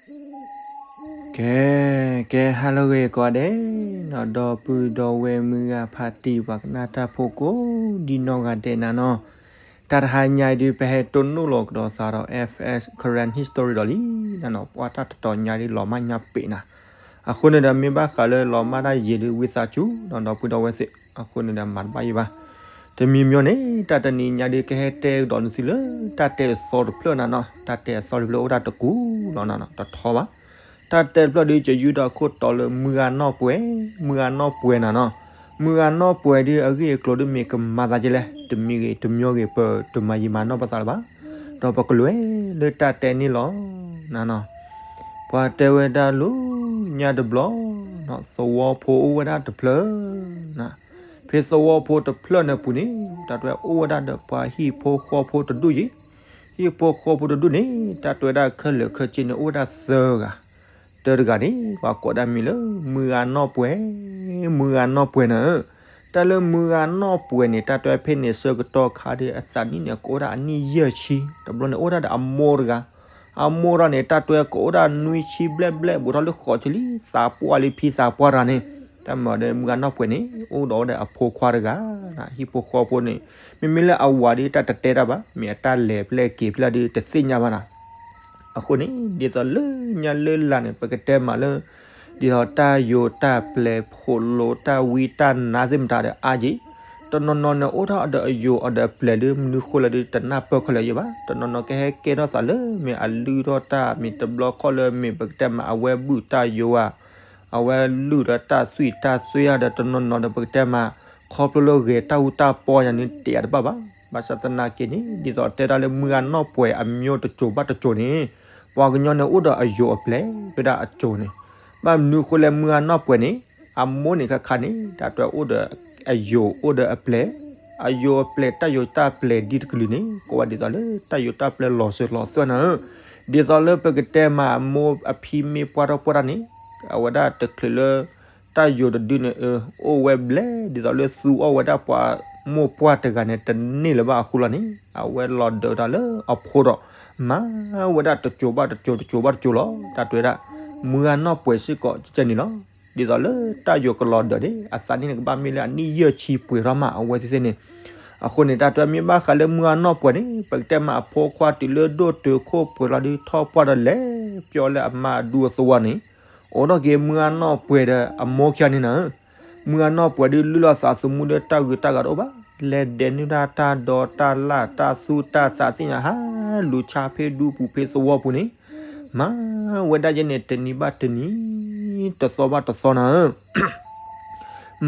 ကဲ, ကဲဟါလၢအဂ့ၤကိးဂၤဒဲးနီၤ, ဒီပုၢ်ဒီဝဲၢ်မုၢ်ဂၤဖးတံၢ် ပှၤကနၣ်တၢ်ဖိကိးဒံနီၢ်ဂၤဒဲးနၤနီၤ, တၢ်တဟါညါအံၤဒုး ပဟဲတိၢ်နီၣ်လီၤကဒီးသးဒီး F S Karen History ဒီးလံနၤနီၤ, ပှၤတၢ်တတီၤညါဒုး လီၤမၢ်ညါပ့းနၤ, အဃိန့ၣ်ဒီး မ့ၢ်ဘၣ်ဃးလၢလီၤမၢ်တၢ်ယံာ်ဒုး ဝံသးစူၤနီၤ ဒီပုၢ်ဒီဝဲၢ်သ့ၣ်, အဃိန့ၣ်ဒီး မၤတဘၣ်ယံာ်ဘၣ်. တမံၤမံၤန့ၣ် တၢ်တနံၤညါဒုး ကဟဲတဲကဒီးနသုလၢ တၢ်တဲအသီတဖျၢၣ်နၤနီၤ, တၢ်တဲအသီတဖျၢၣ်အိၣ်ဒၣ်တကူာ်လီၤနၤနီၤ, တထီဘၣ်. တၢ်တဲတဖျၢၣ်ဒုး ကယူဒီးခိၣ်တီလၢ မုၢ်ဂၤနီၢ်ပှဲၤ, မုၢ်ဂၤနီၢ်ပှဲၤနၤနီၤ, မုၢ်ဂၤနီၢ်ပှဲၤဒုး အဂ့ၢ်အကျိၤဒုး မ့ၢ်ကမၤသးဒ်လဲၣ်, တမံၤဂ့ၤတမံၤဂ့ၤ ပတမၤယံာ်မၤနီၢ်ပသးလၢၤဘၣ်, ဒီးပကလဲၤလၢတၢ်တဲန့ၣ်လီၤနၤနီၤ. ပှၤတဲဝဲဒၣ်လၢညါတဘျီ, သဝီဖိအိၣ်ဝဲဒၣ်တဖျၢၣ်နၤ, ဖဲသဝီဖိတဖျၢၣ်န့ၣ်ပူၤန့ၣ် တၢ်တဲဝဲအိၣ်ဝဲဒၣ်ဒီးပှၤဟံၣ်ဖိဃီဖိတဒူၣ်ယံၤ, ဟံၣ်ဖိဃီဖိတဒူၣ်န့ၣ် တၢ်တဲဝဲဒၣ်ခဲလၢာ်ခဲဆ့န့ၣ် အိၣ်ဝဲဒၣ်သၢဂၤ, တၢတဂၤန့ၣ် ပှၤကိးဒၣ်မံၤလၢ မုၢ်ဂၤနီၢ်ပှဲၤ, မုၢ်ဂၤနီၢ်ပှဲၤနၤဧၢ. တၢ်လၢမုၢ်ဂၤနီၢ်ပှဲၤန့ၣ် တၢ်တဲဝဲဖဲန့ၣ်ဆၢကတီၢ်ခါဒီး အသးနံၣ်န့ၣ် ကအိၣ်ဒၣ်အနံၣ်ယဲၢ်ဆံ, တဘျီန့ၣ် အိၣ်ဒၣ်ဒီးအမိၢ်တဂၤ, အမိၢ်တဂၤန့ၣ် တၢ်တဲဝဲကအိၣ်ဒၣ်နွံဆံဘျဲၣ်ဘျဲၣ် ဘူးထီၣ်လၢဃိးဆံလံ, သးပှၢ်လံဖံသးပှၢ်တဂၤန့ၣ်, တၢ်မၤဒီးမုၢ်ဂၤနီၢ်ပှဲၤန့ၣ် အိၣ်ဒီးဝဲဒၣ်အဖိခွါတဂၤ, ဟံၣ်ဖိဃီဖိန့ၣ်, မ့မ့ၢ်လၢအဝၤဒီး တၢ်တတဲတၢ်ဘၣ်, မ့ၢ်အတၢ်လဲၤဖျဲၣ်က့ၤဖျဲၣ်ဒီး တသ့ၣ်ညါဘၣ်နၤ. အဃိန့ၣ် ဒ်သိးလၢညါလၢလၢ်န့ၣ် ပကတဲမးလၢ ဒ်သိးတၢ်ယိာ်တၢ်ပျဲၤ ဖိးလိာ်တၢ်ဝံတၢ်နါသ့ၣ်မတၤဒီးအါက့ၤ, တနီၤနီၤန့ၣ် အိၣ်ထီၣ်ဒီးအယိာ်အီၤဒီးအပျဲၢ်ဒီး မနုၤဃိလဲၣ်ဒီး တနၢ်ပၢၢ်ခဲလၢာ်ယဲဘၣ်. တနီၤနီၤကဟဲကဲထီၣ်သးလၢ မ့ၢ်အလုၢ်ထီၣ်တၢ် မ့ၢ်တဘျီခီၣ်လၢ မ့ၢ်ပကတဲမး အဝဲဘုၣ်တၢ်ယိာ်ဧါ, အဝဲလုၢ်ဒီးတၢ်သွံၣ်တၢ်သွဲဧါဒီး တနီၤနီၤဒီး ပကတဲမး ခီဖျိလၢဂဲၤတၢ်အူတၢ်ပီညါန့ၣ် တ့ၢ်အတဘၣ်ဘၣ်. ဘၣ်ဆၣ်သနာ်က့န့ၣ် ဒ်သိးတဲတၢ်လၢမုၢ်ဂၤနီၢ်ပှဲၤအမျိုးတစိၤဘၣ်တစိၤန့ၣ် ပှၤကညီန့ၣ် အိၣ်ဒီးအယိာ်အပျဲၢ်ဝဲဒၣ်အစိၤန့ၣ်, ဘၣ်မနုၤဃိလဲၣ် မုၢ်ဂၤနီၢ်ပှဲၤန့ၣ် အမိၢ်န့ၣ်ခါခါန့ၣ် တၢ်တဲအိၣ်ဒီးအယိာ်အိၣ်ဒီးအပျဲၢ်, အယိာ်အပျဲၢ်တၢ်ယိာ်တၢ်ပျဲၢ်ဒ်တကလုာ်န့ၣ် ကိးဝဲဒ်သိးလၢတၢ်ယိာ်တၢ်ပျဲၢ်လီၤစၢၤလီၤသွဲၣ်နၤဧၢ. ဒ်သိးလၢပကတဲမး အမိၢ်အဖံမ့ၢ်ပှၢ်ထီၣ်ပှၢ်တၢ်န့ၣ် အဝဲဒၣ်တချုးလၢ တၢ်ယိာ်တဒုန့ၣ် အိၣ်ဝဲဘျဲၣ် ဒ်သိးလၢသူအီၣ်ဝဲဒၣ်ပှၤမိၢ်ပှၢ်တဂၤန့ၣ် တန့ၢ်လၢၤဘၣ်အဃိလီၤန့ၣ် အဝဲလီၤဒၢးတၢ်လၢအဖိဒီး မၤဝဲဒၣ်တစိၤဘၣ်တစိၤတစိၤဘၣ်တစိၤလီၤ. တၢ်တဲဝဲဒၣ် မုၢ်ဂၤနီၢ်ပှဲၤစ့ၢ်ကီးကဲန့ၣ်လီၤ. ဒ်သိးလၢတၢ်ယိာ်ကလီၤဒၢးန့ၣ် အသးနံၣ်န့ၣ် ကဘၣ်မ့ၢ်လၢအနံၣ်ယဲၢ်ဆံပှဲၤထီၣ်မး အဝဲသ့ၣ်သ့ၣ်န့ၣ်. အဃိန့ၣ် တၢ်တဲဝဲမ့ၢ်ဘၣ်ဃးလၢမုၢ်ဂၤနီၢ်ပှဲၤန့ၣ် ပကတဲမးအဖိခွါတုၤလၢဒိၣ်တုာ်ခိၣ်ပှဲၤလီၤဒုး ထီၣ်ပှၢ်ဒီးလဲၤပျီလၢအမါအဒူအသဝီန့ၣ် အိၣ်ထီၣ်က့ၤမုၢ်ဂၤနီၢ်ပှဲၤဒီးအမိၢ်ခံဂၤန့ၣ်နၤဧၢ. မုၢ်ဂၤနီၢ်ပှဲၤဒုးလုၢ်လီၤသးသမူဒီးတၢ်ဂုၤတၢ်ဂၤတအိၣ်ဘၣ်. လဲၤဒဲးနုာ်တၢ်တၢ်ဒိးတၢ်လၢ်တၢ်သူတၢ်သးသ့ၣ်ညါဟးလူၤဆါဖဲဒူပူၤဖဲသဝီပူၤန့ၣ် မၤဝဲဒၣ်ယဲန့ၣ် တနံၤဘၣ်တနံၤ တသီဘၣ်တသီနၤဧၢ.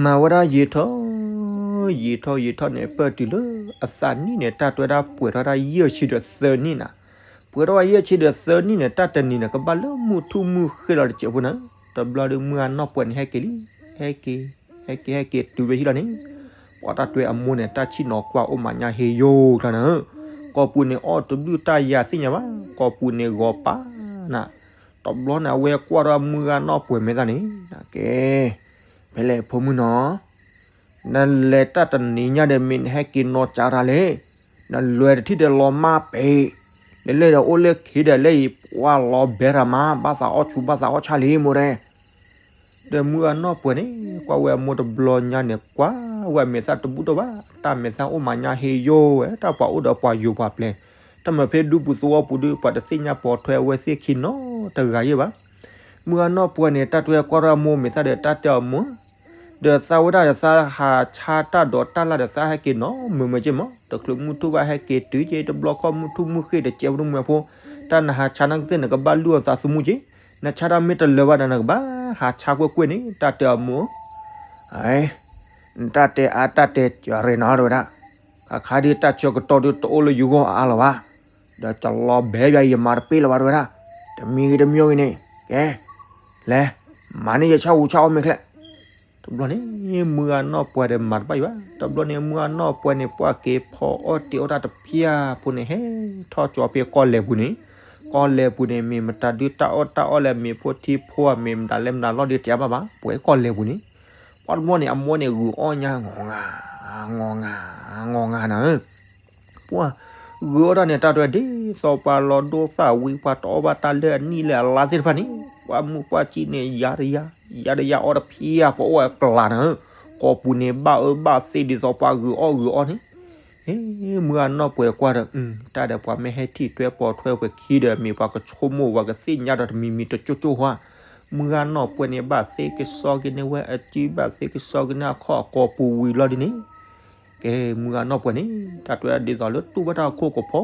မၤဝဲဒၣ်ယံာ်ထီၣ် ယံာ်ထီၣ်ယံာ်ထီၣ်န့ၣ် ပၢၢ်တုၤလၢအသးနံၣ်န့ၣ် တၢ်တဲဝဲဒၣ်ပှဲၤထီၣ်ဒၣ်ယဲၢ်ဆံဒီးသၢနံၣ်နၤ. ပှဲၤထီၣ်ဝဲယဲၢ်ဆံဒီးသၢနံၣ်န့ၣ် တၢ်တနံၤန့ၣ် ကဘၣ်လၢမုၢ်ထူၣ်မုၢ်ဃ့ၢ်လီၤတစဲးဖိနၤ. တဘျီဒီးမုၢ်ဂၤနီၢ်ပှဲၤန့ၣ် ဟဲက့ၤလံ, ဟဲက့ၤ, ဟဲက့ၤ ဟဲက့ၤတုၤဝဲဟံၣ်လီၤန့ၣ် ပှၤတၢ်တဲအမိၢ်န့ၣ် တၢ်ဆံၣ်နီၤကွၢ်အိၣ်မးညါဟ့ယိၤကျါနၤဧၢ. ကိာ်ပူၤန့ၣ်အီၣ်တဘျုးတၢ်ယၤသ့ၣ်ညါဘၣ်, ကိာ်ပူၤန့ၣ်ဂီၤပာ်နၤ. တဘျီန့ၣ် အဝဲကွၢ်ထီၣ်မုၢ်ဂၤနီၢ်ပှဲၤမဲာ်သၣ်န့ၣ်, ကဲ, ဖဲလဲၣ်ဖိမုၣ်နီၤ, နလဲၤတၢ်တနံၤညါဒီး မ့ၢ်နဟဲက့ၤနီၢ်ကၠးတၢ်လဲၣ်. နလဲၤတထံၣ်ဒီးလီၤမၢ်ပ့ၤ, နလဲၤဒီးအိၣ်လၢခံဒီးလၢအံၤ ပှၤလီၤဘဲရၤမး ဘၣ်သးအီၣ်ဆူးဘၣ်သးအီၣ်ဆၣ်လံမိၢ်တဲ ဒီးမုၢ်ဂၤနီၢ်ပှဲၤန့ၣ် ကွၢ်ဝဲအမိၢ်တဘျီညါန့ၣ် ကွၢ်ဝဲအမဲာ်သၣ်တဘူၣ်တဘၣ်, တၢ်မဲာ်သၣ်အိၣ်မးညါဟ့ယိၤဝဲ, တၢ်ပှၤအိၣ်ဒီးပှၤယိၤပှၤပျဲၤ, တၢ်မၤဖဲဒူပူၤသဝီပူၤဒီး ပှၤတသ့ၣ်ညါပိာ်ထွဲအဝဲသ့ၣ်ခံနီတဂၤယဲဘၣ်. မုၢ်ဂၤနီၢ်ပှဲၤန့ၣ် တၢ်တဲကွၢ်ထီၣ်အမိၢ်မဲာ်သၣ်ဒီးတၢ်တဲအီၤမိၢ် ဒီးသးဝဲဒၣ်ဒီးသးဟးဆါတၢ်ဒိးတၢ်လၢ်ဒီးသးဟဲက့ၤနီၢ်မုာ်မုာ်က့မး, တချုးမုၢ်ထူၣ်ဘၣ်ဟဲက့ၤတုၤက့ တဘျီခီၣ်မုၢ်ထူၣ်မုၢ်ဃ့ၢ်တစဲးဖိတမုာ်ဖိ, တၢ်နဟးဆါနကသ့ၣ်နကဘၣ်လုၢ်အီၣ်သးသမူက့, နဆါတၢ်မ့ၢ်တလၢာ်ဘၣ်ဒီးနကဘၣ်ဟးဆါကွ့ၢ်ကွ့ၢ်န့ၣ် တၢ်တဲအီၤမိၢ်, နတၢ်တဲအါတၢ်တဲစှၤရ့ၣ်နီၤတဲဝဲဒၣ်, ခါခါဒုးတၢ်ဆၢကတီၢ်ဒုးတအိၣ်လၢယဂီၢ်အါလီၤဘၣ်, ဒီးကလီၤဘဲယၤယမၤတပ့ၢ်လၢၤဘၣ်တဲဝဲဒၣ်, တမံၤဂ့ၤတမံၤဂ့ၤန့ၣ်, ကဲ, လဲၤ, မၤန့ၢ်ယဆၣ်အူဆၣ်အီၣ်မ့ၢ်ချဲ တဘျီန့ၣ် မုၢ်ဂၤနီၢ်ပှဲၤဒီးမၤတဘၣ်ယံၤဘၣ်, တဘျီန့ၣ် မုၢ်ဂၤနီၢ်ပှဲၤန့ၣ် ပှၢ်က့ၤဖီအီၣ်တ့ၢ်အီၣ်တၢ်တဖၠၣ်ဖိန့ၣ် ဟဲထီၣ်ကၠီၤဖဲကီၢ်လဲၤပူၤန့ၣ်, ကီၢ်လဲၤပူၤန့ၣ် မ့ၢ်မတၤဒုးတၢ်အီၣ်တၢ်အီလၢမ့ၤဖိထံဖိဧါ မ့ၢ်မတၤလဲၣ်မတၤလီၢ်ဒုးတ့ၢ်အါဘၣ်ဘၣ်, ပှဲၤကီၢ်လဲၤပူၤန့ၣ်, ပှၤတဘျီန့ၣ် အမိၢ်န့ၣ် ဂုာ်အီၣ်ညါ ငီၤငါ, ငီၤငါ, ငီၤငါနၤဧၢ ပှၢ်, ဂုာ်အီၣ်တၢ်န့ၣ် တၢ်တဲဒ်သိးပှၤလီၤဒိၣ်သၣ်ဝံၤ ပှၤတအီၣ်ဘၣ်တၢ်လၢအနံၣ်လၢအလါသ့ၣ်တဖၣ်န့ၣ် ပှၤမုၢ်ပှၢ်ကံန့ၣ် ယၤတယၤ ယၤတယၤအီၣ်တဖံးဧါ ပှၤအိၣ်အကျါနၤဧၢ, ကိာ်ပူၤန့ၣ် ဘၣ်အၢဘၣ်သီဒ်သိးပှၤဂုာ်အီၣ်ဂုာ်အီၣ်န့ၣ်, ဟ့ မုၢ်ဂၤနီၢ်ပှဲၤကွၢ်ဒီး တၢ်ဒီးပှၤမ့ၢ်ဟဲထံၣ်ထွဲပိာ်ထွဲပှဲၤခံဒီး မ့ၢ်ပှၤကဆိကမိၣ် ပှၤကသ့ၣ်ညါဒီးတမံၤမံၤတကၠိကၠိဟါ, မုၢ်ဂၤနီၢ်ပှဲၤန့ၣ် ဘၣ်သ့ကစီက့ၤန့ၢ်ဝဲအစု ဘၣ်သ့ကစီက့ၤန့ၢ်အခီၣ်အကိာ်ပူၤဝံၤလီၤဒ်န့ၣ် ကဲ မုၢ်ဂၤနီၢ်ပှဲၤန့ၣ် တၢ်တဲဒ်သိးလၢတူၢ်ဘၣ်တၢ်အခိၣ်ကဖီ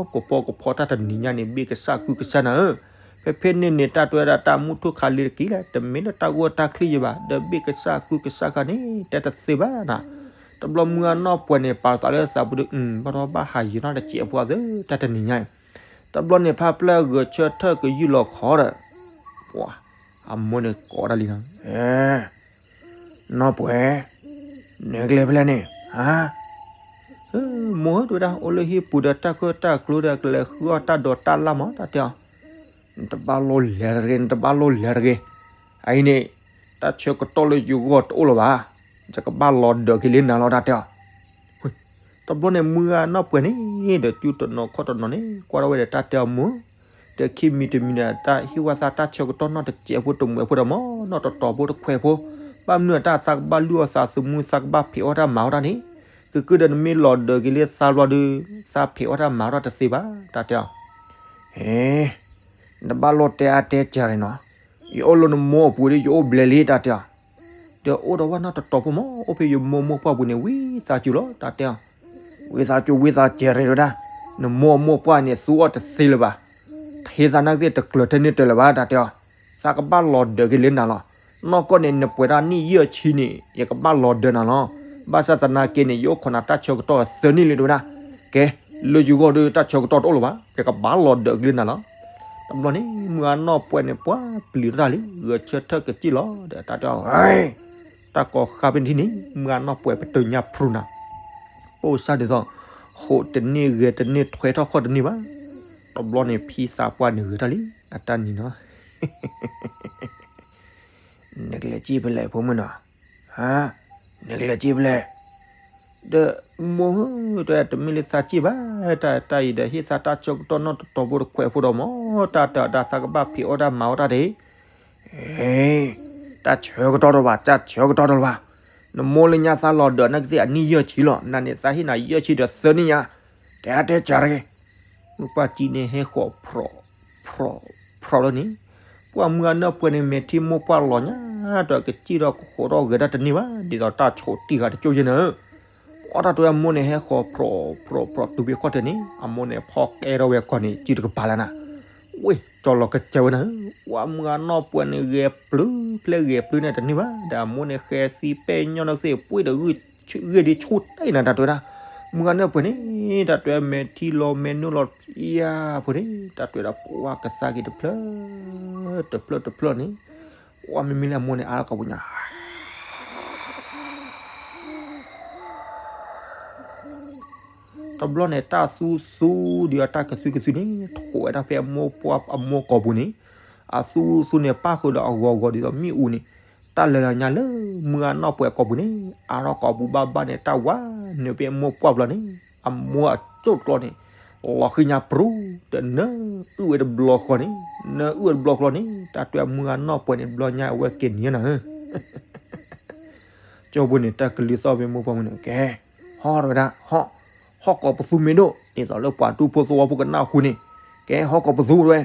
ကဖီကဖီတၢ်တနံၤညါန့ၣ် ဘ့ၣ်ကစၢ်ကုကစၢ်နၤဧၢ, ဖဲဖဲန့ၣ်န့ၣ် တၢ်တဲဝဲဒၣ်တၢ်မူထူၣ်ခးလ့တက့ၢ်လၢ တမ့ၢ်လၢတၢ်ဂိၢ်တၢ်ချံယဘၣ် ဒီးဘ့ၣ်ကစၢ်ကုကစၢ်ခါန့ၣ် တဲတသ့ဘၣ်နၤ, တဘျီမုၢ်ဂၤနီၢ်ပှဲၤန့ၣ် ပာ်သးလၢသးပူၤဒီး ဘၣ်ထီၣ်ဘၣ်ဟးယံာ်နီၢ်တစဲးဖိသ့ တၢ်တနံၤညါအံၤ, တဘျီန့ၣ် ဖါပျဲၢ်ဂဲၤဆၢထၢၣ်ကယူၢ်လီၤခီဒီး ပှၤ အမိၢ်န့ၣ်ကိးတၢ်လံနီၤ, နီၢ်ပှဲၤ, နကလဲၤဖဲလဲၣ်န့ၣ်, မိၢ်ဧၢ တဲဝဲဒၣ် အိၣ်လၢဟံၣ်ပူၤဒီးတၢ်ခိၣ်တၢ်ကျူဒီး ကလဲၤဃုအီၣ်တၢ်ဒိးတၢ်လၣ်မး တၢ်တဲအီၤ, နတဘၣ်လိၣ်လဲၤတဂ့ၤ နတဘၣ်လိၣ်လဲၤတဂ့ၤ, အအံၤန့ၣ် တၢ်ဆၢကတီၢ်လၢယဂီၢ်တအိၣ်လၢၤဘၣ်, ယကဘၣ်လီၤဒၢးက့ၤလၢနၤလီၤ တၢ်တဲအီၤ တဘျီန့ၣ် မုၢ်ဂၤနီၢ်ပှဲၤန့ၣ် ဒီးစုတနီၤခီၣ်တနီၤန့ၣ် ကွၢ်ထီၣ်ဝဲဒီးတၢ်တဲအီၤမိၢ်, ဒီးခံမံၤတမံၤဒီး တၢ်ဟ့ၣ်ဝဲသးတၢ်ဆၢကတီၢ်နီၢ်တစဲးဖိတမှဲးဖိဒီးမ့ၢ်နီၢ်တတီၤဖိတခွဲးဖိ, ဘၣ်မနုၤအတၢ်သးကဘၣ်လုၢ်အီၣ်သးသမူ သးကဘၣ်ဖံးအီၣ်တၢ်မၤအီၣ်တၢ်န့ၣ်, ကကုၢ်ဒီးနမ့ၢ်လီၤဒၢးက့ၤလၢသးဘျီဒီး သးဖံးအီၣ်တၢ်မၤအီၣ်တၢ်တသ့ဘၣ် တၢ်တဲအီၤ, ဟ့ နတဘၣ်လိၣ်တဲအါတဲစှၤန့ၣ်နီၤ, ယအိၣ်လၢနမိၢ်အပူၤဒီး ယအိၣ်ဘျဲၣ်လံ တၢ်တဲအီၤ ဒီးအိၣ်ဒီးဝဲနီၢ်တတီၤဖိမး အိၣ်ဖဲယမိၢ်မိၢ်ပှၢ်ပူၤန့ၣ် ဝံသးစူၤလီၤ တၢ်တဲအီၤ, ဝံသးစူၤ ဝံသးစူၤ တဲဝဲဒၣ်, နမိၢ်အမိၢ်ပှၢ်န့ၣ် သူအီၣ်တသ့လၢၤဘၣ်, ဟ့သးနာ်ကသ့ၣ်တကျၢၤထဲန့ၣ်တၢၤလၢၤဘၣ် တၢ်တဲအီၤ, သးကဘၣ်လီၤဒၢးက့ၤလၢနၤလီၤ, နီၢ်ကီၢ်န့ၣ် နပှဲၤတၢ်နံၣ်ယဲၢ်ဆံန့ၣ် ယကဘၣ်လီၤဒၢးနၤလီၤ, ဘၣ်ဆၣ်သနာ်က့န့ၣ် ယအိၣ်ခိးနၤတၢ်ဆၢကတီၢ်သၢနံၣ်လံ တဲဝဲဒၣ်, ကဲ လၢယဂီၢ်ဒီးတၢ်ဆၢကတီၢ်တအိၣ်လၢၤဘၣ်, ယကဘၣ်လီၤဒၢးက့ၤလၢနၤလီၤ တဘျီန့ၣ် မုၢ်ဂၤနီၢ်ပှဲၤန့ၣ် ပှၤပျံၤထီၣ်တၢ်လံ ဂဲၤဆၢထၢၣ်ကစံၣ်လီၤဒီး တၢ်တဲအီၤ, တၢ်ကိးဃါဖဲန့ၣ်ထံၣ်န့ၣ် မုၢ်ဂၤနီၢ်ပှဲၤပတုာ်ညါဖရူနၤ, ပိၢ်စၢ်ဒ်သိး ဟိးတန့ၢ်ဂဲၤတန့ၢ်ထွဲထီၣ်ခီၣ်တန့ၢ်ဘၣ်, တဘျီန့ၣ် ဖံသးပှၢ်န့ၣ်ဂဲၤတၢ်လံ အတၢ်နံၤနီၤ နကလဲၤစံၣ်ဖဲလဲၣ် ဖိမုၣ်နီၤ, နကလဲၤစံၣ်ဖဲလဲၣ်, ဒီးမိၢ်ဧၢ တမ့ၢ်လၢသးစံၣ်ဘၣ်, တၢ်တၢ်အံၤဒီး ဟ့ၣ်သးတၢ်ဆၢကတီၢ်နီၢ်တတီၤဖိတခွဲးဖိဒီးမ့ၢ် တၢ်တၢ်တၢ်သးကဘၣ်ဖံးအီၣ်တၢ်မၤအီၣ်တၢ်ဒၣ်, တၢ်ဆၢကတီၢ်တအိၣ်ဘၣ်, တၢ်ဆၢကတီၢ်တအိၣ်ဘၣ်, နမိၢ်လၢညါသးလီၤဒၢးနာ်ကသ့ၣ်အနံၣ်ယဲၢ်ဆံလီၤ, နၤန့ၣ်သးဟ့ၣ်နၤယဲၢ်ဆံဒီးသၢနံၣ်ညါ, တဲအါတဲစှၤတဂ့ၤ မုၢ်ပှၢ်ကံန့ၣ်ဟဲဃီၤ ဖြီး ဖြီး ဖြီးလီၤန့ၣ်, ပှၤမုၢ်ဂၤနီၢ်ပှဲၤန့ၣ် မဲာ်ထံမိၢ်ပှၢ်လီၤညါ, ဒီးကစံၣ်ဒီးကဃိးထီၣ်ဂဲၤတၢ်တန့ၢ်ဘၣ်, ဒ်သိးတၢ်ဆိးတံၢ်ဃာ်တကၠိယဲၢ်နၤဧၢ, ပှၤတၢ်တဲအမိၢ်န့ၣ် ဟဲဃီၤ ဖြီး ဖြီး ဖြီး တုၤဖဲခီၣ်ထံးန့ၣ် အမိၢ်န့ၣ် ဖီၣ်ကဲထီၣ်ဝဲကီၢ်န့ၣ် စုတကပၤလၢနၤ, ဝ့ၢ် ကၠီလီၤကစၢၢ်ဝဲနၤဧၢ, ပှၤမုၢ်ဂၤနီၢ်ပှဲၤန့ၣ် ဂဲၤပျုၤ ဖျဲးဂဲၤပျုၤန့ၣ်တန့ၢ်ဘၣ်, ဒီးအမိၢ်န့ၣ် ဃဲသံပဲာ်ညီနီၢ်ကသ့ၣ် ပှ့ၤဒီး ဂ့ၢ်ဒ်ဆူၣ်တၢ်အံၤနၤ တၢ်တဲဝဲဒၣ်, မုၢ်ဂၤနီၢ်ပှဲၤန့ၣ် တၢ်တဲမဲာ်ထံလီၤမဲာ်နိလီၤဖံယါဖိန့ၣ် တၢ်တဲဝဲဒၣ် ပှၤကသါက့ၤတဖျၢၣ် တဖျၢၣ်တဖျၢၣ်န့ၣ်, ပှၤမ့မ့ၢ်လၢအမိၢ်န့ၣ် အါထီၣ်ကိာ်ပူၤညါ တဘျီန့ၣ် တၢ်သူသူဒ်အတၢ်ကသုကသုန့ၣ် ထိးဝဲဒၣ်ဖဲအမိၢ်ပှၢ်အမိၢ်ကိာ်ပူၤန့ၣ်, အသူသူန့ၣ် ပၣ်ဃုာ်ဒီးအဂီၤဂီၤဒ်သိးမ့ၣ်အူန့ၣ်, တၢ်လၢာ်လၢညါလၢမုၢ်ဂၤနီၢ်ပှဲၤကိာ်ပူၤန့ၣ် အါထီၣ်ကိာ်ပူၤဘၣ်ဘၣ်န့ၣ် တၢ်ဝါနုာ်ဖဲအမိၢ်ပှၢ်ဘျီန့ၣ်, အမိၢ်အစိၣ်တကျီန့ၣ် လီၤဃံညါပြူၤ ဒီးနၢအုၣ်ဝဲတဘျီဃီန့ၣ်, နၢအုၣ်ဝဲတဘျီဃီန့ၣ် တၢ်တဲမုၢ်ဂၤနီၢ်ပှဲၤန့ၣ် တဘျီညါအဝဲက့ၤနံၤနၤဧၢ ကၠိဖိန့ၣ် တၢ်ကလုၢ်သီၣ်ဖဲမိၢ်ပှၢ်မုၢ်န့ၣ် ကဲ, ဟီၣ်တဝဲဒၣ်, ဟီၣ်, ဟီၣ်ကိးပသူမ့ၢ်ဒိၣ် ဒ်သိးလၢပှၤဒူဖိသဝီဖိကနၢ်ဟူန့ၣ်, ကဲ ဟီၣ်ကိးပသူတဝဲ,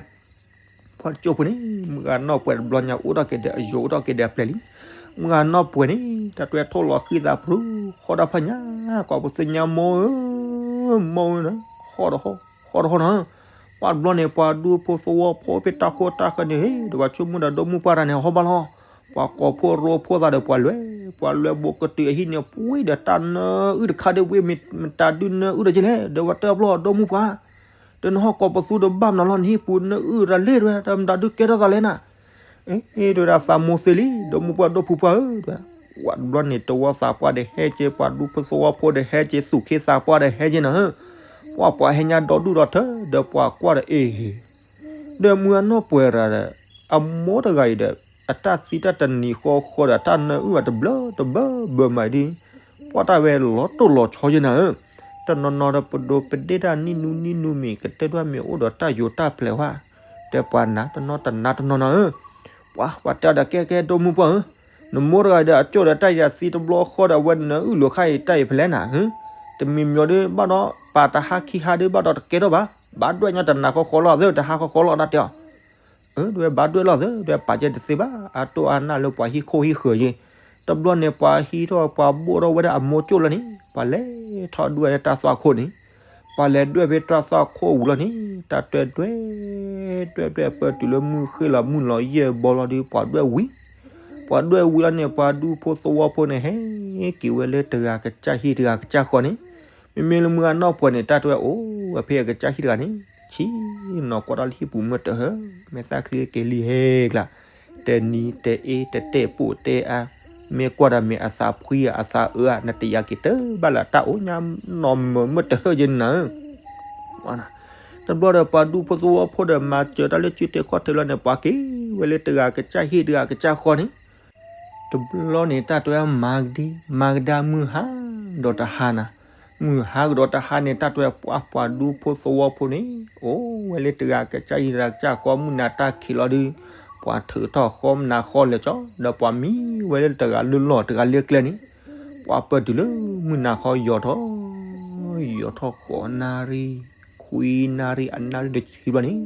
ပှၤကၠိဖိန့ၣ် မုၢ်ဂၤနီၢ်ပှဲၤတဘျီညါအိၣ်ထီၣ်က့ၤဒီးအယိာ်အိၣ်ထီၣ်က့ၤဒီးအပျဲၢ်လံ, မုၢ်ဂၤနီၢ်ပှဲၤန့ၣ် တၢ်တဲထိၣ်လီၤဃံသးပြူၤ ဟီၣ်တၢ်ဖးညါ, ကိးပသူညါမိၢ်ဧၢ, မိၢ်ဧၢ, ဟီၣ်တဟီၣ်, ဟီၣ်တဟီၣ်နၤ ပှၤတဘျီန့ၣ် ပှၤဒူဖိသဝီဖိဖဲတၢ်ခိၣ်တၢ်ဃၢၤန့ၣ် ဒီးပှၤဆိကမိၣ်ဒီးဒီမုၢ်ပှၢ်တၢ်န့ၣ် ဟီၣ်ဘၣ်လီၤ, ပှၤကိးဖိရိဖိသးဒီးပှၤလွဲ, ပှၤလွဲဘိးကတုၤအဟံၣ်န့ၣ် ပှ့ၤဒီးတၢ်နၢအုၣ်တခါဒီး ဝ့ၢ်မတၤဒုနၢအုၣ်ဒီးကလဲၣ်, ဒီးပှၤတဲအဘျီဒီမုၢ်ပှၢ်, ဒီးနဟီၣ်ကိးပသူဒီးဘၣ်မနုၤလီၤ နဟံၣ်ပူၤနၢအုၣ်တၢ်လဲၣ်တဝဲ, ဒီးမတၤဒုကဲထီၣ်သးလဲၣ်နၤ အ့ တဲဝဲဒၣ်သးမိၢ်သ့လံ ဒီမုၢ်ပှၢ်ဒိၣ်ဖုပှၢ်ဧၢ, ဝဲတဘျီန့ၣ် တဝီသးပှၢ်ဒီးဟဲက့ၤ ပှၤဒူဖိသဝီဖိဒီးဟဲက့ၤ သူၣ်ခ့သးပှၢ်ဒီးဟဲက့ၤနၤဧၢ, ပှၤပှၤဟဲညါဒီဒူၣ်ဒီထၢ ဒီးပှၤကွၢ်ဒီးအ့ၣ် ဒီးမုၢ်ဂၤနီၢ်ပှဲၤရၤဒီး အမိၢ်တဂၤအံၤဒီး အတၢ်သံတၢ်တနံၤဃီဃီဒီး အတၢ်နၢအုၣ်ဘၣ်တဘျီတဘျီဘၢမးအံၤဒ် ပှၤတၢ်ဝဲလီၤတိၢ်လီၤဆီယဲနၤဧၢ, တနီၤနီၤဒီးပဒိးပဒ့ၣ်တၢ်နံၣ်နူနံၣ်နူမ့ၢ် ကတဲဒွဲၣ်မ့ၢ်အိၣ်ဒီးတၢ်ယိၤတၢ်ပျဲၤဝဲ, တဲပှၤနၤတနီၤတနၤတနီၤနီၤဧၢ, ပှၤ ပှၤတဲအီၤဒီးကဲကဲဒိၣ်မုၢ်ပှၢ်ဧၢ, နမိၢ်တဂၤဒီးအကၠိၣ်ဒီးတၢ်ယၤသံတဘျီဃီဒီး အဝဲနအုၣ်လိာ်ခါအံၤတၢ်အံၤဖဲလဲၣ်နၤဧၢ, တမံၤမံၤဒီးဘၣ်ဒီး ပာ်တဟါခံဟါဒီးဘၣ်ဒီးတကဲထီၣ်ဘၣ်, ဘၣ်ဒွဲၣ်ညါတနၤဃီဃီလီၤ သၢတဟါဃီဃီလီၤ တၢ်တဲအီၤ အၢ ဒွဲၣ်ဘၣ်ဒွဲၣ်လီၤသၢ ဒွဲၣ်ပာ်ကဲတသ့ဘၣ် အတိၢ်အါနၢ်လၢပှၤဟံၣ်ခိၣ်ဟံၣ်ဃၢၤယ့ၢ်, တဘျီန့ၣ်ပှၤဟံးထီၣ်ပှၤဘိၣ်ထီၣ်ဝဲဒၣ်အမိၢ်ကၠိၣ်လီၤန့ၣ် ပှၤလဲၤထီၣ်ဒွဲၣ်လၢတၢ်သွၣ်ခိၣ်န့ၣ်, ပှၤလဲၤဒွဲၣ်ဖဲတၢ်သွၣ်ခိၣ်ဝံၤလီၤန့ၣ် တၢ်တဲဒွဲၣ် ဒွဲၣ်ဒွဲၣ်ပၢတုၤလၢမုၢ်ဃ့ၢ်လီၤမုၢ်လီၤယဲၢ်ဘီလီၤဒီး ပှၤဒွဲၣ်ဝံၤ, ပှၤဒွဲၣ်ဝံၤလီၤန့ၣ် ပှၤဒူဖိသဝီဖိန့ၣ် ဟဲက့ၤဝဲလၢတဂၤကစၢ်ဟံၣ်တဂၤကစၢ်ဃီန့ၣ်, မ့မ့ၢ်လၢမုၢ်အနီၢ်ပှဲၤန့ၣ် တၢ်တဲဝဲအိၣ်ဝဲဖဲအကစၢ်ဟံၣ်တဂၤန့ၣ်, ဆ့ၣ်နီၤကွၢ်တၢ်လၢဟံၣ်ပူၤမ့ၢ်တဟၢ မ့ၢ်သၣ်ချံက့ၤလံဟဲကျါ, တဲနံၤတဲအ့တဲတဲာ်ပိာ်တဲအါ, မ့ၢ်ကွၢ်ဒီးမ့ၢ်အသးဖှံအသးအၢဧါ နတယာ်က့ၤတၢ်ဘၣ်လၢတၢ်အိၣ်ညါနီၢ်မၢမ့ၢ်တဟၢယဲၢ်နၤဧၢ တဘျီဒီးပှၤဒူဖိသဝီဖိဒီးမၤစၢၤတၢ်လၢစုတဲခီၣ်ထံးလီၤန့ၣ် ပှၤက့ၤဝဲလၢတဂၤကစၢ်ဟံၣ်တဂၤကစၢ်ဃီန့ၣ်, တဘျီန့ၣ် တၢ်တဲဝဲမၤကဒံ မၤကဒါမုၢ်ဟါဒီးတဟါနၤ, မုၢ်ဟါကဒီးတဟါန့ၣ် တၢ်တဲဝဲပှၤပှၤဒူဖိသဝီဖိန့ၣ် အိၣ်ဝဲလၢတဂၤကစၢ်ဟံၣ်တဂၤကစၢ်ဃီ မုၢ်နၤတၢ်ခံးလီၤဒီး ပှၤထုးထီၣ်ဃီမုၢ်နၤဃီလဲၤကၠီ ဒီးပှၤမံဝဲလၢတဂၤလၢလီၢ်တဂၤလၢကျဲန့ၣ်, ပှၤပၢတုၤလၢမုၢ်နၤဃီယီၤထီၣ် ယီၤထီၣ်ဃိးနၣ်ရံၣ် ခွံနၣ်ရံၣ် အနၣ်ရံၣ်တဆံဘျီန့ၣ်,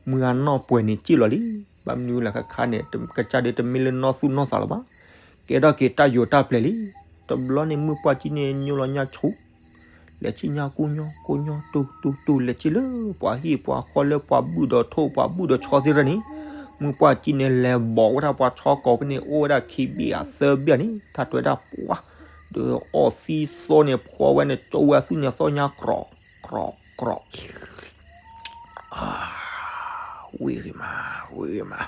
မုၢ်အနီၢ်ပှဲၤန့ၣ်စံၣ်လီၤလံ, ဘၣ်မနုၤလၢခါခါန့ၣ် ကစၢ်ဒုးတမ့ၢ်လၢနီၢ်သူၣ်နီၢ်သးလၢၤဘၣ်, ကဲထီၣ်က့ၤတၢ်ယိၤတၢ်ပျဲၤလံ, တဘျီန့ၣ်မုၢ်ပှၢ်ကံန့ၣ်ညိလီၤညါဆူ လဲၤဆံၣ်ညါကိၢ်ညီကိၢ်ညီတူၢ်တူၢ်တူၢ် လဲၤဆံၣ်လၢပှၤဟံၣ်ပှၤဃီလၢပှၤဘုၣ်ဒီးထိၣ်ပှၤဘုၣ်ဒီးဆီသ့ၣ်တဖၣ်န့ၣ်, မုၢ်ပှၢ်ကံန့ၣ်လဲၤဘီးဝဲဒၣ်ပှၤဆီကိးဖဲန့ၣ် အိၣ်ဝဲဒၣ်ခံဘ့ၣ်ဧါသၢဘ့ၣ်ဧါန့ၣ် တၢ်တဲဝဲဒၣ်ပှၤ, ဒီးအီၣ်သံသိန့ၣ်ဖှီဝဲန့ၣ် ကၠီဝဲအသူၣ်န့ၣ်အသီညါ ကြီးကြီးကြီး ဝံၤဂ့ၤမး ဝံၤဂ့ၤမး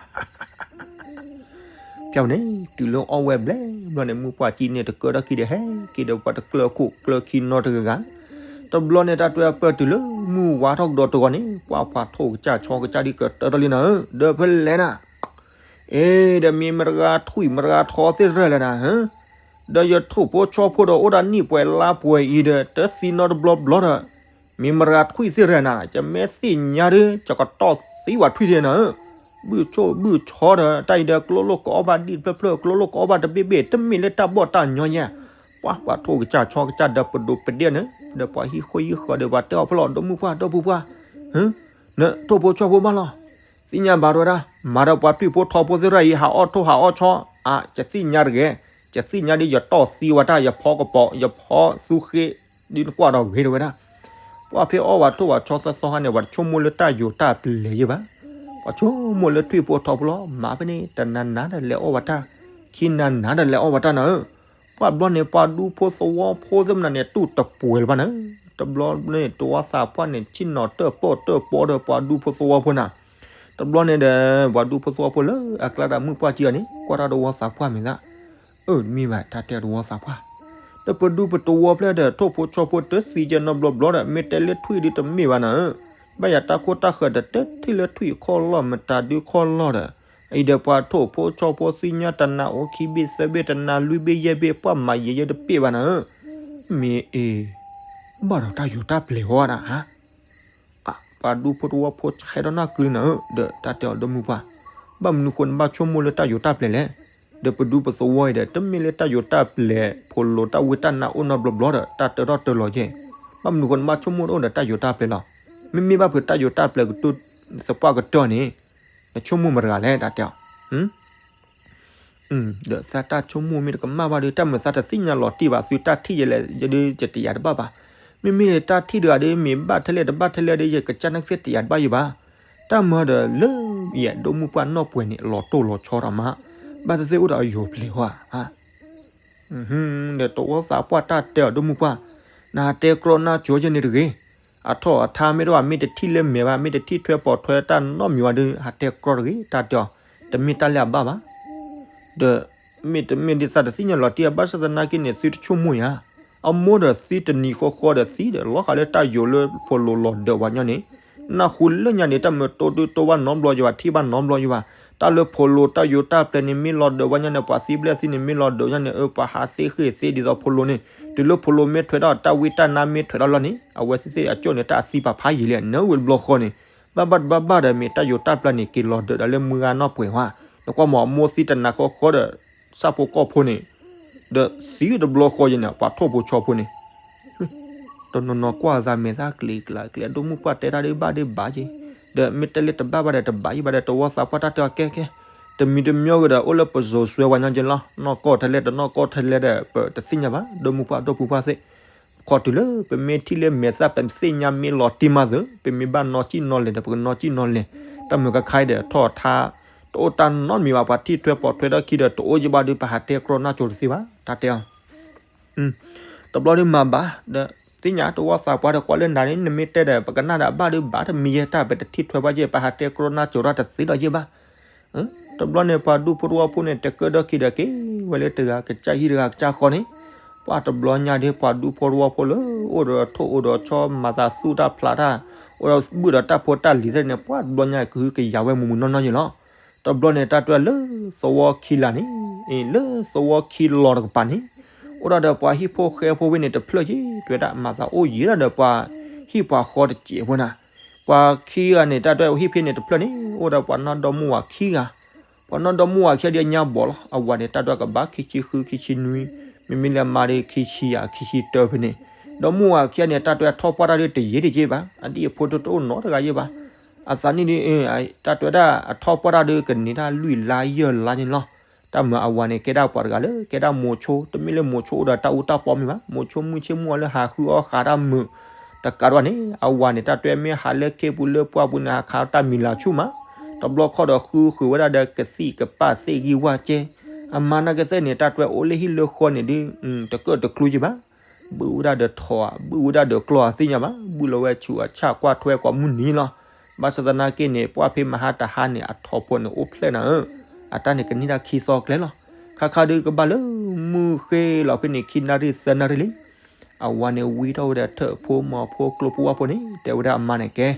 ဖဲန့ၣ် တုၤလၢအီၣ်ဝဲဘျဲၣ်ဘျီန့ၣ် မုၢ်ပှၢ်ကံန့ၣ် တကၢထီၣ်ခံဒီးဟဲက့ၤဒီးပှၤတကျၢခိၣ်ကျၢခံနီတဂၤဂၤ, တဘျီန့ၣ် တၢ်တဲပၢၢ်တုၤလၢမုၢ်ဝါထီၣ်ကဒီးတဂီၤန့ၣ် ပှၤပှၤထိၣ်ကစၢ်ဆီကစၢ်ဒ်ကတၢၢ်တလံနၤဧၢ, ဒီးဖဲလဲၣ်နၤ အ့ ဒီးမ့ၢ်မတဂၤထွံၣ်မတဂၤထီသ့ၣ်တဖၣ်လဲၣ်နၤဧၢ, ဒီးယထိၣ်ဖိဆီဖိဒီးအိၣ်ဒၣ်နံၣ်ပှဲၤလါပှဲၤအံၤဒီး တသံနီတဘျီဘျီဒီး မ့ၢ်မတဂၤထွံၣ်သ့ၣ်တဖၣ်နၤ ယမ့ၢ်သ့ၣ်ညါဒီး ယကတီၢ်သံဝဲထွံၣ်ဒၣ်နၤဧၢ, ဘုၣ်ဆိၣ်ဘုၣ်ဆီဒီး တၢ်အံၤဒီးကျိလိာ်ကအီၣ်ဘၣ်ဒံၣ်တဖျၢၣ်ဖျၢၣ် ကျိလိာ်ကအီၣ်ဘၣ်တဘ့ၣ်ဘ့ၣ် တမ့ၢ်လၢတၢ်ဘီၣ်တၢ်ညီယဲၢ်, ပှၤပှၤထိၣ်ကစၢ်ဆီကစၢ်ဒီးပဒိးပဒ့ၣ်န့ၣ် ဒီးပှၤဟံၣ်ဃီယံၣ်ဃီဒီးပှၤတဲအီၤဖဲလီၤ ဒီမုၢ်ပှၢ်ဒီပုၢ်ပှၢ် နထိၣ်ဖိဆီဖိဘၣ်လီၤ, သ့ၣ်ညါဘၣ်တဝဲဒၣ် မၤဒီးပှၤထွံၣ်ဖိထီဖိသ့ၣ်တဖၣ်အံၤ ဟးအီၣ်ထိၣ်ဟးအီၣ်ဆီ, အါ ယသ့ၣ်ညါတဂ့ၤ, ယသ့ၣ်ညါဒ်ယတီၢ်သံဝဲတၢ် ယဖီကပီၤ ယဖီသူဃ့ ဒ်နကွၢ်ဒီးဂ့ၤတဝဲဒၣ်, ပှၤဖဲအီၣ်ဝဲထိၣ်ဝဲဆီသၢသီခါန့ၣ် ပှၤတဆိကမိၣ်လၢတၢ်ယိၤတၢ်ပျဲၤယဲၢ်ဘၣ်, ပှၤဆိကမိၣ်လၢထွံၣ်ဖိထီဖိလီၤ, မၤဖဲန့ၣ် တနၤနၤဒီးလဲၤအီၣ်ဝဲတၢ်, ခံနၤနၤဒီးလဲၤအီၣ်ဝဲတၢ်နၤဧၢ ပှၤဘျီန့ၣ် ပှၤဒူဖိသဝီဖိသ့ၣ်မနၤန့ၣ် တူၢ်တပှဲၤလၢၤဘၣ်နၤ, တဘျီန့ၣ် တဝီသးပှၢ်န့ၣ် ဆ့ၣ်နီၤတၢၣ်ပီၣ်တၢၣ်ပီဒီးပှၤဒူဖိသဝီဖိနၤ, တဘျီန့ၣ်ဒီး ပှၤဒူဖိသဝီဖိလၢအကျါတၢ်မုၢ်ပှၢ်ကံအီၤန့ၣ် ကွၢ်တၢ်တဝီသးပှၢ်မ့ၢ်ဂ့ၤ, အၢ တမ့ၢ်ဘၣ် တၢ်တဲတဝီသးပှၢ်, ဒီးပဒူပတဝီဖျၢၣ်ဒီး ထိၣ်ဖိဆီဖိတသံကဲနီတဘျီဘျီဒီး မ့ၢ်တဲလၢထွံၣ်ဒုးတမ့ၢ်ဘၣ်နၤဧၢ, ဘၣ်ယၤတၢ်ခိတၢ်ဃၢၤဒီး တထံၣ်လၢထွံၣ်ခီၣ်လီၢ် မတၤဒုခီၣ်လီၢ်ဒီး အံၤဒီးပှၤထိၣ်ဖိဆီဖိသ့ၣ်ညါတနၤ အိၣ်ခံဘ့ၣ်သၢဘ့ၣ်တနၤ လွံၢ်ဘ့ၣ်ယဲၢ်ဘ့ၣ် ပှၤမၤယဲၢ်ယဲၢ်တပ့ၢ်ဘၣ်နၤဧၢ, မ့ၢ်အ့ၣ် ဘၣ်ဒီးတၢ်ယိၤတၢ်ပျဲၤဝဲဒၣ်ဧါ, ပှၤဒူဖိတဝီဖိဆဲးဒီးနၢ်ကုလံနၤဧၢ, ဒီးတၢ်တဲအီၤဒီမုၢ်ပှၢ်, ဘၣ်မနုၤဃိနဘၣ်ဆိကမိၣ်လၢတၢ်ယိၤတၢ်ပျဲၤလဲၣ်, ဒီးပဒူပသဝီအံၤဒီး တမ့ၢ်လၢတၢ်ယိၤတၢ်ပျဲၤ ဖိးလိာ်တၢ်ဝံတၢ်နါအိၣ်နီတဘျီဘျီဒီး တၢ်တၢထီၣ်တၢလီၤကဲ, ဘၣ်မနုၤဃိနဘၣ်ဆိကမိၣ်တအိၣ်ဒီးတၢ်ယိၤတၢ်ပျဲၤလီၤ, မ့မ့ၢ်ဘၣ်ဖုးတၢ်ယိၤတၢ်ပျဲၤကတိၤသပှၢ်ကတၢၢ်န့ၣ် နဆိကမိၣ်မတၤတဂၤလဲၣ် တၢ်တဲအီၤ ဒီးသးတၢ်ဆိကမိၣ်မ့ၢ်တကမၣ်ဘၣ်ဒီး တၢ်မုာ်သးတသ့ၣ်ညါလီၤတံၢ်ဘၣ် သုတၢ်ထံၣ်ယဲလဲၣ် ယဒုးယတယာ်တဘၣ်ဘၣ်, မ့မ့ၢ်တၢ်ထံၣ်တဂၤဒီး မ့ၢ်ဘၣ်ထဲလဲၣ်တဘၣ်ထဲလဲၣ်ဒီး ယကစၢ်နၢ်ကသ့ၣ်တယာ်တဘၣ်ယဘၣ်, တၢ်မၤဒီးလၢ ယဒိၣ်မုၢ်ပှၢ်နီၢ်ပှဲၤန့ၣ် လီၤတိၢ်လီၤဆီထီၣ်မး, ဘၣ်သ့ၣ်သ့ၣ်အိၣ်ဒီးအယိၤပျဲၤဟီဧါ ဒီးတဝီသးပှၢ်တၢ်တဲအီၤဒိၣ်မုၢ်ပှၢ်, နဟးတဲကြီနါကၠိယဲန့ၣ်တဂ့ၤ, အထီၣ်အထါမ့ၢ်တဘၣ် မ့ၢ်တထံၣ်လၢမဲာ်ဘၣ် မ့ၢ်တထံၣ်ထွဲပိာ်ထွဲတၢ်နီတမံၤဘၣ်ဒီး ဟးတဲကြီတဂ့ၤ တၢ်တဲအီၤ, တမ့ၢ်တၢ်လၢအဘၣ်ဘၣ်, ဒီးမ့တမ့ၢ်ဒ်သးတသ့ၣ်ညါလီၤတံၢ်အဘၣ်ဆၣ်သနာ်က့န့ၣ် သုတဆိကမိၣ်ယၤ, အမိၢ်ဒီးသံတနံၤဃီဃီဒီးသံဒီး လီၤဃာ်လၢတၢ်ယိၤလၢဖိးလိာ်လီၤဒၢးပှၤညီန့ၣ်, နၢ်ဟူလၢညါန့ၣ် တၢ်မၢတိဒုးတိဘၣ်နီတဘျီယဘၣ် ထံၣ်ဘၣ်နီတဘျီယဘၣ်, တၢ်လၢဖိးလိာ်တၢ်ယိၤတၢ်ပျဲၤန့ၣ် မ့ၢ်လီၤဒၢးပှၤညီန့ၣ် ပှၤသံဘျဲၣ်သံန့ၣ် မ့ၢ်လီၤဒၢးညါန့ၣ် အၢ ပှၤဟးသ့ဃ့ၢ်သ့ဒ်သိးဖိးလိာ်န့ၣ် တုၤလၢဖိလိၤမ့ၢ်ထွဲဒီး တၢ်ဝံတၢ်နါမ့ၢ်ထွဲဒီးလီၤန့ၣ် အဝဲသ့ၣ်သ့ၣ်အကၠိၣ်န့ၣ် တၢ်အသံပာ်ဖးယံာ်လံ နၢဝံၤတဘျီဃီန့ၣ် ဘၣ်ဘၣ်တဘၣ်ဘၣ်ဒီး မ့ၢ်တၢ်ယိၤတၢ်ပျၢ်န့ၣ် က့ၤလီၤဒၢးဒီးလၢမုၢ်ဂၤနီၢ်ပှဲၤဝဲ, နကွၢ်မ့ၢ်အမိၢ်သံတနၤဃီဃီဒီး ဆၣ်ဖိကီၢ်ဖိန့ၣ် ဒီးသံတဘျီဃီယဲန့ၣ် ပှၤထိၣ်ဖိဆီဖိန့ၣ် တနီၤနီၤကွၢ်အသးမဲာ်သၣ်ကျ့ၤကျးကျ့ၤ အဒိၣ်မုၣ်ပှၢ်တဲတၢ်ဒ်ဘၣ်ဒ်ဘၣ်က့ၤ, ဒီးမ့ၢ်တဲလၢတဘၣ်ဘၣ်ဒီးတဘၣ်ယံၤဘၣ်ဒီး တဝီသးပှၢ်တၢ်တဲအီၤကဲကဲ, တမံၤတမံၤဂ့ၤဒီး အိၣ်လၢပစိၤစွဲဝဲညီက့ၤလီၤ, နီၢ်ကီၢ်ထဲလဲၣ် တနီၢ်ကီၢ်ထဲလဲၣ်ဒီး ပတသ့ၣ်ညါဘၣ်, ဒိၣ်မုၣ်ပှၢ်ဒိၣ်ပူၤပှၢ်သ့ၣ်, ခီတုၤလၢပမ့ၢ်ထံၣ်လၢမဲာ်သၣ် ပသ့ၣ်ညါမ့ၢ်လီၤတံၢ်မးသ့ၣ် ပမ့ၢ်ဘၣ်နီၢ်ကံၣ်နီၢ်လဲၤဒီး ပကနီၢ်ကံၣ်နီၢ်လဲၤ, တၢ်မုာ်ကခါအံၤဒီး ထီၣ်ထါ တအိၣ်တၢ်နီတမံၤဘၣ်, ပှၤထံၣ်ထွဲပိာ်ထွဲထီၣ်ခံဒီး တအိၣ်ယံၤဘၣ်ဒီး ပဟးတဲကြီနီၢ်ကၠိတသ့ဘၣ်, တၢ်တဲအီၤ တဘျီဒုးမၤဘၣ်, ဒီးသ့ၣ်ညါတဝီသးပှၢ်ဒီးကွၢ်လၢနၤန့ၣ် နမ့ၢ်တဲဒီး ပကနၣ်ဒီးအဘၣ်ဒုးဘၣ်တမံၤယဲၢ် တၢ်ပတထံၣ်ထွဲဘၣ်ယဲၢ် ပဟးတဲကြီနီၢ်ကၠိတၢ်တသ့ဒီးယဲၢ်ဘၣ်. တဘျီန့ၣ် ပှၤဒူဖိတဝီဖိန့ၣ် တကၢၢ်ဒီးခံဒီးက့ၤဝဲလၢတဂၤကစၢ်ဟံၣ်တဂၤကစၢ်ဃီန့ၣ်, ပှၤတဘျီညါဒ်ပှၤဒူဖိတဝီဖိလၢ အိၣ်ဒီးထိၣ်အိၣ်ဒီးဆီ မၤသးသူၣ်တၢ်ဖျးတၢ်, အိၣ်ဒီးဘုၣ်ဒီးတၢ်ဖိတၢ်လံၤသ့ၣ်န့ၣ် ပှၤတဘျီညါကဟုကယာ်ဝဲမုာ်မုာ်နီၢ်နီၢ်ယဲၢ်လီၤ. တဘျီန့ၣ် တၢ်တွဲလၢသဝီခံလၢ်န့ၣ်, လၢသဝီခံလီၤတကပၤန့ၣ်, အိၣ်ဒၣ်ဒီးပှၤဟံၣ်ဖိဃဲဖိဖဲန့ၣ်တဖျၢၣ်က့ၤ တွဲဒၣ်မၤသးအိၣ်ယံၤဒၣ်ဒီးပှၤဟံၣ်ပှၤဃီတစဲးဖိနၤ, ပှၤခံဂၤန့ၣ် တၢ်တွဲဟံၣ်ဖဲန့ၣ်တဖျၢၣ်န့ၣ် အိၣ်ဒီးပှၤနီၢ်ဒီမါဝၤခံဂၤ, ပှၤနီၢ်ဒီမါဝၤခံဂၤဒ်အညါဘီၣ်လီၤ. အဝၤန့ၣ် တၢ်တွဲကဘၣ်ခံဆံဃု ခံဆံနွံ, မ့မ့ၢ်လၢအမါဒီးခံဆံယဲၢ် ခံဆံတၢဖဲန့ၣ်, ဒီမါဝၤခံဂၤန့ၣ် တၢ်တွဲအထီၣ်ပှၢ်တၢ်ဒုးတယံၤတယံၤဘၣ်, အဒ်အဖိတအိၣ်နီတဂၤယဲၢ်ဘၣ်. အသးနံၣ်ဒ် တၢ်တွဲဒၣ်အထီၣ်ပှၢ်တၢ်ဒုး ကန့ၢ်တၢ်လွံၢ်လါယဲၢ်လါန့ၣ်လီၤ. တၢ်မုာ်အဝၤန့ၣ် ကဲဒၣ်ပှၤတဂၤလၢ ကဲဒၣ်မိၤဆိ, တမ့ၢ်လၢမိၤဆိအိၣ်ဒီးတၢ်အူတၢ်ပီမ့ၢ်ဘၣ်, မိၤဆိမုၢ်ဆ့ၣ်မုၢ်အီၤလၢဟးဃုအီၣ်ဃးတၢ်မုာ်, တကးဒံးဘၣ်န့ၣ် အဝၤန့ၣ် တၢ်တွဲမ့ၢ်ဟးလၢခ့ပူၤလၢပှၢ်ပူၤန့ၣ် ဟးခးတၢ်မံၤလၤဆူၣ်မး, တဘျီခီဒီးဃုဃုာ်ဝဲဒၣ်ဒီးကသံၣ်ကပၢ်သ့ၣ်ဂံၢ်ဝၣ်ကဲ, အမါနာ်က့သ့ၣ်န့ၣ် တၢ်တွဲအိၣ်လၢဟံၣ်လၢဃီန့ၣ်ဒ် တကၢၣ်တကျူယဲၢ်ဘၣ်. ဘုၣ်ဝဲဒၣ်ဒီးထိၣ်ဧါ, ဘုၣ်ဝဲဒၣ်ဒီးကျီၢ်ဧါသ့ၣ်ညါဘၣ်, ဘုၣ်လီၤဝဲဆူးအဆၣ်ကွၢ်ထွဲကိးမုၢ်နံၤလီၤ. ဘၣ်ဆၣ်သနာ်က့န့ၣ် ပှၢ်ဖဲမဟါတဟါန့ၣ် အထိၣ်ဖိန့ၣ်အိၣ်ဖျဲၣ်နၤဧၢ, အတၢ်န့ၣ်ကန့ၢ်တၢ်ခံသီကျဲလီၤ. ခါခါဒုးကဘၣ်လၢမုၢ်ဃ့လီၤဖဲန့ၣ် ခံနၣ်ရံၣ်သၢနၣ်ရံၣ်လံ. အဝၤန့ၣ်ဝံထီၣ်ဝဲဒီးထၢၣ်ဖိမီၤဖိကျိဖိဝၣ်ဖိန့ၣ် တဲဝဲဒၣ်အမါန့ၣ်ကဲ,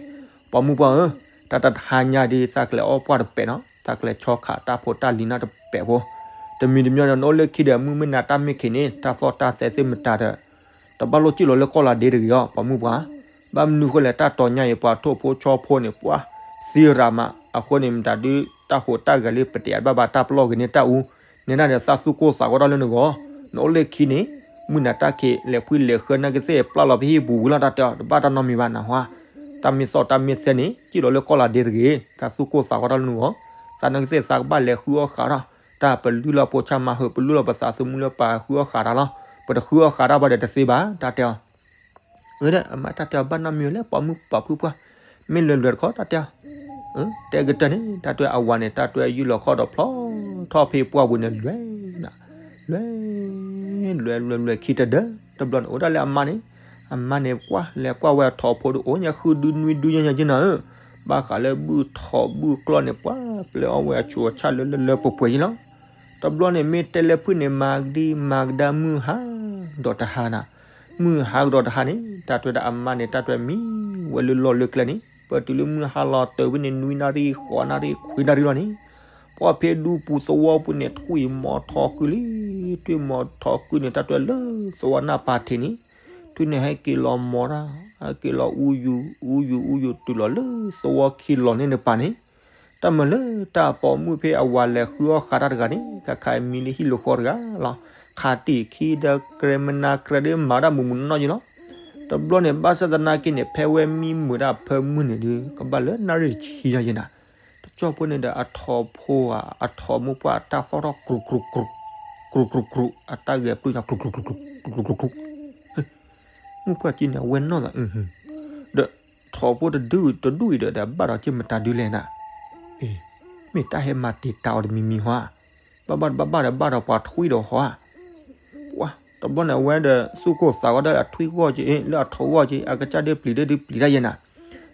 ပိာ်မုၣ်ပှၢ်ဧၢ, တၢ်တဟါညါဒ်သးကျဲၤအီၣ်ပှၢ်တပဲာ်နီၤ, သးကျဲၤဆီခးတၢ်ဖိတၢ်လံၤနီတပဲာ်ဖိ, တမံၤတမံၤဒီးနအိၣ်လၢခံဒီး မုၢ်မ့ၢ်နၤတၢ်မ့ၢ်ခံးန့ၣ် တၢ်သီၣ်တၢ်သဲသ့ၣ်မတၤဒီး တဘၣ်လိၣ်စံၣ်လီၤလၢကီၢ်လၤဒ့တဂ့ၤအီၤ ပိာ်မုၣ်ပှၢ်, ဘၣ်မနုၤဃိလဲၣ် တၢ်တီၤညါအံၤ ပှၤထိၣ်ဖိဆီဖိန့ၣ် ပှၢ်သံရၤမး, အဃိန့ၣ် မတၤဒုး တၢ်ဟူးတၢ်ဂဲၤလၢပတဲာ်ဘၣ်ဘၣ်တၢ်ပလီၢ်ဂ့ၤန့ၢ်တၢ်အူ, နဲဒၣ်ဒီးသးသူၣ်ကိၢ်သးဂီၤတၢ်လၢနဂီၢ်, နအိၣ်လၢခံန့ၣ် မုၢ်နၤတၢ်ခံး လဲၤဖှံလဲၤဃၢနၢ်ကသ့ၣ် ပျၢ်လီၤဖဲဟံၣ်ပူၤဝံၤလီၤ တၢ်တဲအီၤ တဘၣ်တၢ်နီတမံၤဘၣ်နဟါ, တၢ်မ့ၢ်သီၣ်တၢ်မ့ၢ်သဲန့ၣ် စံၣ်လီၤလၢကီၢ်လၤဒ့တဂ့ၤ, သးသူၣ်ကိၢ်သးဂီၤတၢ်လၢနဂီၢ်, သးနၢ်ကသ့ၣ်သးကဘၣ်လဲၤဃုအီၣ်ဃးထီၣ်, တၢ်ပလုၢ်လီၤပိာ်ဆၣ်မၤဟၢၤ ပလုၢ်လီၤပသးသမူလၢပဃုအီၣ်ဃးတၢ်လီၤ, ပတဃုအီၣ်ဃးတၢ်ဘၣ်ဒီးတသ့ဘၣ် တၢ်တဲအီၤ အဝဲဒၣ်အမါတၢ်တဲအီၤဘၣ်နီတမံၤလဲၣ် ပိာ်မုၣ်ပိာ်ဖုပှၢ်, မ့ၢ်လွဲလွဲတခီ တၢ်တဲအီၤ, တဲကတၢၢ်န့ၣ် တၢ်တွဲအဝၤန့ၣ် တၢ်တွဲယူၢ်လီၤခီၣ်ဒီးဖျီထီၣ်ဖဲပှၢ်ပူၤန့ၣ် လွဲ, လွဲ, လွဲလွဲလွဲခံတဒၢ, တဘျီန့ၣ် အိၣ်ဒၣ်လၢအမါန့ၣ်, အမါန့ၣ်ကွၢ်လဲၤကွၢ်ဝဲအထိၣ်ဖိဒီး အိၣ်ညါဃုဒုနွံဒုညါညါက့နီၤဧၢ, ဘၣ်ဃးလၢဘုၣ်ထိၣ်ဘုၣ်ကျီၢ်န့ၣ် ပှၢ်ပျဲအီၣ်ဝဲအဆူးအဆၣ်လၢလၢလၢပှဲၤပှဲၤယ့လီၤ. တဘျီန့ၣ် မ့ၢ်တဲလၢဖုၣ်န့ၣ် မၤကဒံမၤကဒါ မုၢ်ဟါကဒီးတဟါနၤ, မုၢ်ဟါကဒီးတဟါန့ၣ် တၢ်တွဲဒၣ်အမါန့ၣ် တၢ်တွဲမံဝဲလၢလီၢ်လၢကျဲန့ၣ် ပတုၤလၢမုၢ်ဟါလီၤတၢ်ဖဲန့ၣ် နွံနၣ်ရံၣ် ဃိးနၣ်ရံၣ် ခွံနၣ်ရံၣ်လီၤန့ၣ်, ပှၢ်ဖဲဒူပူၤသဝီပူၤန့ၣ် ထွံၣ်မီၤထီၣ်ကုၢ်လံ, ထွံၣ်မီၤထီၣ်ကုၢ်န့ၣ် တၢ်တွဲလၢသဝီနၢ်ပၤထံးန့ၣ်, ထွံၣ်န့ၣ်ဟဲက့ၤလီၤမီၤတၢ်, ဟဲက့ၤလီၤအူယူၤ, အူယူၤ အူယူၤ တုၤလီၤလၢသဝီခံလီၤန့ၣ်တပၤန့ၣ် တၢ်မၤလၢတၢ်ပိာ်မုၣ်ဖဲအဝၤလဲၤဃုအီၣ်ဃးတၢ်တဂၤန့ၣ် ခါခါမံလၢဟံၣ်လၢဃီတဂၤလီၤ. ခးတံၢ်ခံဒီးကြဲမနၤကြဲဒီးမၤဒၣ်မုာ်မုာ်နီၢ်နီၢ်ယ့လီၤ. တဘျီန့ၣ် ဘၣ်ဆၣ်သနာ်က့န့ၣ် ဖဲဝဲမံမုာ်ဒၣ်ဖၢမုၢ်န့ၣ်ဒီး ကဘၣ်လၢနၣ်ရံၣ်တဆံညါယ့နၤ, တကၠီၣ်ဖိန့ၣ်ဒီးအထိၣ်ဖိဧါ အထိၣ်မုၣ်ပှၢ်တၢ်သီၣ်ထီၣ်ကြူးကြူးကြူး, ကြူးကြူးကြူး အတၢ်ဂဲၤပျုၢ်ညါ ကြူးကြူးကြူး ကြူးကြူးကြူး မုၣ်ပှၢ်ကံန့ၣ် အဝဲနီၢ်သး, ဒီးထိၣ်ဖိတဒူၣ်တဒူၣ်အံၤဒီး ဒီးဘၣ်ဒီးက့မတၤဒုလဲၣ်နၤ, မ့ၢ်တၢ်ဟဲမၤတံာ်တာ်အီၤတမံၤမံၤဟီဧါ, ဘၣ်ဘၣ်တဘၣ်ဘၣ်ဒီး ဘၣ်ဒီးပှၤထွံၣ်ဒီးဟီဧါ, ပှၤ တဘျီန့ၣ် အဝဲဒီးသူၣ်ကိၢ်သးဂီၤဒီး အထွံၣ်ဂီၢ်က့ၤ လၢအထိၣ်ဂီၢ်က့ၤ အကစၢ်ဒ့ပျံၤဒ့ဒုးပျံၤတၢ်ယဲနၤ,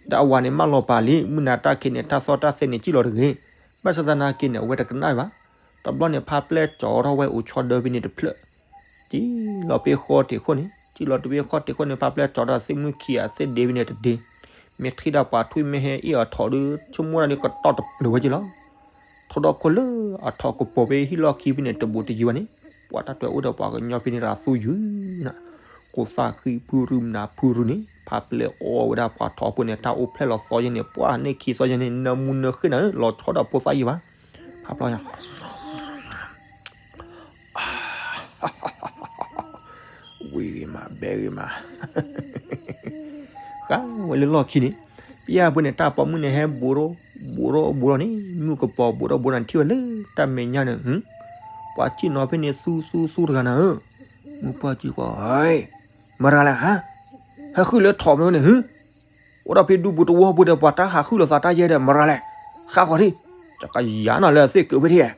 ဒီးအဝၤန့ၣ် မၢလီၤပာ်လံ မုၢ်နၤတၢ်ခံးန့ၣ် တၢ်သီၣ်တၢ်သဲန့ၣ် စံၣ်လီၤတဂ့ၤ, ဘၣ်ဆၣ်သနာ်က့န့ၣ် အဝဲတကနၣ်ဘၣ်. တဘျီန့ၣ် ဖါပျဲၢ်ကၠီထီၣ်ဝဲအိၣ်ဆီဒၢဖဲန့ၣ်တဖျၢၣ်, စံၣ်လီၤဖဲဃီတ့ၢ်ခိၣ်န့ၣ်, စံၣ်လီၤတဖဲဃီတ့ၢ်ခိၣ်န့ၣ် ဖါပျဲၢ်ကၠီထီၣ်သ့ၣ်မုၢ်ခံဂၤသ့ၣ်ဒ့ဖဲန့ၣ်တဒ့, မ့ၢ်ထံၣ်ဒၣ်ပှၤထွံၣ်မ့ၢ်ဟဲအ့ၣ်အထိၣ်ဒီး ဆိကမိၣ်ဒၣ်န့ၣ် ကတီၢ်တပျုာ်ဝဲက့ၤလီၤ. ထိၣ်ဒီခိၣ်လၢအထိၣ်ကပိာ်ဖဲဟံၣ်လီၢ်ခံဖဲန့ၣ် တဘူးတယံၤဘၣ်န့ၣ်, ပှၤတၢ်တွဲအိၣ်ဒီးပှၤကညီဖဲန့ၣ် တဂၤသူယုၢ်နၤ, ကိးသၣ်ဃံဖုရူမနၤဖုရူန့ၣ် ဖးပျဲအီၣ်ဝဲဒၣ်ပှၤထီဖိန့ၣ် တၢ်အိၣ်ဖျဲၣ်လီၤသီယဲန့ၣ် ပှၢ်န့ၣ်ခံသီယဲန့ၣ် နၢမူနၢဃ့ၢ်နၤဧၢ လီၤဆီဒီးဖိသၣ်ယဲဘၣ်. ဖးပျဲညါ ဝံၤဂ့ၤမး ဘဲဂ့ၤမး ဃါဝဲလၢလီၢ်ခံန့ၣ် ပျဲၢ်ဖိန့ၣ် တၢ်ပိာ်မုၣ်န့ၣ် ဟဲဘူးထီၣ်ဘူးထီၣ်ဘူးထီၣ်န့ၣ် မုၢ်ကပီၤဘူးထီၣ်ဘူးထီၣ်န့ၣ် ထံၣ်ဝဲလၢတၢ်မဲာ်ညါန့ၣ် ပှၤစံၣ်နီၤဖဲန့ၣ် သူသူသူတဂၤနၤဧၢ. မုၢ်ပှၢ်စံၣ်ကွၢ် ဟဲ မတၤလဲၣ်ဟါ ဟဲဃုလၢထီၣ်မ့ၢ်န့ၣ် ဟူ အိၣ်ဒီးဖဲဒူပူၤတဝီပူၤဒီး ပှၤတၢ်ဟးဃုလိာ်သးတၢ်ယဲဒီး မတၤလဲၣ် ဃါဃီၤထံၣ် ကယၤနီၤလၢအသ့ၣ်ကၢးဖဲထံၣ်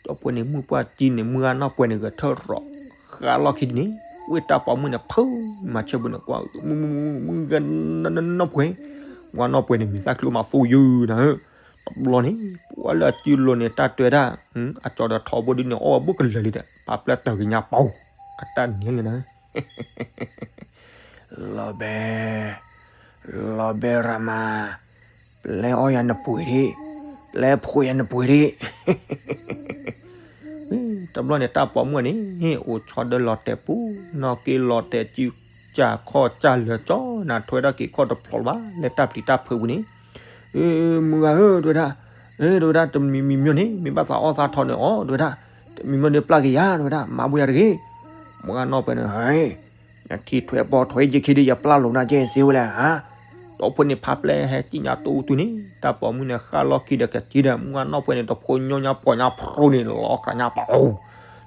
ဒီးပှဲၤန့ၣ် မုၢ်ပှၢ်စံၣ်န့ၣ် မုၢ်ဂၤနီၢ်ပှဲၤန့ၣ် ဂဲၤထၢၣ်ရီး ဃါလီၢ်ခံဒ်န့ၣ် ဝဲတၢ်ပိာ်မုၣ်န့ၣ် ဖုမၤဆၢပူၤန့ၣ် ကွၢ် မုၢ်ဂၤနီၢ်ပှဲၤ မုၢ်ဂၤနီၢ်ပှဲၤန့ၣ် မ့ၢ်သၣ်ချူမၤသူယုာ်နၤဧၢ. တဘျီန့ၣ် ပှၤလၢအစုလိၤန့ၣ် တၢ်တဲဒၣ် အကၠီဒီးထီဘိဒ်န့ၣ် အီၣ်ဝဲဘူးကလၢာ်လံဒီး ပာ်ပျဲတၢ်ကညါပီ အတၢ်န့ၣ်လၢနၤ လီၤဘဲ လီၤဘဲရၤမၤ ပျဲအီၣ်ယၤနပှ့ၤဒံး ပျဲဖိးယၤနပှ့ၤဒံး တဘျီန့ၣ် တၢ်ပိာ်မုၣ်န့ၣ် အိၣ်ဆီဒၢလီၤတဲာ်ပူၤ နီၢ်က့လီၤတဲာ်စု ကၢ်ခီၣ်ကၢ်လၢာ်ကၠီ နၤထွဲဒၣ်က့ၤခီၣ်တဖျိးလၢၤဘၣ် လၢတၢ်ပျံၤတၢ်ဖုးပူၤန့ၣ် မုၢ်ဂၤဧၢ တဲဝဲဒၣ် တဲဝဲဒၣ် တမံၤမံၤမံၤန့ၣ် မ့ၢ်ဘၣ်သးအီၣ်သးထီန့ၣ် အီၣ် တဲဝဲဒၣ် တမံၤမံၤန့ၣ် ပျၢ်က့ၤယၤ တဲဝဲဒၣ် မၤဘၣ်ယၤတဂ့ၤ မုၢ်ဂၤနီၢ်ပှဲၤန့ၣ် နထံၣ်ထွဲပီထွဲယခံဒီး ယပျၢ်လိာ်နၤကဲသ့ဝဲလဲၣ်ဧါ. ဒီးဖိန့ၣ်ဖးပျဲဟဲစံၣ်ညါတိၢ်တူၢ်န့ၣ် တၢ်ပိာ်မုၣ်န့ၣ် ဃၣ်လီၢ်ခံဒီးကစံဒီး မုၢ်ဂၤနီၢ်ပှဲၤန့ၣ် တဖိညီညါပီၤညါဖရိန့ၣ် လီၤအီၣ်ကြးညါပီၤ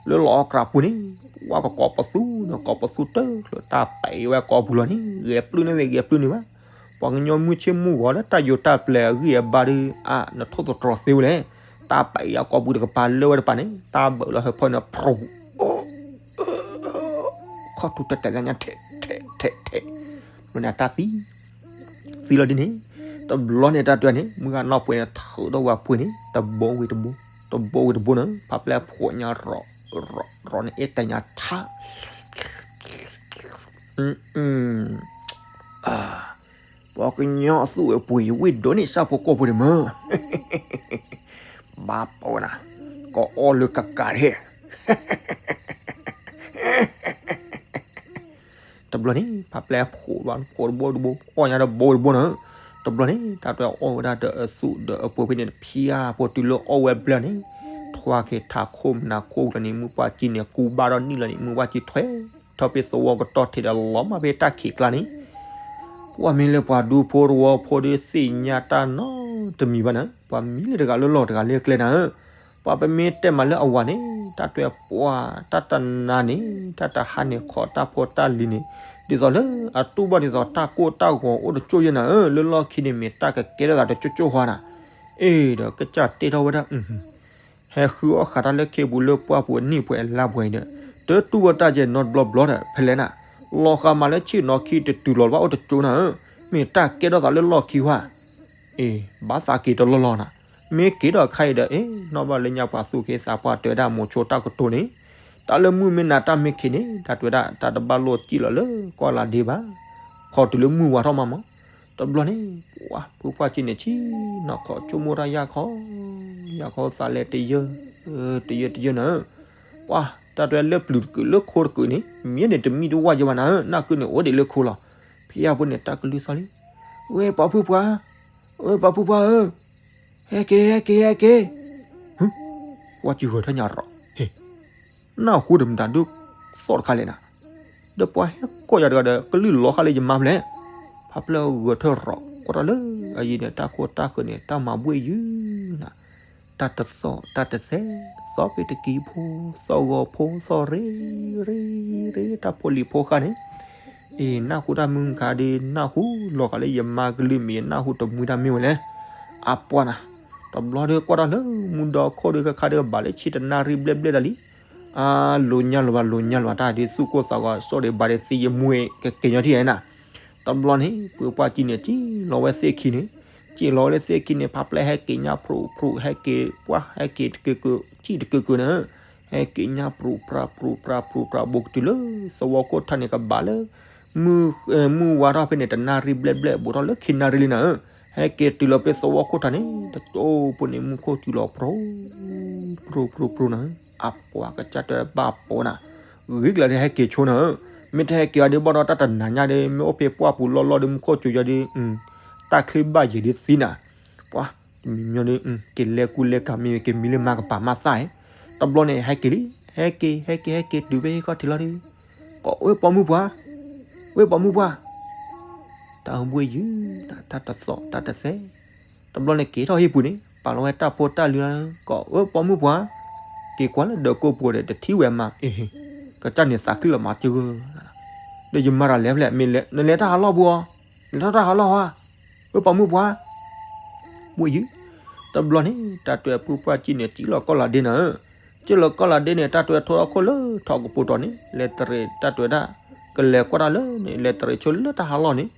လၢလီၤအီၣ်ကြးပူၤန့ၣ် ဝဲကကိးပသူန့ၣ် ကိးပသူတၢၢ်ချၢ တၢ်ပဲာ်ဝဲကိာ်ပူၤလီၤန့ၣ် ဂဲၤပျုၢ်န့ၣ်သ့ ဂဲၤပျုၢ်န့ၣ်ဘၣ် ပှၤကညီမုၢ်ဆ့ၣ်မုၢ်ဂီၤလၢတၢ်ယိၤတၢ်ပျဲၤအဂံၢ်အဘါဒီး အါ နထိၣ်သတြီၤသ့ဝဲလဲၣ် တၢ်ပဲာ်အံၤအကိာ်ပူၤတကပၤလၢဝဲတပၤန့ၣ် တၢ်ဘၢးလီၤဟၢဖၢန့ၣ် ဖရိ ခီၣ်ထူၣ်တဲာ်တဲာ်ညါ ထဲးထဲးထဲးထဲး မ့ၢ်န့ၣ်တၢ်သံ သံလီၤဒ်န့ၣ် တဘျီန့ၣ်တၢ်တဲန့ၣ် မုၢ်ဂၤနီၢ်ပှဲၤန့ၣ် ထုးထီၣ်ဝဲအပှ့ၤန့ၣ် တဘိဝံၤတဘိ တဘိဝံၤတဘိန့ၣ် ဖးပျဲဖိးညါရီး ရီးန့ၣ် အဲၣ်တဲာ်ညါထါ ပှၤကညီအသူၣ်ဝဲပှ့ၤ ယဝံၣ်ဒိးန့ၢ်ဆၣ်ဖိကီၢ်ဖိန့ၣ်မ့ၢ် ဘၣ်ပိာ်နၤ ကအီၣ်လၢကကးဒၣ် တဘျီန့ၣ် ဖးပျဲဖိးဘၣ် ဖိးတဘိတဘိ အီၣ်ညါတဘိတဘိန့ၣ် တဘျီန့ၣ် တၢ်တဲအီၣ်ဝဲဒၣ်ဒီးအသူၣ်ဒီးအပှ့ၤဖဲန့ၣ် ဖၠါဖိတုၤလၢအီၣ်ဝဲဘျဲၣ်န့ၣ် ထွါက့ၤထးခိၣ်မနၤခိၣ်ကျါန့ၣ် မုၢ်ပှၢ်ကံန့ၣ် ကူဘၣ်ဒီးနံၣ်လီၤန့ၣ် မုၢ်ပှၢ်ကံထွဲ ထီၣ်ဖဲသဝီကတီၢ်ထံးဒီးလီၤမၢ်ဖဲတၢ်ခံးကျါန့ၣ် ပှၤမ့ၢ်လၢပှၤဒူဖိတဝီဖိဒီးသ့ၣ်ညါတၢ်နီတမံၤဘၣ်န့ၣ် ပှၤမံလၢတဂၤလၢလီၢ်တဂၤလၢကျဲနၤဧၢ ပှၤပမ့ၢ်တဲမးလၢအဝၤန့ၣ် တၢ်တဲပှၤ တၢ်တနါန့ၣ် တၢ်တဟါန့ၣ် ခိးတၢ်ဖိတၢ်လံၤန့ၣ် ဒ်သိးလၢအတူၢ်ဘၣ်ဒ်သိးတၢ်ကိၢ်တၢ်ဂီၤအိၣ်တကၠိၢ်ယဲနၤဧၢ လၢလီၢ်ခံန့ၣ် မ့ၢ်တၢ်ကကဲထီၣ်သးတကၠိၢ်ကၠိၢ်ဃီနၤ အ့ၣ် ဒီးကစၢ်တဲထီၣ်ဝဲဒၣ် ဟဲဃုအီၣ်ဃာ်တၢ်လၢခ့ပူၤလၢပှၢ်ပူၤအနံၣ်ပှဲၤအလါပှဲၤအံၤဒီး တတူၢ်ဘၣ်တၢ်ယဲနီတဘျီဘျီဒီး ဖဲလဲၣ်နၤ လီၤဃာ်မးလၢဆ့ၣ်နီၤခံတတုၤလီၤဘၣ်အိၣ်တကၠိၢ်နၤဧၢ မ့ၢ်တၢ်ကဲထီၣ်သးလၢလီၢ်ခံဝါ အ့ၣ် ဘၣ်သးက့ၤတလီၢ်လီၢ်နၤ မ့ၢ်က့ၤဒီးခါအံၤဒီး အ့ၣ် နီၢ်ဘၣ်လၢညါပှၤသူၣ်က့သးပှၢ်တဲဝဲဒၣ်မိၤဆိတၢ်ကတိၤန့ၣ် တၢ်လၢမုၢ်မ့ၢ်နၤတၢ်မ့ၢ်ခံးန့ၣ် တၢ်တဲဝဲဒၣ် တၢ်တဘၣ်လိာ်စံၣ်လီၤလၢကီၢ်လၤဒ့ဘၣ် ခီတုၤလၢမုၢ်ဝါထီၣ်မးမး တဘျီန့ၣ် ပှၤဖုပှၢ်ကံန့ၣ် ဆံနီၢ်ခီဆိကမိၣ်တၢ်ယၢ်ခီ ယၢ်ခီသးလဲတယၢ တယၢတယၢနၤဧၢ ပှၤတၢ်တဲလၢပျုၤတကုာ်လၢခိတကုာ်န့ၣ် မ့ၢ်န့ၣ်တမံတဝၢ်ယဲဘၣ်နၤဧၢ နၢ်ကုန့ၣ်အိၣ်ဒံးလၢခိလီၤ ဖံယၢ်ဖိန့ၣ် တၢ်ကလုၢ်သီလံ ဝဲပှၤဖုပှၢ် ဝဲပှၤဖုပှၢ်ဧၢ ဟဲက့ၤ ဟဲက့ၤ ဟဲက့ၤ ဟူ ပှၤစံၣ်ဂၢၢ်ထၢညါရီး ဟ့ၣ် နၢ်ဟူဒီးမတၤဒုးသီၣ်တခါလဲၣ်နၤ ဒီးပှၤဟဲကိးယၤတဂၤဒီး ကလုၢ်လီၤဃာ်လၢယမါဖျဲၣ် ဖးဖျဲၣ်ဂၢၢ်ထၢရီး ကွၢ်တၢ်လၢအယံၤန့ၣ် တၢ်ခိၣ်တၢ်ဃၢၤန့ၣ် တၢ်မၤဘှ့ၣ်ယုၢ်နၤ တၢ်တသီၣ်တၢ်တသဲ သီၣ်ဖဲတကံၢ်ဖိ သီၣ်ဂီၤဖိ သီၣ်ရ့ရ့ရ့ တၢ်ဖိလံၤဖိဃာ်န့ၣ် အ့ၣ် နၢ်ဟူတၢ်မုၢ်ခါဒီး နၢ်ဟူလီၤဃာ်လၢယမါကလုၢ်မ့ၢ် နၢ်ဟူတမှံတၢ်မ့ၢ်ဝဲလဲၣ် အပှၤနၤ တဘျီဒီးကွၢ်တၢ်လၢမူဒီခိၣ်ဒီး ခါခါဒီးဘၣ်လၢဆံတနၣ်ရံၣ်ဘျဲၣ်ဘျဲၣ်တၢ်လံ အါ လိၤညါလီၤဘၣ် လိၤညါလီၤဘၣ် တၢ်ဒ်သူၣ်ကိၢ်သးဂီၤ စိၣ်ဒံးဘၣ်ဒံးသံယမူကက့ၤညီထံၣ်နၤ တဘျီန့ၣ် ဖုပှၢ်ကံန့ၣ် စံၣ်လီၤဝဲသ့ၣ်ခံန့ၣ် စံၣ်လီၤဝဲလၢသ့ၣ်ခံန့ၣ် ဖးဖျဲၣ်ဟဲက့ၤညါဖျိဖျိ ဟဲက့ၤပှၢ် ဟဲက့ၤတက့ၢ်က့ၢ် စံၣ်တက့ၢ်က့ၢ်န့ၣ် ဟဲက့ၤညါပြူးပြးပြူးပြးပြူးပြး ဘူးကတုၤလၢသဝီခိၣ်ထါန့ၣ်ကဘၣ်လၢ မုၢ်ဝါထီၣ်ဖဲန့ၣ် တနၣ်ရံၣ်ဘျဲၣ်ဘျဲၣ် ဘူးထီၣ်လၢခံနၣ်ရံၣ်လံနၤဧၢ ဟဲက့ၤတုၤလီၤဖဲသဝီခိၣ်ထါန့ၣ် တကၠိဖိန့ၣ် မူခိၣ်စူၤလီၤပြူး ပြူးပြူးပြူးနၤဧၢ အပှၤကစၢ်တဲဘၣ်ပိာ်နၤ ဂ့ၤကလၢာ်ဒီးဟဲက့ၤဆိနၤဧၢ မ့ၢ်တဟဲက့ၤအီၤဒ်ဘၣ်ဒီး တၢ်တနၤညါဒီး မ့ၢ်အိၣ်ဖဲပှၢ်ပူၤလီၢ်လီၢ်ဒီး မူခိၣ်စူၤယီၤဒီး တၢ်ချံဘၣ်ယံၤဒ်သံနၤ, ပှၤ တမံၤမံၤဒီး က့ၤလဲၤကူလဲၤကၤမ့ၢ် က့ၤမံလၢမၤကပၤမၤသၣ်, တဘျီန့ၣ် ဟဲက့ၤလံ, ဟဲက့ၤ ဟဲက့ၤ ဟဲက့ၤတုၤဖဲဟံၣ်ခီၣ်ထံးလီၤဒီး, ကိးဝဲပိာ်မုၣ်ပှၢ်, ဝဲပိာ်မုၣ်ပှၢ်, တၢ်ဘှ့ၣ်ယုၢ်, တၢ်တသီၣ်တၢ်တသဲ, တဘျီန့ၣ်က့ၤထီၣ်ဟံၣ်ပူၤန့ၣ် ပာ်လီၤဝဲတၢ်ဖိတၢ်လံၤလီၤ, ကိးဝဲပိာ်မုၣ်ပှၢ်, က့ၤကွၢ်လၢဒၢးကိးပူၤဒီး တထံၣ်ဝဲမး, အ့ ကစၢ်န့ၣ်သးခုလီၤမၤစၢၤဂၢၢ်, ဒီးယမၤတၢ်လဲၤဖဲလဲၣ်, မ့ၢ်လဲၤ နလဲၤတၢ်ဟးလီၢ်ပူၤအီၤ, လဲၤထီၣ်တၢ်ဟးလီၢ်ဟါ, ဝဲပိာ်မုၣ်ပှၢ် ဘှ့ၣ်ယုၢ်, တဘျီန့ၣ် တၢ်တွဲၣ်ဖုပှၢ်ကံၣ်န့ၣ် စံၣ်လီၤကီၢ်လီၤဒ့နၤဧၢ, စံၣ်လီၤကီၢ်လီၤဒ့န့ၣ် တၢ်တွဲၣ်ထိၣ်ထီၣ်ခိၣ်လၢထီၣ်ကပူၤတီၤန့ၣ် လဲၤတရံးတၢ်တွဲၣ်ဒၣ်, ကလဲၤကွၢ်တၢ်လၢန့ၣ် လဲၤတရံးဆိလၢတၢ်ဟးလီၢ်န့ၣ်,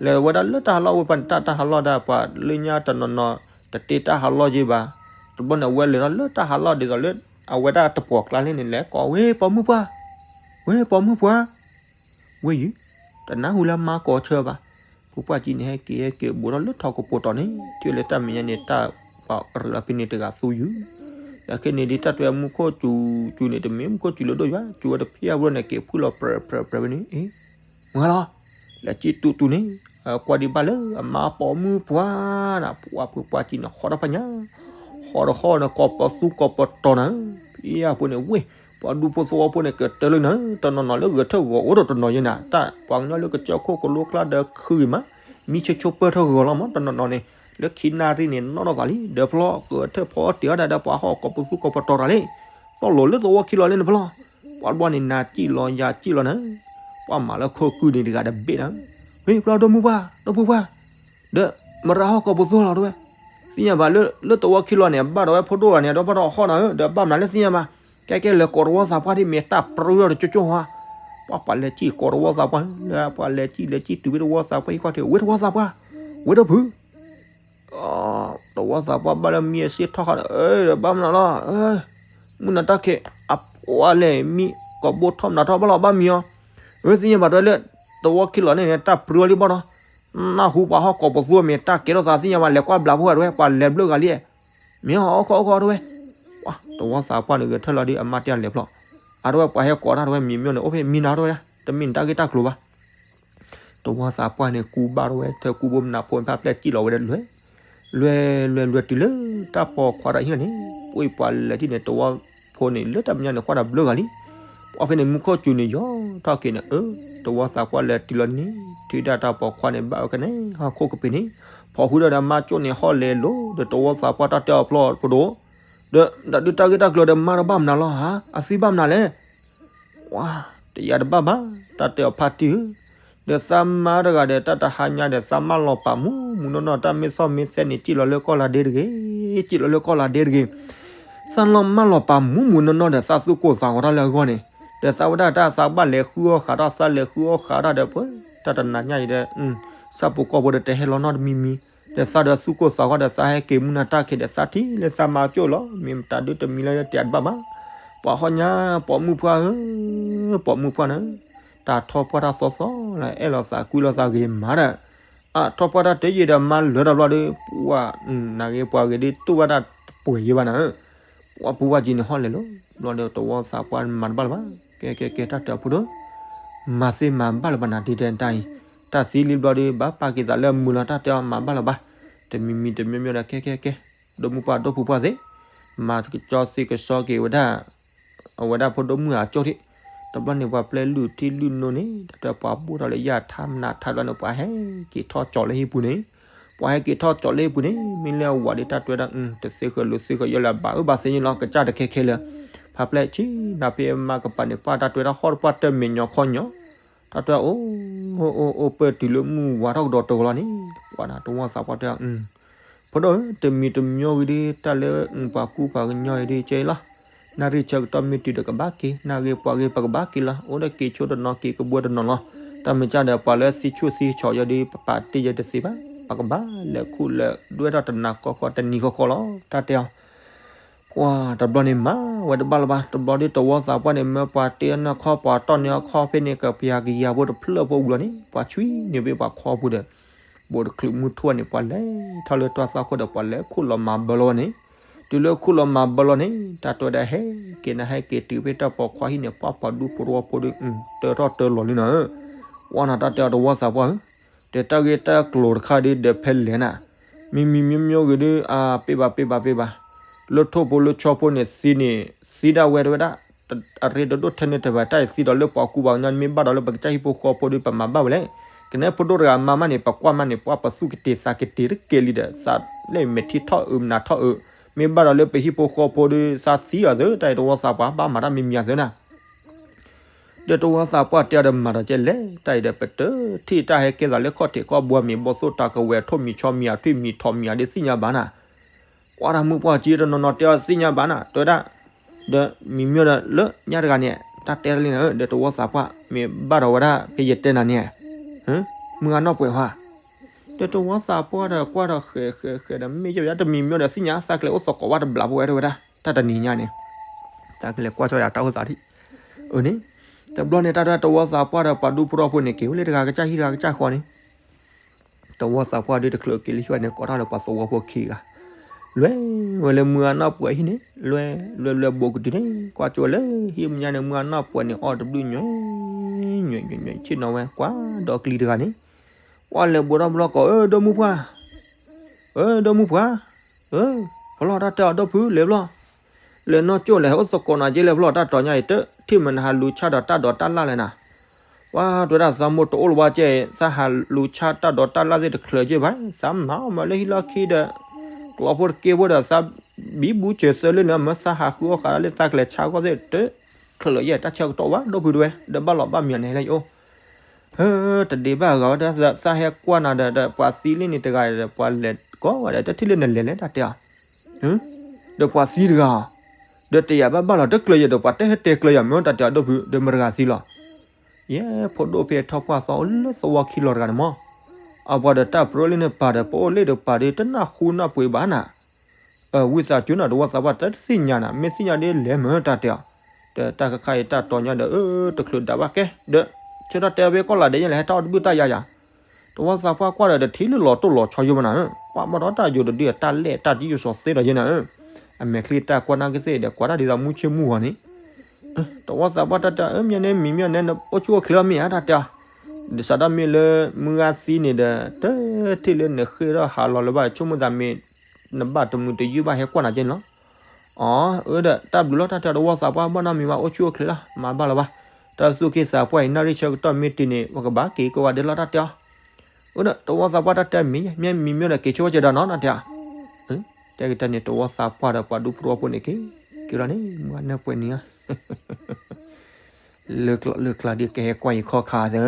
လဲၤဝဲဒၣ်လၢတၢ်ဟးလီၢ်ဝဲပှၤန့ၣ် တၢ်တၢ်ဟးလီၢ်ဒၣ်ပှၤလၢညါတနီၤနီၤ တတ့တၢ်ဟးလီၢ်ယ့ဘၣ်, တဘျီန့ၣ် အဝဲလဲၤထီၣ်လၢတၢ်ဟးလီၢ်ဒ်သိးလၢ အဝဲဒၣ်တပှီၢ်ကျါလဲၣ်န့ၣ် လဲၤကိးဝဲပိာ်မုၣ်ပှၢ်, ဝဲပိာ်မုၣ်ပှၢ် ဝဲယုၢ်, တနၢ်ဟူလၢမါကိးဆၢဘၣ်, ဖုပှၢ်ကံၣ်န့ၣ် ဟဲက့ၤဟဲက့ၤဘူးထီၣ်လၢထီၣ်ကပူၤတီၤန့ၣ် ထံၣ်လၢတၢ်မဲာ်ညါန့ၣ် တၢ်ပှၤရူးလီၤဖဲန့ၣ်တဂၤသူယုၢ်, ဒီးခဲန့ၣ်ဒ်တၢ်တွဲၣ်မူခိၣ်စူၤစူၤန့ၣ် တမ့ၢ်မူခိၣ်စူၤလၢဒိၣ်ယွၤ စူၤဝဲတဖျၢၣ်အဘိန့ၣ် က့ၤဖုၣ်လီၤပြၢပြၢပြၢဝဲန့ၣ်, အ့ မ့ၢ်လီၤ, လဲၤစံၣ်တူၢ်တူၢ်န့ၣ်, ကွၢ်ဒံးဘၣ်လၢအမါပိာ်မုၣ်ပှၢ်နၤ, ပှၤဖုပှၢ်ကံၣ်န့ၣ် ဟီၣ်တၢ်ဖးညါ ဟီၣ်တဟီၣ်န့ၣ် ကိးပသူကိးပတီၤနၤ, ဖဲအပူၤန့ၣ် ဝ့ၢ် ပှၤဒူဖိသဝီဖိန့ၣ် ကတၢၢ်လၢနၤ, တနီၤနီၤလၢဂဲၤထၢၣ်ဂီၤအိၣ်ဒီးတနီၤယဲနၤ, တၢ်ပှၤကညီလၢကစၢၢ်ခိၣ်ကလိကျါဒီးခုဂ့ၤမး, မံဆိဆိပၢၢ်ထီၣ်ဂီၤလီၤမး တနီၤနီၤန့ၣ်, လၢခံနၣ်ရံၣ်န့ၣ် နီၣ်ထီၣ်သးလံ, ဒီးဖျီကထၢၣ်ဖီတ့ၢ်အီၣ်ဒၣ်ဒီး ပှၤဟီၣ်ကိးပသူကိးပတီၤတၢ်လံ, သီၣ်လိၤလၢသဝီခံလီၤလၢနဖျီ, ပှၤဘျီန့ၣ် နၤစံၣ်လီၤယၤစံၣ်လီၤနၤ, ပှၤမၤလၢခိၣ်ကုၢ်န့ၣ်တဂၤတဘ့ၣ်နၤ, ဝ့ၢ်ဖျီဒိၣ်မုၢ်ပှၢ် ဒိၣ်ဖုပှၢ် ဒီးမရၤဟီၣ်ကိးပသူလီၤတဝဲ, သ့ၣ်ညါဘၣ်လၢ လၢသဝီခံလီၤန့ၣ် ဘၣ်ဒီးဝဲဖိဒိၣ်ဂၤန့ၣ် ဒီးဘၣ်ဒီးအဟီၣ်နၤဧၢ, ဒီးဘၣ်မနုၤလၢသ့ၣ်ညါဘၣ်, ကဲကဲလဲၤကိးတဝီသးပှၢ်ဒ်မ့ၢ်တၢ်ပြၢဒီးကၠိကၠိဟါ, ပှၤပှၤလဲၤစံၣ်ကိးတဝီသးပှၢ်, လၢပှၤလဲၤစံၣ်လဲၤစံၣ်တုၤဝဲတဝီသးပှၢ်ဟံၣ်ခီၣ်ထံး ဝ့ၢ်တဝီသးပှၢ်, ဝ့ၢ်ဒိၣ်ဖု တဝီသးပှၢ်ဘၣ်လၢမံအစ့ၣ်ထီၣ်ဃီဒီး ဒီးဘၣ်မနုၤလီၤ, မုၢ်နၤတၢ်ခံး အပှၤလဲၤမံ ကိးဘိထီၣ်မနုၤထီၣ်ဘၣ်လီၤဘၣ်မံအီၤ, အသ့ၣ်ညါဘၣ်တဝဲလၢ တဝီခံလီၤန့ၣ်န့ၣ် တၢ်ပြၢလံဘၣ်ဒီး, နၢ်ဟူပှၤဟီၣ်ကိးပသူမ့ၢ်တၢ်ကဲထီၣ်သးသ့ၣ်ညါဘၣ် လဲၤကွၢ်ဘျးဖိဂၤတဝဲ ပှၤလဲၤဘျုးဂၤလံ, မ့ၢ်ဟီၣ်အိၣ်ခီအိၣ်ခီတဝဲ, တဝီသးပှၢ်န့ၣ်ဂဲၤထၢၣ်လီၤဒီး အမါတဲလဲၤဖျီၣ်, အတဝဲပှၤဟဲကိးတၢ်တဝဲမံၤမ့ၢ်န့ၣ် အိၣ်ဖဲမံၤနၤတဝဲ, တမ့ၢ်နတၢ်ဂ့ၢ်တၢ်ကျိၤဘၣ် တဝီသးပှၢ်န့ၣ် ကူဘၣ်ထီၣ်ဝဲ ထၢကူဘိမနၤဖိဖးပျဲၢ်စံၣ်လီၤဝဲဒီးလွဲၢ်, လွဲၢ်လွဲၢ်လွဲၢ်တုၤလၢတၢ်ပိာ်ခွါတၢ်ဟံၣ်န့ၣ်, ပှၤလဲၤထံၣ်န့ၣ် တဝီဖိန့ၣ် လၢတၢ်မဲာ်ညါန့ၣ် ကွၢ်တၢ်ဘျုးဂၤလံ. ပှၤဖဲန့ၣ် မူခိၣ်စူၤန့ၣ် ယီၤထီၣ်က့ၤန့ၣ် အၢ, တဝီသးပှၢ်လဲၤတုၤလီၤန့ၣ် ထံၣ်ဒၣ်တၢ်ပိာ်ခွါန့ၣ် ဘၣ်ဝဲကနဲ ဟီၣ်ခိၣ်ကပ့ၤန့ၣ်, ဖီၣ်ဃုာ်ဒီးမါကၠိၣ်န့ၣ် ဟီၣ်လဲၤလိၤဒီး တဝီသးပှၢ်တၢ်တဲအီၤဖျီၣ်ဖိဒိၣ်, ဒီးဒုးတၢ်ဂ့ၢ်တၢ်ကျိၤဒီးမါတဘၣ်မနုၤလီၤဧါ, အသံဘၣ်မနုၤလဲၣ် ပှၤ တယၤတဘၣ်ဘၣ်, တၢ်တဲအီၤဖါတံၢ်ဧၢ, ဒီးသးမါတဂၤဒီး တၢ်တဟါညါဒီး သးမၢလီၤပာ်မူးမူးနီၢ်နီၢ် တၢ်မ့ၢ်သီၣ်မ့ၢ်သဲန့ၣ် စံၣ်လီၤလၢကီၢ်လၤဒ့တဂ့ၤ, စံၣ်လီၤလၢကီၢ်လၤဒ့တဂ့ၤ, သးလီၤမၢလီၤပာ်မူးမူးနီၢ်နီၢ်ဒီး သးသူၣ်ကိၢ်သးဂီၤတၢ်လၢအဂီၢ်န့ၣ်, ဒီးသးဝဲဒၣ်တၢ်သးဘၣ်လဲၤဃုအီၣ်ဃးတၢ် သးလဲၤဃုအီၣ်ဃးတၢ်ဒီးပှၤ, တၢ်တနၤညါအံၤဒီး ဆၣ်ဖိကီၢ်ဖိဒီးတဟဲလီၤနီတမံၤမံၤ, ဒီးသးဒီးသူၣ်ကိၢ်သးဂီၤဒီး သးဟဲက့ၤမုၢ်နၤတၢ်ခံးဒီး သးထံၣ်လၢသးမါကၠိၣ်လီၤ, မ့ၢ်တၢ်ဒုးတမံၤလၢတယၤတဘၣ်ဘၣ်, ပှၤဟီၣ်ညါ ပိာ်မုၣ်ပှၢ်ဧၢ, ပိာ်မုၣ်ပှၢ်န့ၣ်, တၢ်ထီၣ်ပှၢ်တၢ်သီသီလၢ အဲၣ်လီၤသးကွံလီၤသးဂ့ၤမးဒီး, အထီၣ်ပှၢ်တၢ်တယံာ်ဒီးမါလၢတဘျီဒီး ပှၤ, နဂ့ၤပှၤဂ့ၤဒ်တူၢ်ဘၣ်တၢ်တပှဲၤယံၤဘၣ်နၤဧၢ, ပှၤပူၤဝဲကံန့ၣ်ဟီၣ်လဲၤလိၤ, ဘျီဒီးတဝီသးပှၢ်မၤတဘၣ်လၢၤဘၣ်, ကဲကဲကဲ တၢ်တဲအီၤဖိဒိၣ်, မၤသ့မၤဘၣ်လၢၤဘၣ်နၤ ဒ်တဲတၢ်အံၤ, တၢ်သံလံဘျီဒီး ဘၣ်ပာ်က့ၤသးလၢမုာ်လီၤ တၢ်တဲအီၤမၤဘၣ်လၢၤဘၣ်, တမံၤမံၤတမံၤမံၤဒီး ကဲကဲကဲ, ဒိၣ်မုၢ်ပှၢ်ဒိၣ်ဖုပှၢ်သ့ၣ်, မၤကကၠီသ့ကဆှီက့ၤဝဲဒၣ် အဝဲဒၣ်ဖိဒိၣ်မုၣ်အကၠိၣ်ထံး, တဘျီန့ၣ် ပှၤပျဲလုၢ်ထံလုၢ်နိန့ၣ် တၢ်တဲပှၤဘိၣ်ထီၣ်လၢယၢ်ထါမနၤထါဘျီန့ၣ် ပှၤဟဲက့ၤထီၣ်ကၠီၤလၢဟံၣ်ပူၤန့ၣ်, ပှၤဟဲက့ၤထီၣ်ကၠီၤလၢဟံၣ်ပူၤန့ၣ် မ့ၢ်လၢအဝၤဒီးတၢ်တဲဝဲဒၣ် တသ့ဃၢၤလိာ်သ့ဃၢၤယဲလၢၤ ဘၣ်အၢဘၣ်သ့န့ၣ်လီၤ ကစၢ်တခဲခဲလၢာ်, ဖးပျဲၢ်ဆံနၤဖဲမါကပၤန့ၣ် ပှၤတၢ်တဲဝဲဒၣ်ဟီၣ်တပှၢ်တၢၢ်မဲာ်ညီခီညီ, တၢ်တဲအိၣ် အိၣ်အိၣ်ပၢၢ်တုၤလၢမုၢ်ဝါထီၣ်ကဒီးတဂီၤလီၤန့ၣ်, ပှၤတဝီသးပှၢ်တဲ ဖိဒိၣ်ဧၢ တမံၤတမံၤဂ့ၤဒီး တၢ်လၢပှၤကူပှၤကညီအံၤဒီး ကဲအံၤလီၤ. နၣ်ရံၣ်ဆၢကတီၢ်မ့ၢ်တုၤဒီးကဘၣ်က့ၤ, နၣ်ဂ့ၤပှၤဂ့ၤပကဘၣ်က့ၤလီၤ. အိၣ်ဒီးက့ၤဆိတနီၤက့ၤကဘှဲတနီၤလီၤ. တၢ်မ့ၢ်ကၢ်ဒီးပှၤလၢသံဆူၣ်သံဆီးယၤဒီး ပပာ်တ့ၢ်ယၤတသ့ဘၣ်. ပကဘၣ်လဲၤခူၣ်လဲၤဒွဲၣ်ထီၣ်တနၤဃီဃီတနံၤဃီဃီလီၤ. တၢ်တဲအီၤ ပှၤတဘျီန့ၣ်မၤဝဲတဘၣ်လၢၤဘၣ်. တဘျီဒီးတဝီသးပှၢ်န့ၣ် မၢပှၤတ့အီၤန့ၣ်ခီ ပှၤတီၢ်န့ၢ်အခီၣ်ဖဲန့ၣ် ကပျၤကယၤဖိတဖျၢၣ်ဖိဝံၤလီၤန့ၣ် ပှၤဆွံန့ၢ်ဖဲပှၤခီပူၤဒီး ဘိးတချုးမုၢ်ထူၣ်န့ၣ် ပှၤလဲၤထီၣ်လၢတၢ်သွၣ်ခိၣ်ဒီး ပှၤလဲၤခူၣ်လီၤမၤဘၢလီၤဝဲန့ၣ်, တုၤလၢခူၣ်လီၤမၤဘၢလီၤန့ၣ် တၢ်တဲဝဲဒၣ် ဟဲက့ၤနၤ ဟဲက့ၤတုၤဖဲတၢ်ပိာ်ခွါဟံၣ်န့ၣ် ပှၢ်ပှၤဒူဖိတဝီဖိဒီး တၢထီၣ်တၢလီၤလံနီၤဧၢ. ဝဲနၤတၢ်တဲအီၤတဝီသးပှၢ်ဧၢ, တဲတၢ်ဂ့ၢ်တၢ်ကျိၤတခါဒီး ဒီးဖဲလဲၣ်နၤ, မံမံမံမံဂ့ၤဒီး အပ့ၢ်ဘၣ်ပ့ၢ်ဘၣ်ပ့ၢ်ဘၣ်, လၢထိၣ်ဖိလၢဆီဖိန့ၣ်သံန့ၣ် သံဒၣ်ဝဲတဲဝဲဒၣ် အရ့တဒိၣ်ထဲန့ၣ်တဖၣ် တၢ်အံၤသံဒီးလၢပှၤကူပှၤကညီန့ၣ် မ့ၢ်ဘၣ်ဒီးလၢပကစၢ်ဟံၣ်ဖိဃီဖိဒီး ပမၤဘၣ်ဝဲလဲၣ်. ကနဲဖိဒိၣ်တဂၤမါမးန့ၣ် ပကွၢ်မးန့ၣ် ပှၢ်ပသူၣ်ကတ့ၤသးကတ့ၤတက့ၢ်လံဒီး သးလဲၣ်မဲာ်ထံထီၣ်အုးမနၤထီၣ်အုး, မ့ၢ်ဘၣ်ဒီးလၢပဟံၣ်ဖိဃီဖိဒီး သးသံအီၤသု တၢ်အံၤတဝီသးပှၢ် ဘၣ်မၤတၢ်မံမံအီၤသုနၤ ဒီးတဝီသးပှၢ်တဲအီၤဒီးမၤဒီးကဲလဲၣ်, တၢ်အံၤဒီး ပတထံၣ်တၢ်ဟဲကဲသးလၢခီၣ်ထံးကီၢ်ဘှီမ့ၤ ဘီၣ်သိၣ်တၤကဝဲၤ ထိၣ်မံၤဆီမံၤ အထွံၣ်မံၤထိးမံၤ အဒ်သ့ၣ်ညါဘၣ်နၤ, ကွၢ်တၢ်မုၢ်ပှၢ်ကံတနီၤနီၤတဲအီၤသ့ၣ်ညါဘၣ်နၤ တဲဝဲဒၣ်, ဒီးမံမံဒီးလၢညါတဂၤန့ၣ် တၢ်တဲတလံနၤဧၢ, ဒီးတဝီသးပှၢ် မ့ၢ်ဘၣ်ဒီးဝဲဒၣ် ဖဲယတဲနၤန့ၣ် မုၢ်ဂၤနီၢ်ပှဲၤဟါ, ဒီးတဝီသးပှၢ်ဒီးကွၢ်ဒီးဃဲးဃဲးဃဲးဒီး မ့ၢ်ယဲၢ်ယါတမံမံဒီး သ့ၣ်ညါသးကလဲၤအိၣ်သကိးဘၣ်တဘျီပဝဲတဲဝဲဒၣ် တၢ်တနံၤညါန့ၣ်, သးကလဲၤကွၢ်ကၠီယၤတၢ်အိၣ်သးဒံး, အန့ၣ်, တဘျီန့ၣ် တၢ်တဲတဝီသးပှၢ်ဒီးပှၤဒူဖိတဝီဖိန့ၣ် က့ၤအိၣ်လၢတဂၤကစၢ်ဟံၣ်တဂၤကစၢ်ဃီန့ၣ် တဝီသးပှၢ်ဒုးတချုးက့ၤလၢဟံၣ်ဘၣ်န့ၣ် ကိးထီၣ်လၢပှၤသဝီဖိခံဂၤ, လွဲဝဲလၢမုၢ်ဂၤနီၢ်ပှဲၤဟံၣ်န့ၣ် လွဲလွဲလွဲဘူးကတုၤန့ၣ် ကွၢ်ကၠိဝဲလၢဟံၣ်မဲာ်ညါန့ၣ် မုၢ်ဂၤနီၢ်ပှဲၤန့ၣ် အီၣ်တဘျုးညွဲ ညွဲညွဲညွဲ ဆ့ၣ်နီၤဝဲ ကွၢ်ဒီးကျံတဂၤန့ၣ်, ပှၢ်လဲၤဘူးထီၣ်ဘျီကိး အၢ ဒိၣ်မုၢ်ပှၢ်, အၢ ဒိၣ်မုၢ်ပှၢ်, အၢ ဖျီၣ်တၢ်တဲအီၤ ဒိၣ်ဖုလဲၤဘျီ လဲၤနီၢ်ကၠိၣ်လဲၤဟဲအိၣ်သကိးနၤက့လဲၣ်ဖျီၣ် တၢ်တီၤညါအံၤ တထံၣ်မနုၤဟးလူၤဆၣ်ဒီးတၢ်ဒိးတၢ်လၣ်လဲၣ်နၤ, ပှၢ်တဲဝဲဒၣ် သးမိၢ်တအိၣ်လၢၤဘၣ်ကဲ သးဟးလူၤဆၣ်တၢ်ဒိးတၢ်လၣ်သ့ၣ်တချုးက့ဘၣ် သးမၤအီၣ်မၤလၢဟံၣ်လီၢ်ခံဒီး ကျီဖိတက့ဖိဒီး သးဘံဘူစၢၤသၢလၢနမ့ၢ်သးဟးဃုအီၣ်ဃာ်ဒၣ်လၢသးကလဲၤဆါဂီၢ်သ့ၣ်တချုးလၢၤယဲၢ် တၢ်ဆၢကတီၢ်ဝဲ ဒိၣ်ဖုတဲဝဲ ဒီးဘၣ်လီၤဘၣ်မံၤအီၤန့ၣ်လၢယအိၣ် ဟၢ တဒ့ဘၣ်အဂၤဝဲဒၣ် သးဟဲကွၢ်နၤဒီး ပှၤသံလံန့ၣ်တဂၤဒီး ပှၤလဲၤကိးဂၤဒီး တထံၣ်လၢနလဲၤလဲၣ်တၢ်တဲအီၤ, ဒီးပှၤသံတဂၤအီၤ, ဒီးတယာ်ဘၣ်ဘၣ်လီၤ တကျၢၤယဲၢ်ဒီး ပှၤတဟဲတဲကျၢၤယၤ မ့ၢ်တၢ်တဲအီၤ ဒိၣ်ဖု ဒီးမတၤတဂၤသံလီၤ, ယဲ ဖိဒိၣ်ဖဲထီၣ်ပှၢ်သီအိၣ်လၢသဝီခံလီၤတဂၤန့ၣ်မး, အပှၤဒီးတၢ်ပြၢလၢနပၢ်ဒီး ပအိၣ်လၢဒီးပၢ်ဒီး တနၢ်ဟူနၢ်ပှ့ၤဘၣ်နၤ ဝံသးစူၤနၤ တဝီသးပှၢ် တသ့ၣ်ညါနၤ မ့ၢ်သ့ၣ်ညါဒ်လဲၣ်မ့ၢ်တၢ်တဲအီၤ, ဒီးတၢ်ကခါအံၤတၢ်တီၤညါဒီး အၢ တချုးဒၣ်ဘၣ်ကဲ ဒီး ဆၢထီၣ်တဲဝဲကီၢ်လၤဒဲးယဲၢ်လဲၣ် ဟဲထီၣ်တဘုၣ်တၢ်ယါယၤ, တဝီသးပှၢ်ကွၢ်ဒီးတထံၣ်လၢလီၤတိၢ်လီၤဆီယိဘၣ်နၤဧၢ, ပှၢ်ဘၣ်ဒီးတၢ်ယိာ်တဒုအတၢ်လဲၣ် တၢ်တယိာ်စီၤသ့ဒီးယဲၢ်နၤဧၢ, အမဲာ်ချံတၢ်ကွၢ်နၢ်ကသ့ၣ်ဒီး ကွၢ်တၢ်ဒ်သိးမူဆ့မူဂီၤန့ၣ် တဝီသးပှၢ်တၢ်တဲ အၢ မ့ၢ်န့ၣ် မံၤမ့ၢ်န့ၣ် နအိၣ်ဆူၣ်အိၣ်ချ့လီၤမ့ၢ်ဧါ တၢ်တဲအီၤ, ဒ်သိးဒီးမ့ၢ်လၢမုၢ်ဂၤသံန့ၣ်ဒီး တထံၣ်လၢနဃ့ထီၣ်ဟးလီၤလၢၤဘၣ် ဆိကမိၣ်သးမ့ၢ် နဘၣ်တမုာ်တယုၢ်ဘၣ်ဟဲကွၢ်နၤကဲန့ၣ်လီၤ. အၢ ဒီးတၢ်ဘျုးလီၤ တၢ်တဲအီၤ တဝီသးပှၢ် ဘၣ်နီတမံၤဘၣ် အိၣ်ဆူၣ်အိၣ်ချ့လီၤ မၤဘၣ်လီၤဘၣ်, တၢ်သူၣ်က့သးပှၢ်အံၤ နၣ်ရံၣ်ဆၢကတီၢ်မ့ၢ်တုၤန့ၣ် ပကဘၣ်က့ၤကိးဂၤဒဲးလီၤ တၢ်တဲအီၤ အၢ ဒီးတဝီသးပှၢ်တၢ်တဲမ့ၢ် မ့ၢ်မံၤမ့ၢ်ဒီးက့ၤဆိဝဲကဒီးနီၤ တၢ်တဲအီၤ, တဲကတၢၢ်န့ၣ် တဝီသးပှၢ်ဒီးပှၤဒူဖိတဝီဖိန့ၣ်က့ၤ က့ၤလီၤန့ၣ် မုၢ်ဂၤနၢ်ပှဲၤန့ၣ်ဧါ လၢကျီလၢကျါဒ်ကဟဲကွၢ်ယခီၣ်ခါသၢ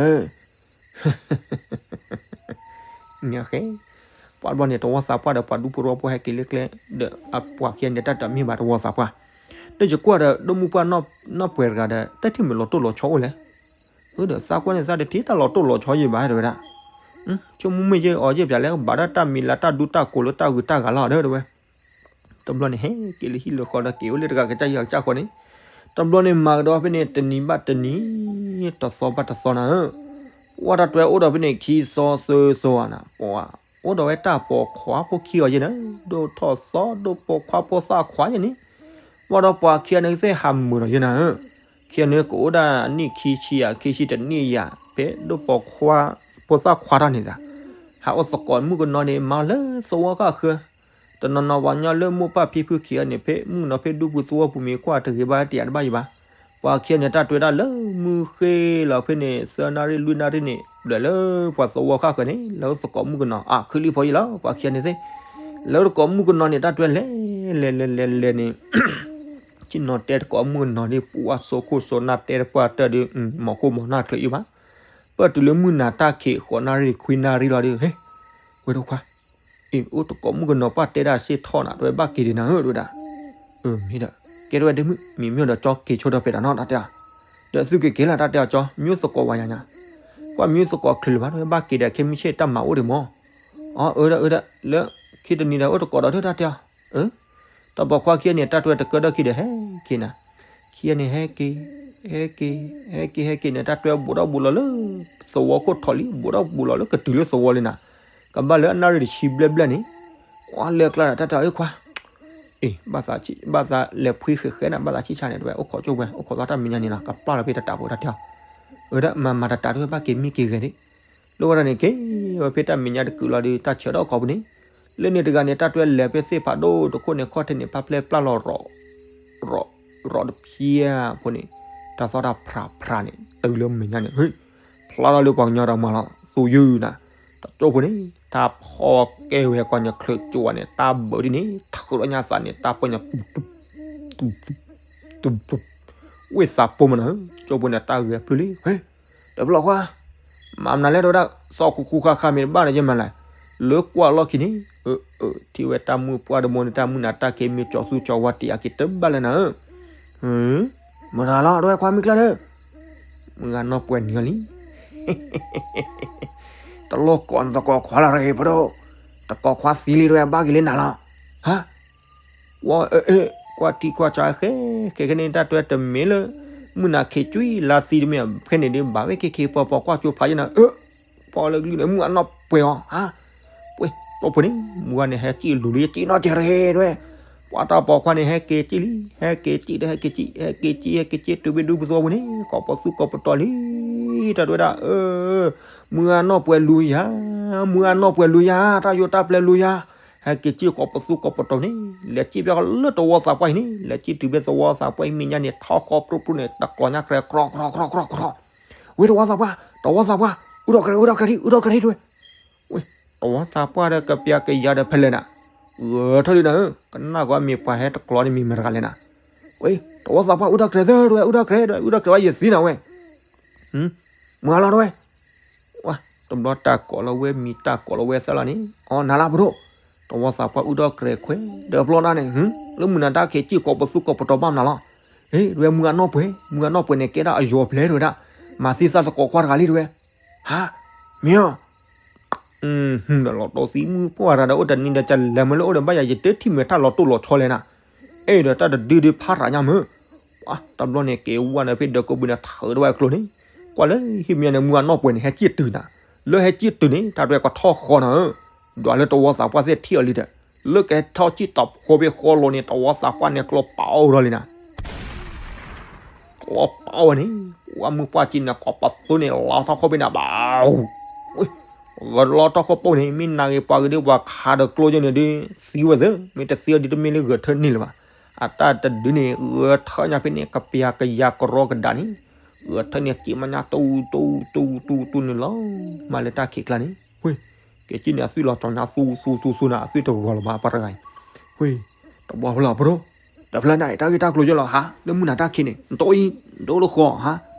ညါဃဲ, ပှၢ်ဘျီန့ၣ် တဝီသးပှၢ်ဒီးပှၤဒူဖိတဝီဖိဟဲက့ၤလၢကျဲ, ဒီးအပှၤခံဂၤန့ၣ် တၢ်တမ့ၢ်ဘၣ်တဝီသးပှၢ်, ဒီးယကွၢ်ဒီး ဒိၣ်မုၢ်ပှၢ်နီၢ်ပှဲၤတဂၤဒီး တထံၣ်မ့ၢ်လီၤတိၢ်လီၤဆီအိၣ်လဲၣ်, အၢ ဒီးသးကွၢ်န့ၣ် သးတထံၣ်တၢ်လီၤတိၢ်လီၤဆီယံၤဘၣ်တဲဝဲဒၣ်, ဆိကမိၣ်မ့ၢ်ယဲၢ်အီၤယဲၢ်ပၠးလဲၣ် ကဘၣ်ဒၣ်တၢ်မံၤလၢတၢ်ဒူတၢ်ကိးလၢတၢ်ဂုၤတၢ်ဂၤလီၤဒီးတဲဝဲ တဘျီန့ၣ် ဟဲက့ၤလၢဟံၣ်လၢဃီဒီးက့ၤအိၣ်လၢတဂၤကစၢ်ယွၤကစၢ်ဃီန့ၣ်, တဘျီန့ၣ်မၤကဒီးဖဲန့ၣ် တနံၤဘၣ်တနံၤ, တသီဘၣ်တသီနၤဧၢ, ဝဲတၢ်တွဲအိၣ်ဒီးဖဲန့ၣ်ခံသီသၢသီနၤ, ပှၤအိၣ်ဒီးဝဲတၢ်ပိာ်ခွါဖိခံဂၤယဲၢ်နၤ, ဒိၣ်ထီၣ်သီဒိၣ်ပိာ်ခွါဖိသၣ်ခွါယဲၢ်န့ၣ်, ဘၣ်ဒီးပှၤခံဂၤန့ၣ်ကသ့ၣ်ဟးမုာ်ဒီးယဲၢ်နၤဧၢ, ခံဂၤန့ၣ်ကအိၣ်ဒၣ်နံၣ်ခံဆံယၤ ခံဆံတနံၣ်ယၤ ဖဲဒိၣ်ပိာ်ခွါဖိသၣ်ခွါတၢ်န့ၣ်သး ဟးအိၣ်သကိးမုၣ်ကနီၤန့ၣ် မၤလၢသဝီဃၣ်ဃၢၤ, တနီၤနီၤပှၤကညီလၢမိၢ်ပၢ်ဖံဖုခံဂၤန့ၣ် ဖဲမုၣ်ကနီၤဖဲဒူပူၤသဝီပူၤမ့ၢ်ကွၢ်တဂ့ၤဘၣ်တယၤတဘၣ်ယံၤဘၣ်, ပှၤခံဂၤန့ၣ် တၢ်တွဲဒၣ်လၢမုၢ်ဃ့လီၤဖဲန့ၣ် သၢနၣ်ရံၣ်လွံၢ်နၣ်ရံၣ်န့ၣ် ဘျဲၣ်လၢပှၤသဝီဃၣ်ဃၢၤန့ၣ် လၢသကိးမုၣ်ကနီၤ အါ ခုလံဖီယံာ်လီၤ ပှၤခံဂၤန့ၣ်သ့ၣ်, လၢသကိးမုၣ်ကနီၤန့ၣ် တၢ်တွဲလဲၤလဲၤလဲၤလဲၤလဲၤန့ၣ် ဆ့ၣ်နီၤတဲသကိးမုၣ်ကနီၤန့ၣ် ပှၤစိခိၣ်စိနၢ်တဲတပှၢ်တၢၢ်ဒီး မၤခိၣ်မၤနၢ်ချုးယံၤဘၣ်, ပၢၢ်တုၤလၢမုၢ်နၤတၢ်ခံး ဃိးနၣ်ရံၣ်ခွံနၣ်ရံၣ်လီၤဒီး ဟ့ၣ်, ဝဲတခွါ, အ့ၣ် အိၣ်သကိးမုၣ်ကနီၤပှၢ်တဲဒၣ်စ့ၢ်ထီၣ်နၤ တဝဲဘၣ်က့ၤဒံးနၤဧၢ တဝဲဒၣ်, အၢ မ့ၢ်ဒီး ကဲတဝဲဒ့မုၣ် မံၤမ့ၢ်ဒီးကၠီက့ၤဆိဒီးဖဲတၢ်နီတၢ်တဲအီၤ, ဒီးသုက့ၤက့ၤလၢတၢ်တဲအီၤကၠီ မ့ၢ်သကိးဝဲညါညါ, ကွၢ်မ့ၢ်သကိးချုးလၢၤဘၣ် တဝဲဘၣ်က့ၤဒီးခဲမုၢ်ဆ့ၣ်တၢ်မၤအိၣ်ဒံးမး, အၢ အၢ ဒီး လၢ ခံတနံၤဒီးအိၣ်သကိးဒီးတၢ်တဲအီၤ, အၢ တၢ်ပိာ်ခွါခံဂၤန့ၣ် တၢ်တွဲတကၢဒၢခံဒီးဟဲက့ၤနၤ, ခံဂၤန့ၣ် ဟဲက့ၤ ဟဲက့ၤ ဟဲက့ၤ ဟဲက့ၤန့ၣ် တၢ်တွဲဘူးထီၣ်ဘူးလီၤလၢ သဝီခိၣ်ထီၣ်လံ ဘူးထီၣ်ဘူးလီၤလၢကတုၤလၢသဝီလံနၤ, ကဘၣ်လၢအနၣ်ရံၣ်တဆံဘျဲၣ်ဘျဲၣ်န့ၣ်, ကွၢ်လၢကျါဒီးတၢ်တဲအီၤ အၢ ခွါ အ့ ဘၣ်သးလဲၤဖှံဃဲးဃဲးနၤ ဘၣ်သးဆံၣ်ဆါန့ၣ် တဝဲအိၣ်ခိးကၠိဝဲ အိၣ်ခိးသီတၢ်မဲာ်ညါန့ၣ်လီၤ ကပာ်လီၤဖဲတတးဖိတၢ်တဲအီၤ, အဝဲဒၣ်မၤမၤတတးတဝဲဘၣ်က့ၤမံက့ၤဂဲၤဒၣ်, လၢဝဲဒၣ်န့ၣ်က့ၤဝဲဖဲတၢ်မဲာ်ညါတကုာ်လီၤဒီး တၢ်ဆၢထၢၣ်အိၣ်ခိးပူၤန့ၣ်, လၢန့ၣ်တဂၤန့ၣ် တၢ်တဝဲလဲၤဖဲသ့ၣ်ဖးဒိၣ်တခိၣ်န့ၣ် ခီၣ်ထံးန့ၣ် ဖးဖျဲၣ်ပျၢ်လီၤ ရီးတဖျၢၣ်ဖိန့ၣ်, တၢ်သီၣ်တၢ်ဖြးဖြးန့ၣ် တုၤလၢမဲာ်ညါန့ၣ် ဖျါထီၣ်လၢပှၤကညီတၢ်မၤလီၤ သူယုၢ်နၤ, တကၠိဖိန့ၣ် တၢ်ဖီကဲဝဲကွၢ်ညီချၢကၠိဝဲန့ၣ် တၢ်ဘၢဒ်န့ၣ် ထုးလီၤညါသးန့ၣ် တၢ်ပၢညါ တူၢ်တူၢ် ဝ့ၢ်သးပိမနၤဧၢ, ကၠိဖိန့ၣ် တၢ်ဂဲၤပျုၢ်လံ, ဟဲ, တဘျီခွါ, မၤမနုၤလဲၣ် တဝဲဒၣ်သီၣ်ခူခူဃါဃါမ့ၢ်တဘၣ်န့ၣ် ယမၤလဲၣ်, လၢကွၢ်လီၢ်ခံန့ၣ်, ထံၣ်ဝဲတၢ်မုၣ်ပှၢ်တဘိန့ၣ် တၢ်မုၣ်နၤတၢ်ခံးမ့ၢ်ကၠီၤသူကၠီၤဝါတ့ၢ်အက့ၤတဘၣ်လၢနၤဧၢ, မတၤလီၤ တဝဲခွါမံၤကျၢၢ်ဒီး, မုၢ်ဂၤနီၢ်ပှဲၤနံၤအီၤလံ တလိၣ်ကိးနသကိးခွါလၢၤတဂ့ၤဖိဒိၣ်, သကိးခွါသံလံတဝဲဘၣ်က့ၤလၢနၤလီၤ, ဟါ, ကွၢ်ထံကွၢ်ဆးဃဲ ခဲခဲန့ၣ် တၢ်တဝဲတမ့ၢ်လၢ မုၢ်နၤခ့ကွံာ်လါသံတမ့ၢ် ဖဲန့ၣ်ဒ်ဘၣ်ဝဲခ့ခ့ပီပီကွၢ်ကၠိဖးယဲနၤ အၢ, ပီလၢကလုၢ်န့ၣ် မုၢ်အနီၢ်ပှဲၤအီၤ, ဟါ, ပှဲၤတိၢ်ဖိန့ၣ် မုၢ်ဂၤန့ၣ် ဟဲစံၣ်လူၤလံ စံၣ်နီၢ်ကဲရ့ဒဝဲ, ပှၤတၢ်ပိာ်ခွါန့ၣ် ဟဲက့ၤစံၣ်လံ ဟဲက့ၤစံၣ်ဒီး ဟဲက့ၤစံၣ် ဟဲက့ၤစံၣ် ဟဲက့ၤစံၣ် တုၤဖဲဒူပသူအပူၤန့ၣ် ကိးပသူကိးပတီၤလံ, တၢ်တဝဲဒၣ် အၢ မုၢ်အနီၢ်ပှဲၤလူၤယၤ, မုၢ်အနီၢ်ပှဲၤလူၤယၤ, တၢ်ယိးတၢ်ပျဲလူၤယၤ, ဟဲက့ၤစံၣ်ကိးပသူကိးပတီၤန့ၣ် လဲၤစံၣ်ဖဲဃီလၢသဝီသးပှၢ်အံၤန့ၣ် လဲၤစံၣ်တုၤဖဲသဝီသးပှၢ်အံၤမဲာ်ညါန့ၣ် ထီၣ်ဃီပြူပြူန့ၣ် တကျီၤညါကြဲ ကြီကြီကြီကြီ, ဝဲသဝီသးပှၢ် သဝီသးပှၢ် အူထီၣ်ကြဲ အူထီၣ်ကြဲ အူထီၣ်ကြဲ တဝဲ, ဝဲ သဝီသးပှၢ်ဒီးကပျၤကယၤဒီးဖဲလဲၣ်နၤ, ဂဲၤထၢၣ်လံနၤဧၢ, ကနၣ်ဂီၤမ့ၢ်ပှၤဟဲတကျီၤန့ၣ်မ့ၢ်မတၤတဂၤလဲၣ်နၤ, ဝဲ သဝီသးပှၢ်အူထီၣ်ကြဲသၢတဝဲ အူထီၣ်ကြဲဒီး အူထီၣ်ကြဲဝဲယသံနၤဝဲ မုၢ်အလီၤတဝဲ, ဝဲ တဘျီတၢ်ကိးလီၤဝဲမံၤ တၢ်ကိးလီၤဝဲသၢလီၤန့ၣ် အီ နၤလၢပဒိၣ်, သဝီသးပှၢ်အူထီၣ်ကြဲခွဲး ဒီးပျီနၤန့ၣ် လၢမုၢ်နၤတၢ်ခံးစံၣ်ကိးပသူကိးပတီၤဘၣ်မနုၤလီၤ, ဟ့ၣ် တဝဲမုၢ်အနီၢ်ပှဲၤ မုၢ်အနီၢ်ပှဲၤန့ၣ် ကဲဒၣ်အယီၤပျဲတဝဲဒၣ်, မၤသံသးသကိးခွါတဂၤလံတဝဲ, ဟါ, မ့ၢ်အီၤ ဒီးလီၤတိၢ်သံမုၢ်ပှၢ်တဂၤဒီး အိၣ်တနံၤဒီး ကလဲၤမ့ၢ်လၢအိၣ်ဒီး ဘၣ်ယၤယတထံၣ်မ့ၢ်တၢ်လီၤတိၢ်လီၤဆီလဲၣ်နၤ, အဲၣ်ဒီးတၢ်တဒုဒုဖးရၤညါမုၢ်, တဘျီန့ၣ် က့ၤဝဲနၤဖဲဒီးကိးဘုန့ၣ် ထုးတဝဲအကျိၤန့ၣ်, ကွၢ်လၢဟံၣ်မဲာ်ညါန့ၣ် မုၢ်အနီၢ်ပှဲၤန့ၣ် ဟဲစံၣ်တုၤနၤ, လၢဟဲစံၣ်တုၤန့ၣ် တၢ်တဝဲကထီၣ်ဃီနၤဧၢ, ဒွးလၢသဝီသးပှၢ်သ့ၣ်ထံၣ်အီၤလံဒီး, လၢကဟဲထီၣ်စံၣ်တီၤဖိဖဲဃီလိၤန့ၣ် သဝီသးပှၢ်န့ၣ် ကျီပာ်အီၤဒီးလံနၤ ကျီပာ်ဝဲန့ၣ်, ပှၤမုၢ်ပှၢ်က့န့ၣ် ကိးပသူန့ၣ် လီၤထီၣ်ခီၣ်ဖဲန့ၣ် ဘၣ်, ဂဲၤလီၤထီၣ်ခီၣ်ဖဲန့ၣ် မ့ၢ်နာ်ဂ့ၤပှၤဂ့ၤဒီး ပှၤခးဒီးကျိယဲန့ၣ်ဒီး သံဝဲသ့, မ့ၢ်တသံအီၤဒီးတမ့ၢ်လၢဂဲၤထၢၣ်န့ၣ်လၢၤဘၣ်, အတၢ်တဒုန့ၣ် ဂဲၤထၢၣ်ညါဖဲန့ၣ် ကပျၤကယၤကရီကဒါန့ၣ်, ဂဲၤထၢၣ်န့ၣ် စံးမၤညါတူတူတူတူတူန့ၣ်လီၤ, မၤလၢတၢ်ခံးကျါန့ၣ်, ဝ့ၢ် က့ၤက့န့ၣ် အသွံၣ်လီၤကၠီၤညါသူသူသူနၤ အသွံၣ်တဂီၤလၢၤဘၣ် ပှၤတဂၤအံၤ, ဝ့ၢ် တဘျီဖဲလီၤပဒိၣ်, ဒီးဖဲလၢနၤ တၢ်ဂ့ၢ်တၢ်ကျိၤယဲလီၤဟါ, လၢမုၢ်နၤတၢ်ခံးန့ၣ် နတအိၣ်အံၤ နတအိၣ်လၢဃီဧါ,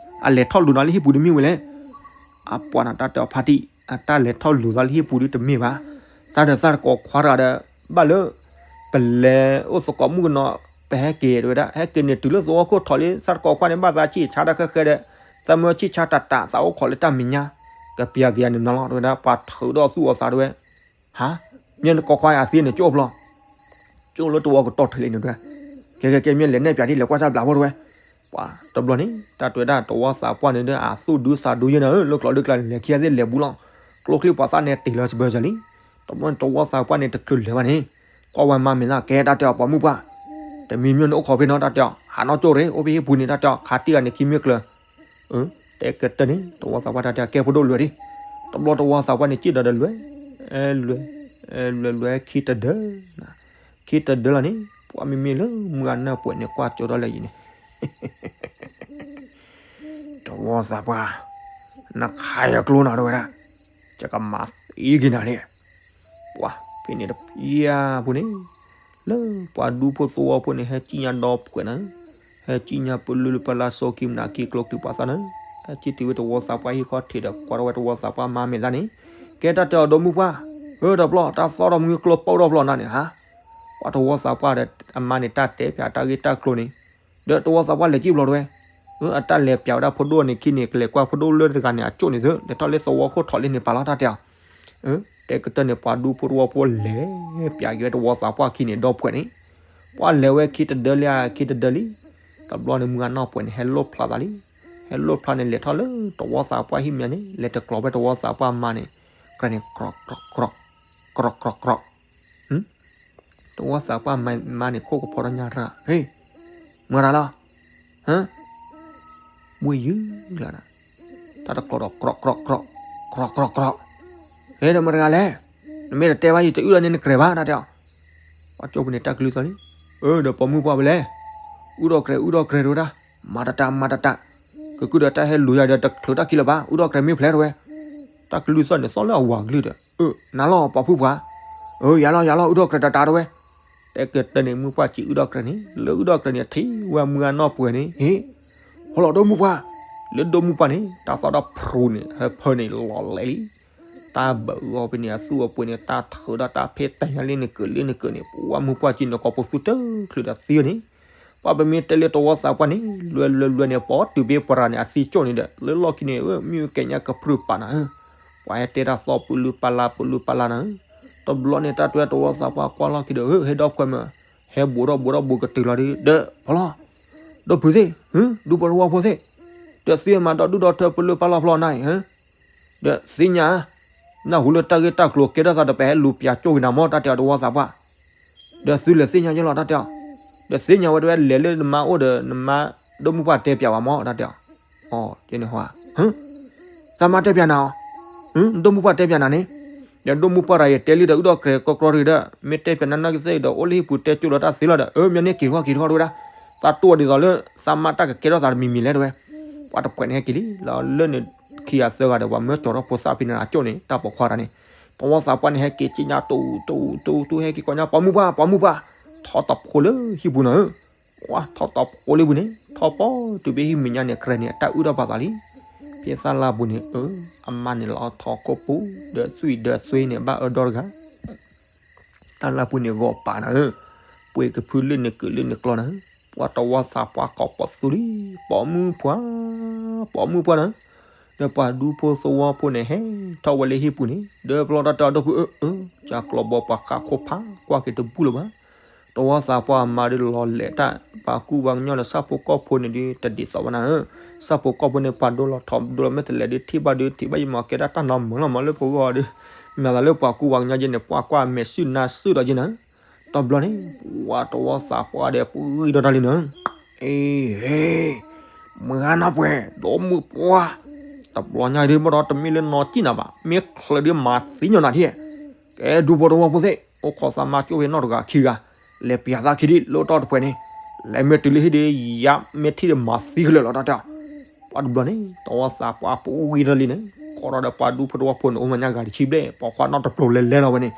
အလဲၤထီၣ်လူၤနၤလၢဟံၣ်ပူၤတမ့ၢ်ဝဲလဲၣ်, အပှၤနၤတၢ်တဲအီၤဖါတံၢ် အတၢ်လဲၤထီၣ်လူၤသးလၢဟံၣ်ပူၤဒ်တမ့ၢ်ဘၣ်, သးဒီးသးတကိးခွါတဂၤဒီး ဘၣ်လၢ ပလဲၤအိၣ်သကိးမုၣ်ကနီၤ ပဟဲက့ၤတဝဲဒၣ် ဟဲက့ၤန့ၣ်တုၤလၢသဝီခိၣ်ထီၣ်လံ သးတကိးခွါန့ၣ်ဘၣ်သးဆံၣ်ဆါတၢ်ဃဲဃဲဒီး သးမၢဆံၣ်ဆါတၢ်တၢ်သးအိၣ်ခိးလၢတၢ်မဲာ်ညါ ကပျၤကယၤန့ၣ်နီၤလီၤ တဝဲဒၣ် ပှၤထုးဒီးသူၣ်အီၤသးတဝဲ ဟါ မ့ၢ်နကိးခွါအသံန့ၣ် ကၠိၣ်ဖျီ ကၠိၣ်လၢသဝီကတီၢ်ထံးလံန့ၣ်တဝဲ ကဲကဲကဲ မ့ၢ်လဲၤနဲၣ်ပၠးဒ်လဲၤကွၢ်တၢ်ဘျးဖိတဝဲ ပှၤတဘျီန့ၣ် တၢ်တဝဲဒၣ်တဝီသးပှၢ်န့ၣ်ဒီး အသူၣ်ဒူသးဒူယဲၢ်နၤဧၢ လၢကျိးဒုကျါန့ၣ် လဲၤခံဂၤသ့ၣ်လဲၤဘူးလီၤ ကျိချံပှၤသၣ်န့ၣ်တ့ၢ်လီၤစဘၢစၢလံ တဘျီန့ၣ် တဝီသးပှၢ်န့ၣ် တချုးလဲၤဘၣ်န့ၣ် ကွၢ်ဝဲမါမဲာ်သၣ် ကဲတၢ်တဲအီၤပှၤမုၣ်ပှၢ် တမံၤမ့ၢ်နအိၣ်ခိးဖဲနီၤ တၢ်တဲအီၤ ဟးနီၢ်ကၠိၣ်ရ့ အိၣ်ဖဲဟံၣ်ပူၤန့ၣ် တၢ်တဲအီၤ ခးတံၢ်ဂၤန့ၣ် ခံမ့ၢ်ကျၢၤ တဲကတၢၢ်န့ၣ် တဝီသးပှၢ်တၢ်တဲအီၤ ကဲဖိဒိၣ်လွဲၤဒံး တဘျီတဝီသးပှၢ်န့ၣ် စံၣ်ဒီးဒီးလွဲၤ လွဲၤ လွဲၤ လွဲၤ လွဲၤ ခံတဒၢ ခံတဒၢလီၤန့ၣ် ပှၤမ့မ့ၢ်လၢမုၢ်အနၢ်ပှဲၤန့ၣ် ကွၢ်ကၠိဒီးလၢယံၤန့ၣ် တဝီသးပှၢ် နခးယကျိနၤတဝဲဒၣ် ယကမၤသံက့ၤနၤန့ၣ် ပှၤဖဲန့ၣ်တပျၢ်ဖိန့ၣ် လၢပှၤဒူဖိသဝီဖိန့ၣ် ဟဲစံၣ်ညါဒီဖှဲးနၤ ဟဲစံၣ်ညါပလူလၢပလါစီခံမနၤခံကျိချံပှၤသၣ်နၤ ဟဲစံၣ်တုၤဝဲတဝီသးပှၢ်ဟံၣ်ခီၣ်ထံးဒီး ကွၢ်ထီၣ်ဝဲတဝီသးပှၢ်မါမဲာ်သၣ်န့ၣ် ကဲတၢ်တဲအီၤဒီးမုၢ်ပှၢ် ဧၢ တဘျီ တၢ်သီၣ်ထီၣ်မုၢ်ကျိပူၤဒီဖျီနၤန့ၣ်ဟါ ပှၤတဝီသးပှၢ်ဒီးအမါန့ၣ် တၢ်တဲပၠးတၢ်ဂ့ၢ်တၢ်ကျိၤန့ၣ် ဒီးတဝီသးပှၢ်လဲၤစံၣ်ဘျီတဝဲ အတၢ်လဲၤပၠးဝဲဒၣ်ဖိဒိၣ်န့ၣ်ခံန့ၣ် ကလဲၤကွၢ်ဖိဒိၣ်လၢတဂၤန့ၣ် အကၠိၣ်န့ၣ်သၢ လဲၤထီၣ်လၢသဝီခိၣ်ထီၣ်လၢန့ၣ်ပာ်လီၤတၢ်တဲအီၤ တဲကတၢၢ်န့ၣ် ပှၤဒူဖိတဝီဖိလဲၤပၠးက့ၤဝဲတဝီသးပှၢ်ခံန့ၣ် ဒီဖှဲးန့ၣ် ပှၤလဲၤဝဲခံတဒၢလံ ခံတဒၢလံ တဘျီန့ၣ် မုၢ်အနီၢ်ပှဲၤန့ၣ် ဟဲလိၣ်ဖျါသးလံ ဟဲလိၣ်ဖျါန့ၣ် လဲၤထီၣ်လၢတဝီသးပှၢ်ဟံၣ်မးန့ၣ် လဲၤတကျိးဖဲတဝီသးပှၢ်မါန့ၣ် ကြၢးန့ၣ် ကြီကြီကြီကြီကြီ ကြီကြီကြီ ဟူ တဝီသးပှၢ်မါန့ၣ် ခိၣ်ကဖီထီၣ်ညါရၣ်, ဟ့ၣ်, မတၤလီၤ, ဟ, မ့ၢ်ယုၢ်လီၤ, တၢ်တကျိးဒီး ကြီးကြီးကြီး, ကြီးကြီးကြီး, ဟ့ၣ် ဒီးမတၤတဂၤလဲၣ်, နမ့ၢ်တတဲဘၣ် ယတအုၣ်ဒီးန့ၢ်နကြဲးဘၣ် တၢ်တဲအီၤ, ပှၤကၠိပူၤန့ၣ် တၢ်ကလုၢ်သီၣ်လံ, အၢ ဒီးပိာ်မုၣ်ပှၢ်ဖဲလဲၣ်, အုၣ်ဒီးကြဲး အုၣ်ဒီးကြဲးတဝဲဒၣ်, မၤတၢ်တၢ် မၤတၢ်တၢ်, ကကုၢ်ဒီးတၢ်ဟဲလူၤယၤဒီး တချုးတၢ်ခံလၢၤဘၣ်, အုၣ်ဒီးကြဲးမ့ၢ်ဖျဲးတဝဲ, တၢ်ကလုၢ်သီၣ်န့ၣ် သီၣ်လၢအဝၤကလုၢ်ဒီး, အၢ နၤလီၤ ပိာ်မုၣ်ပှၢ်, အၢ ယၤလီၤ ယၤလီၤ အုၣ်ဒီးကြဲးတၢ်တၢ်တဝဲ, တဲကတၢၢ်န့ၣ် မုၣ်ပှၢ်စံးအုၣ်ဒီးကြဲးန့ၣ် လၢအုၣ်ဒီးကြဲးန့ၣ် ထံၣ်ဝဲမုၢ်ဂၤနီၢ်ပှဲၤန့ၣ်, ဟ့ၣ်, ဟီလီၤ ဒိၣ်မုၣ်ပှၢ်, လၢဒိၣ်မုၣ်ပှၢ်န့ၣ် တၢ်သီၣ်ဒီးဖရူၤန့ၣ် ဟၢဖၢန့ၣ်လီၤလဲၤလံ, တၢ်ဘၢအီၤဖဲန့ၣ် အသူၣ်အပှ့ၤန့ၣ် တၢ်ထုးဒီးတၢ်ဖဲတၢ်ညါလ့ၣ်န့ၣ်ကၢးလ့ၣ်န့ၣ်ကၢးန့ၣ် ပှၤမုၣ်ပှၢ်စံးန့ၣ် ကိးပသူတချုးဒီးသံန့ၣ်, ပှၤပမ့ၢ်တဲလၢတဝီသးပှၢ်န့ၣ် လွဲလွဲလွဲန့ၣ် ပိာ်တုၤဖဲပရၤန့ၣ် အသံကၠိၣ်န့ၣ်ဒီး လၢလီၢ်ခံန့ၣ် မ့ၢ်ကဲညါကပြုၢ်ပာ်နၤဧၢ, ပှၤဟဲတဲတၢ်သီၣ်ပလူပလၢ်ပလူပလၢ်နၤဧၢ, တဘျီန့ၣ် တၢ်တဲတဝီသးပှၢ်ကွၢ်လီၢ်ခံဒီး ဟဲဒီးခွဲးမၢ်, ဟဲဘူးထီၣ်ဘူးထီၣ်ဘူးကတုၤလီၤဒီး ဒီးဖီလီၤ, ဒီးဖုးသ့ၣ်, ဒူဖိတဝီဖိသ့ၣ်, ဒီးသုမၤဒီဒူၣ်ဒီထၢပလုၢ်ပလၢ်ဖျီနၤအံၤ, ဒီးသ့ၣ်ညါ, နၢ်ဟူလၢတၢ်ဂ့ၢ်တၢ်ကျိၤကဲထီၣ်သးဒီး ပဟဲလူၤပၠးကၠိၣ်က့ၤနၤမၢ် တၢ်တဲအီၤတဝီသးပှၢ်, ဒီးသုလဲၤသ့ၣ်ညါယဲလီၤ တၢ်တဲအီၤ, ဒီးသ့ၣ်ညါဝဲတဝဲလဲၤလၢနမါအိၣ်ဒီး နမါဒိၣ်မုၣ်ပှၢ်တဲပၠးဘၣ်မၢ် တၢ်တဲအီၤ, အန့ၣ်ဟီ, သးမါတဲပၠးနၤအီၤ, ဒိၣ်မုၣ်ပှၢ်တဲပၠးနၤန့ၣ်, ဒီးဒိၣ်မုၣ်ပှၢ်တဂၤယတဲလံဒီး အုၣ်ဒီးကြဲးကီကီတဂ့ၤဒီး မ့ၢ်တဲပၠးနၤနၢ်ကသ့ၣ်ဒီး အိၣ်လၢဟံၣ်ပူၤတဲကၠိၣ်လီၤတၢ်သ့လီၤဒီး အၢ မ့ၢ်န့ၢ်က့ၤထီၣ်က့ၤထီၣ်တဝဲဒၣ်, သးတိၢ်ဒ်သိးလၢ သးမါတၢ်ကကဲထီၣ်သးတမံၤမံၤလဲၣ်တဝဲ, ပှၤတဖှဲးန့ၣ်ဟဲက့ၤလံ လီၤလၢန့ၣ်ခံဂၤသၢဂၤဒီး ပှၤမၢကၠီၤထီၣ်ဖိသၣ်ဖဲန့ၣ်အကၠိၣ်န့ၣ် တၢ်ပိာ်ခွါတဂၤန့ၣ်, တဝီသးပှၢ်န့ၣ် ဟဲက့ၤက့ၤညါတူတူတူတူ ဟဲက့ၤကိးညါ ပိာ်မုၣ်ပှၢ် ပိာ်မုၣ်ပှၢ်, ထီၣ်တဖိလၢဟံၣ်ပူၤနၤဧၢ, ဝါထီၣ်တဖိလၢပူၤန့ၣ်ထီၣ်ပိာ်တုၤဖဲဟံၣ်မဲာ်ညါန့ၣ် ကြဲးန့ၣ် အတၢ်အုၣ်ထီၣ်ပာ်သးလံ, ဖဲသၣ်လၢ်ပူၤန့ၣ် အၢ အမါန့ၣ်လီၤထီၣ်ခိၣ်ပူၤ ဒီးသွံၣ်ဒီးသွ့န့ၣ် ဘၣ်အၢဒီတဂၤ တၢ်လၢ်ပူၤန့ၣ်ဂီၤပာ်နၤဧၢ, ပှ့ၤကဖုလၢန့ၣ်ကုးလၢန့ၣ်ကျီနၤဧၢ, ပှၤတဝီသးပှၢ်ကိးပသူလံ, ပိာ်မုၣ်ပှၢ်, ပိာ်မုၣ်ပှၢ်နၤ, ဒီးပှၤဒူဖိသဝီဖိန့ၣ် ဟဲထီၣ်ဝဲလၢဟံၣ်ပူၤန့ၣ် ဒီးပလီၢ်တၢ်တဲအီၤ ဒီပုၢ်ဧၢ, အၢ ကၢ်ကျီဘီပှၤဃးခိၣ်ဖး ကွၢ်က့ၤတဘူၣ်လၢၤဘၣ်, တဝီသးပှၢ်မၤဒီးလီၤလဲၤတၢ် ပှၤကူပှၤကညီလၢဆၣ်ဖိကီၢ်ဖိန့ၣ်ဒီး တဒ်သိးဘၣ်နၤဧၢ, ဆၣ်ဖိကီၢ်ဖိန့ၣ် ပှၤဒိလီၤထီၣ်ဒိလီၤမ့ၢ်တလဲၤဒီးထံၣ်ဘၣ်ဒီးထံၣ်ဘၣ်ယမၤကဲဒၣ်တၢ်နီၤမုာ်လီၤမးလၢပဂီၢ်ဒီး, မ့ၢ်သးလၢပှၤကူပှၤကညီက့န့ၣ် ပှၤကွၢ်မဲာ်စုၣ်နါစုၣ်ဒီးက့နၤဧၢ, တဘျီန့ၣ် ပှၤတဝီသးပှၢ်ဒီးပဂံၢ်ဒီးတၢ်လံနၤဧၢ, အ့ ဟ့ၣ်, မုၢ်ဂၤနီၢ်ပှဲၤ ဒီမုၢ်ပှၢ်, တဘျီညါဒ်မ့ၢ်ဒီး တမ့ၢ်လၢနီၢ်ကံၣ်နၤဘၣ် မ့ၢ်ချုးဒီးမၤသံညီနၤဒ်, ကဲဒူဖိတဝီဖိသ့ၣ် အိၣ်ခိးသးမါကၠိဖဲနီတဂၤခံဂၤ, လဲၤပၠးသးခံဒ်လၢတၢ်တဖှဲးန့ၣ်, လဲၤမ့ၢ်တုၤလၢဟံၣ်ဒီး ယၤမ့ၢ်ထံၣ်ဒီးမၤသံကလဲာ်လီၤတၢ်တဲအီၤ, ပှၤတဘျီန့ၣ် တဝီသးပှၢ်ပဂံၢ်ဒီးလံန့ၣ် ကိးထီၣ်ဒီးပှၤဒူဖိတဝီဖိန့ၣ် အိၣ်မးညါဂၤတဆံဘျဲၣ် ပိာ်ခွါနီတပျိၤလဲၤလဲၤလီၤဝဲန့ၣ်,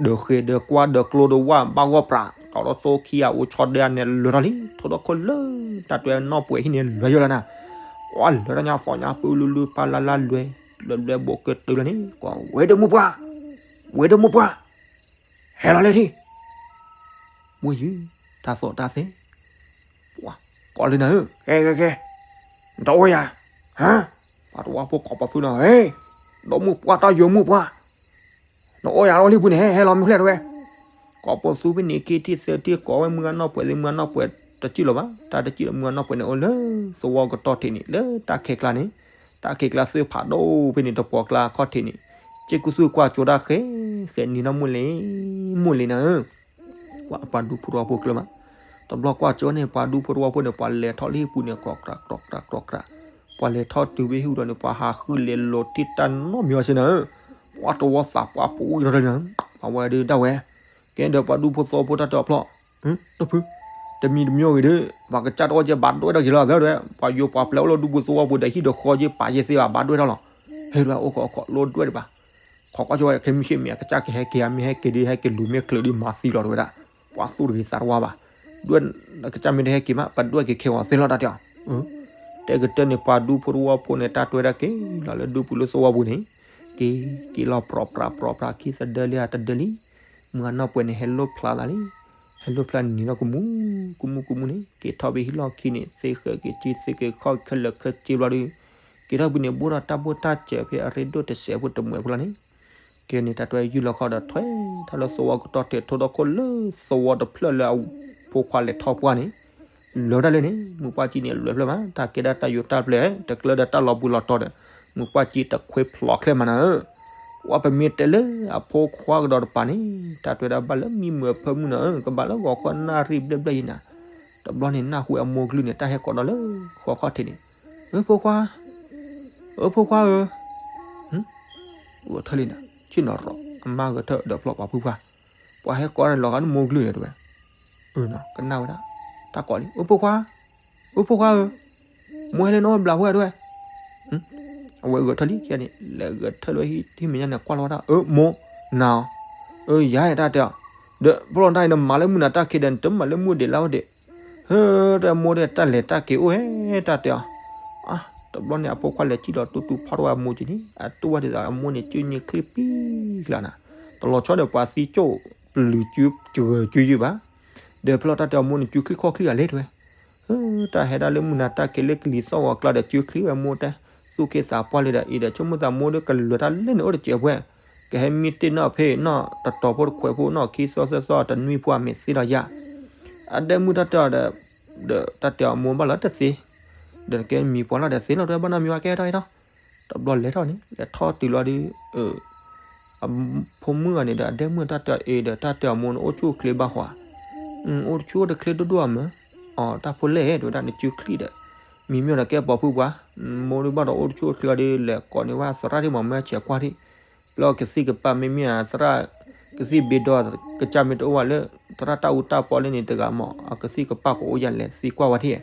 ဒီးဃ့ဒီးကွၢ်ဒီးကျိဒီးဝၣ်ဘၣ်ဂီၢ်ပြး ကိးဒီးသိခံဂၤအိၣ်ဆီဒဲဧါန့ၣ် လဲၤထီၣ်လံ ထိၣ်ဒီခိၣ်လၢ တၢ်တဲနီၢ်ပှဲၤဟံၣ်န့ၣ် လဲၤယိာ်လီၤနၤ, ပှၤလဲၤတၢ်ညါသီညါပူၤလူလူပၢ်လၢ်လၢ်လဲၤ, လဲၤလဲၤဘိးကတၢၢ်လၢန့ၣ် ကွၢ်ဝဲဒီမုၢ်ပှၢ်, ဝဲဒီမုၢ်ပှၢ် ဟဲလီၤလဲၣ်ထံၣ်, မ့ၢ်ယုၢ် တၢ်သီၣ်တၢ်သဲ, ပှၤကိးလၢနၤဧၢ, ကဲကဲကဲ, နတအိၣ်ယၤ, ဟါ, ပှၤတဝီဖိကိးပသူနၤ, ဟ့ၣ်, ဒီမုၢ်ပှၢ်တၢ်ယိာ်မုၢ်ပှၢ်, နအိၣ်ယၤလၢလံပူၤန့ၣ် ဟဲဟဲလီၤမ့ၢ်ဖျဲၣ်တဝဲ, ကိးပသူဖဲန့ၣ် ခံထံၣ်သၢထံၣ် ကိးဝဲမုၢ်ဂၤနီၢ်ပှဲၤသ့ၣ် မုၢ်ဂၤနီၢ်ပှဲၤတစံၣ်လီၤဘၣ်, တၢ်တစံၣ်လီၤ မုၢ်ဂၤနီၢ်ပှဲၤန့ၣ် အိၣ်လၢသဝီကတီၢ်ထံးန့ၣ် လၢတၢ်ခဲကျါန့ၣ်, တၢ်ခဲကျါသ့ၣ်ဖးဒိၣ်ဖဲန့ၣ် တပှီၤကျါခီၣ်ထံးန့ၣ်, စ့ၢ်ကူသူၣ်ကွၢ်ကၠိတၢ်ဃဲ, ဃဲနံၤနီၢ်မုၢ်လ့ၤ, မုၢ်လ့ၤနၤဧၢ, ပှၤပှၤဒူဖိတဝီဖိကျၢၤမး, တဘျီကွၢ်ကၠိန့ၣ် ပှၤဒူဖိတဝီဖိန့ၣ် ပှၤလဲၤထီၣ်လၢဟံၣ်ပူၤန့ၣ် ကြၢးကြၢးကြၢးကြၢး, ပှၤလဲၤထီၣ်တုၤဖဲဟံၣ်ပူၤဒီးန့ၣ် ပှၤဟးဃုလဲၤလီၤတံၢ်တၢ်နီတမံၤအီၤစ့ၢ်နၤဧၢ, ပှၤတဝီသးပှၢ်ပူၤအံၤထီၣ်လံနၤ, အဝဲဒၣ်ဒၣ်ဝဲ, ကဲဒီးပှၤဒူဖိသဝီဖိတၢ်တဲအီၤဖျီၣ်, တဖု, တမံၤတမံၤဂ့ၤဒီး ပှၤကစၢ်တအိၣ်ကဲဘၣ်ဒွဲၣ်ထီၣ်က့ၤလီၤသၢဒွဲၣ်, ပှၤယိၤပှၤပျဲၤအိၣ်လၢဒူပူၤသဝီပူၤဒီးဟံၣ်ဒီးဃီက့ၤပာ်က့ၤသ့ဘၣ်ဘၣ်ဒွဲၣ်ထီၣ်လီၤ, ဟဲဒွဲၣ်အိၣ်ခိးခိးလိဒွဲၣ်ဒံးဘၣ် ခိးကွၢ်ကၠိဝဲခဲမုၢ်ဆ့ၣ်မ့ၢ်အကစၢ်ကဟဲက့ၤဧါ မ့ၢ်ဟဲက့ၤဒီး ဟဲက့ၤလူၤမ့ၢ်ချုးဒီးမၤသံလီၤတဝဲဒၣ်, ပှၤသူၣ်တဂ့ၤသးတဝါဘၣ်, ဒွဲၣ်အကစၢ်မ့ၢ်တဟဲက့ၤမး ပဒွဲၣ်က့ၤခဲဂီၤသ့လီၤတၢ်တဲအီၤ, တဲကတၢၢ်န့ၣ် ပှၤဒူဖိတဝီဖိန့ၣ် တၢ်တွဲဒၣ်က့ၤလီၤလၢဒူပူၤလၢသဝီပူၤန့ၣ်, က့ၤက့ၤလီၤပြီၤပြးပြီၤပြးခံသဒၢလံဧါတဒၢလံ, မုၢ်ဂၤနီၢ်ပှဲၤန့ၣ် ဟဲလိၣ်ဖျါသးလံ, ဟဲလိၣ်ဖျါနံၤလီၤကမူၣ်, ကမူၣ်ကမူၣ်န့ၣ် က့ၤထီၣ်ဖဲဟံၣ်လီၢ်ခံန့ၣ် သ့ဃဲက့ၤက့ၤ သ့က့ၤခီၣ်ခဲလၢာ်ခဲဆ့ဘျီဒီး, က့ၤထီၣ်ဖဲန့ၣ် ဘိၣ်ထီၣ်တၢ်ဘိၣ်တၢ်စဲးဖဲတမှဲးဖိလီၤန့ၣ်, ကဲန့ၣ် တၢ်တွဲယုၢ်လီၤခီဒီးထွဲထီၣ်လၢသဝီကတီၢ်ထဲ ထိၣ်ဒီခိၣ်လၢသဝီတဖျၢၣ်လၢအဖိခွါလဲၤထီၣ်ပှၢ်န့ၣ်, လဲၤဝဲဒၣ်လၢန့ၣ် မုၢ်ပှၢ်ကံန့ၣ် အလဲၤဖျၢၣ်မး တၢ်ကဲဒၣ်တၢ်ယိးတၢ်ပျဲၢ် တကျၢၢ်ဒီးတၢ်လီၤပူၤလီၤတီၤဒီး, မုၢ်ပှၢ်ကံတခွ့ဖျိးချဲမးနၤဧၢ, ပှၤပမ့ၢ်တဲလၢအဖိခွါကဒီးတပၤန့ၣ် တၢ်တဲဝဲဒၣ်ဘၣ်လၢမံမုာ်အဖၢမုၢ်နီၤ ကဘၣ်လၢဂီၤခီနၣ်ရံၣ်ဘျဲၣ်ဘျဲၣ်အံၤနၤ, တဘျီန့ၣ်နၢ်ဟူအမိၢ်ကလုၢ်န့ၣ် တၢ်ဟဲကိးဒီးလၢဃီခီၣ်ထံးန့ၣ်, အၢဖိခွါ, အၢဖိခွါဧၢ, ဂဲၤထၢၣ်လံနၤ, ဆ့ၣ်နီၤရီၤ အမါဂဲၤထၢၣ်ဒီးဖျီၣ်ပှၤဖုပှၢ်, ပှၤဟဲကိးဒီးလီၤဂာ်နမိၢ်ကလုၢ်န့ၣ်တဲဝဲ, အၢနီၤ ကနၣ်ဝဲဒၣ်, တၢ်ကိးလံ အၢဖိခွါ, အၢဖိခွါဧၢ, မိၢ်ဟဲလၢနအိၣ်ဘျးဝဲတဲဝဲ, အဝဲဂဲၤထၢၣ်လံန့ၣ် လဲၤဂဲၤထၢၣ်လၢဟံၣ်မ့ၢ်ညါန့ၣ် ကွၢ်လီၤဝဲဒၣ် အၢမိၢ်, နၤအီၤ, အၢယၤတၢ်တဲအီၤ, ဒီးဖျီၣ်တၢ်အံၤနမၤလၢမုၢ်နၤတၢ်ခံးဒီး နတမၤလၢမုၢ်ဒံးလၢဝဲဒံး, ဟၢ တဲမိၢ်ဒီး တၢ်လဲၤတၢ်က့ၤအိၣ်ဟဲ တၢ်တဲအီၤ, တဘျီန့ၣ် အဖိခွါလဲၤစံၣ်လီၤတူၢ်တူၢ်ဖီၣ်ထီၣ်ဝဲအမိၢ်က့ၤန့ၣ် အတူၢ်ဝဲဒ်သိးအမိၢ်န့ၣ် ကၠုညံချံပံကျါနၤ, တလီၤဆီဒီးပှၤသံကၠိၣ်ပလုာ်ကၠု ကဂၢၢ်ကၠုယုၢ်ဘၣ်, ဒီးဖျီၣ်တၢ်တဲအီၤမိၢ်န့ၣ် ကၠုချံခီၣ်ချံအလဲၣ်တဲဝဲ တၢ်ဟဲဒၣ်လၢမုၢ်နၤတၢ်က့ၤလၢကလံၤသီၣ်ဂီၤကျါဒီး ကၠုချံဝဲမိၢ်တဲ, သူၣ်က့သးပှၢ်လံဒီး အံၤဒီးဆိကမိၣ်သးမိၢ်ဒီး ကလၢၤတၢ်လၢန့ၣ်အိၣ်တစဲးပှဲၤ, ကဟဲမံတ့ၢ်နီၢ်ဖဲနီၢ်တတီၤဖိတခွဲးဖိနီၢ်ခံသီသၢသီတနွံဖိအမ့ၢ်သ့ဒီးယၤ, အဒဲမုၢ်တၢ်တဲအီၤဒီး, ဒီးတၢ်တဲအီၤမိၢ်ဘၣ်လီၤတသ့, ဒီးနကဲမံၤပှၤလီၤဒီးသ့လီၤတဲဘၣ်နီတမံၤဘၣ်ကဲထီၣ်အံၤထီၣ်, တဘျီလဲၤထီၣ်န့ၣ် လဲၤထီၣ်တုၤလီၤဒီး အဖိမုၣ်အီၤန့ၣ်ဒီး အဒဲမုၣ်တၢ်တဲအီၤအံၤဒီး တၢ်တဲအီၤမိၢ်န့ၣ်အိၣ်ဆူၣ်အိၣ်ချ့ဘၣ်ဃး, အိၣ်တဆူၣ်အိၣ်တချ့ဒိၣ်ဒိၣ်အမၢ်, အီၤတၢ်ဖိလဲၣ်တဲဝဲဒၣ် နကၠုချံဒီး, မံၤမ့ၢ်ဒီးကဲပှၤဖုပှၢ်, မိၢ်ဒုးဘၣ်ဒီးအိၣ်တဆူၣ်အိၣ်ချ့အီၤဒီး လဲၤကိးန့ၢ်ဝဲသရၣ်ထံၣ်မး မၢဆဲးကွၢ်ထံၣ်, လၢအကသံၣ်ကပၢ်မ့မ့ၢ်အသရၣ်, ကသံၣ်ဘ့ဒီးကစၢ်မ့ၢ်တအိၣ်ဘၣ်လၢ သရၣ်တၢ်အူတၢ်ပီလၢန့ၣ်တဂၤမး အကသံၣ်ကပၢ်ကအိၣ်ယၤလဲၤသံကွၢ်ဝဲထံၣ်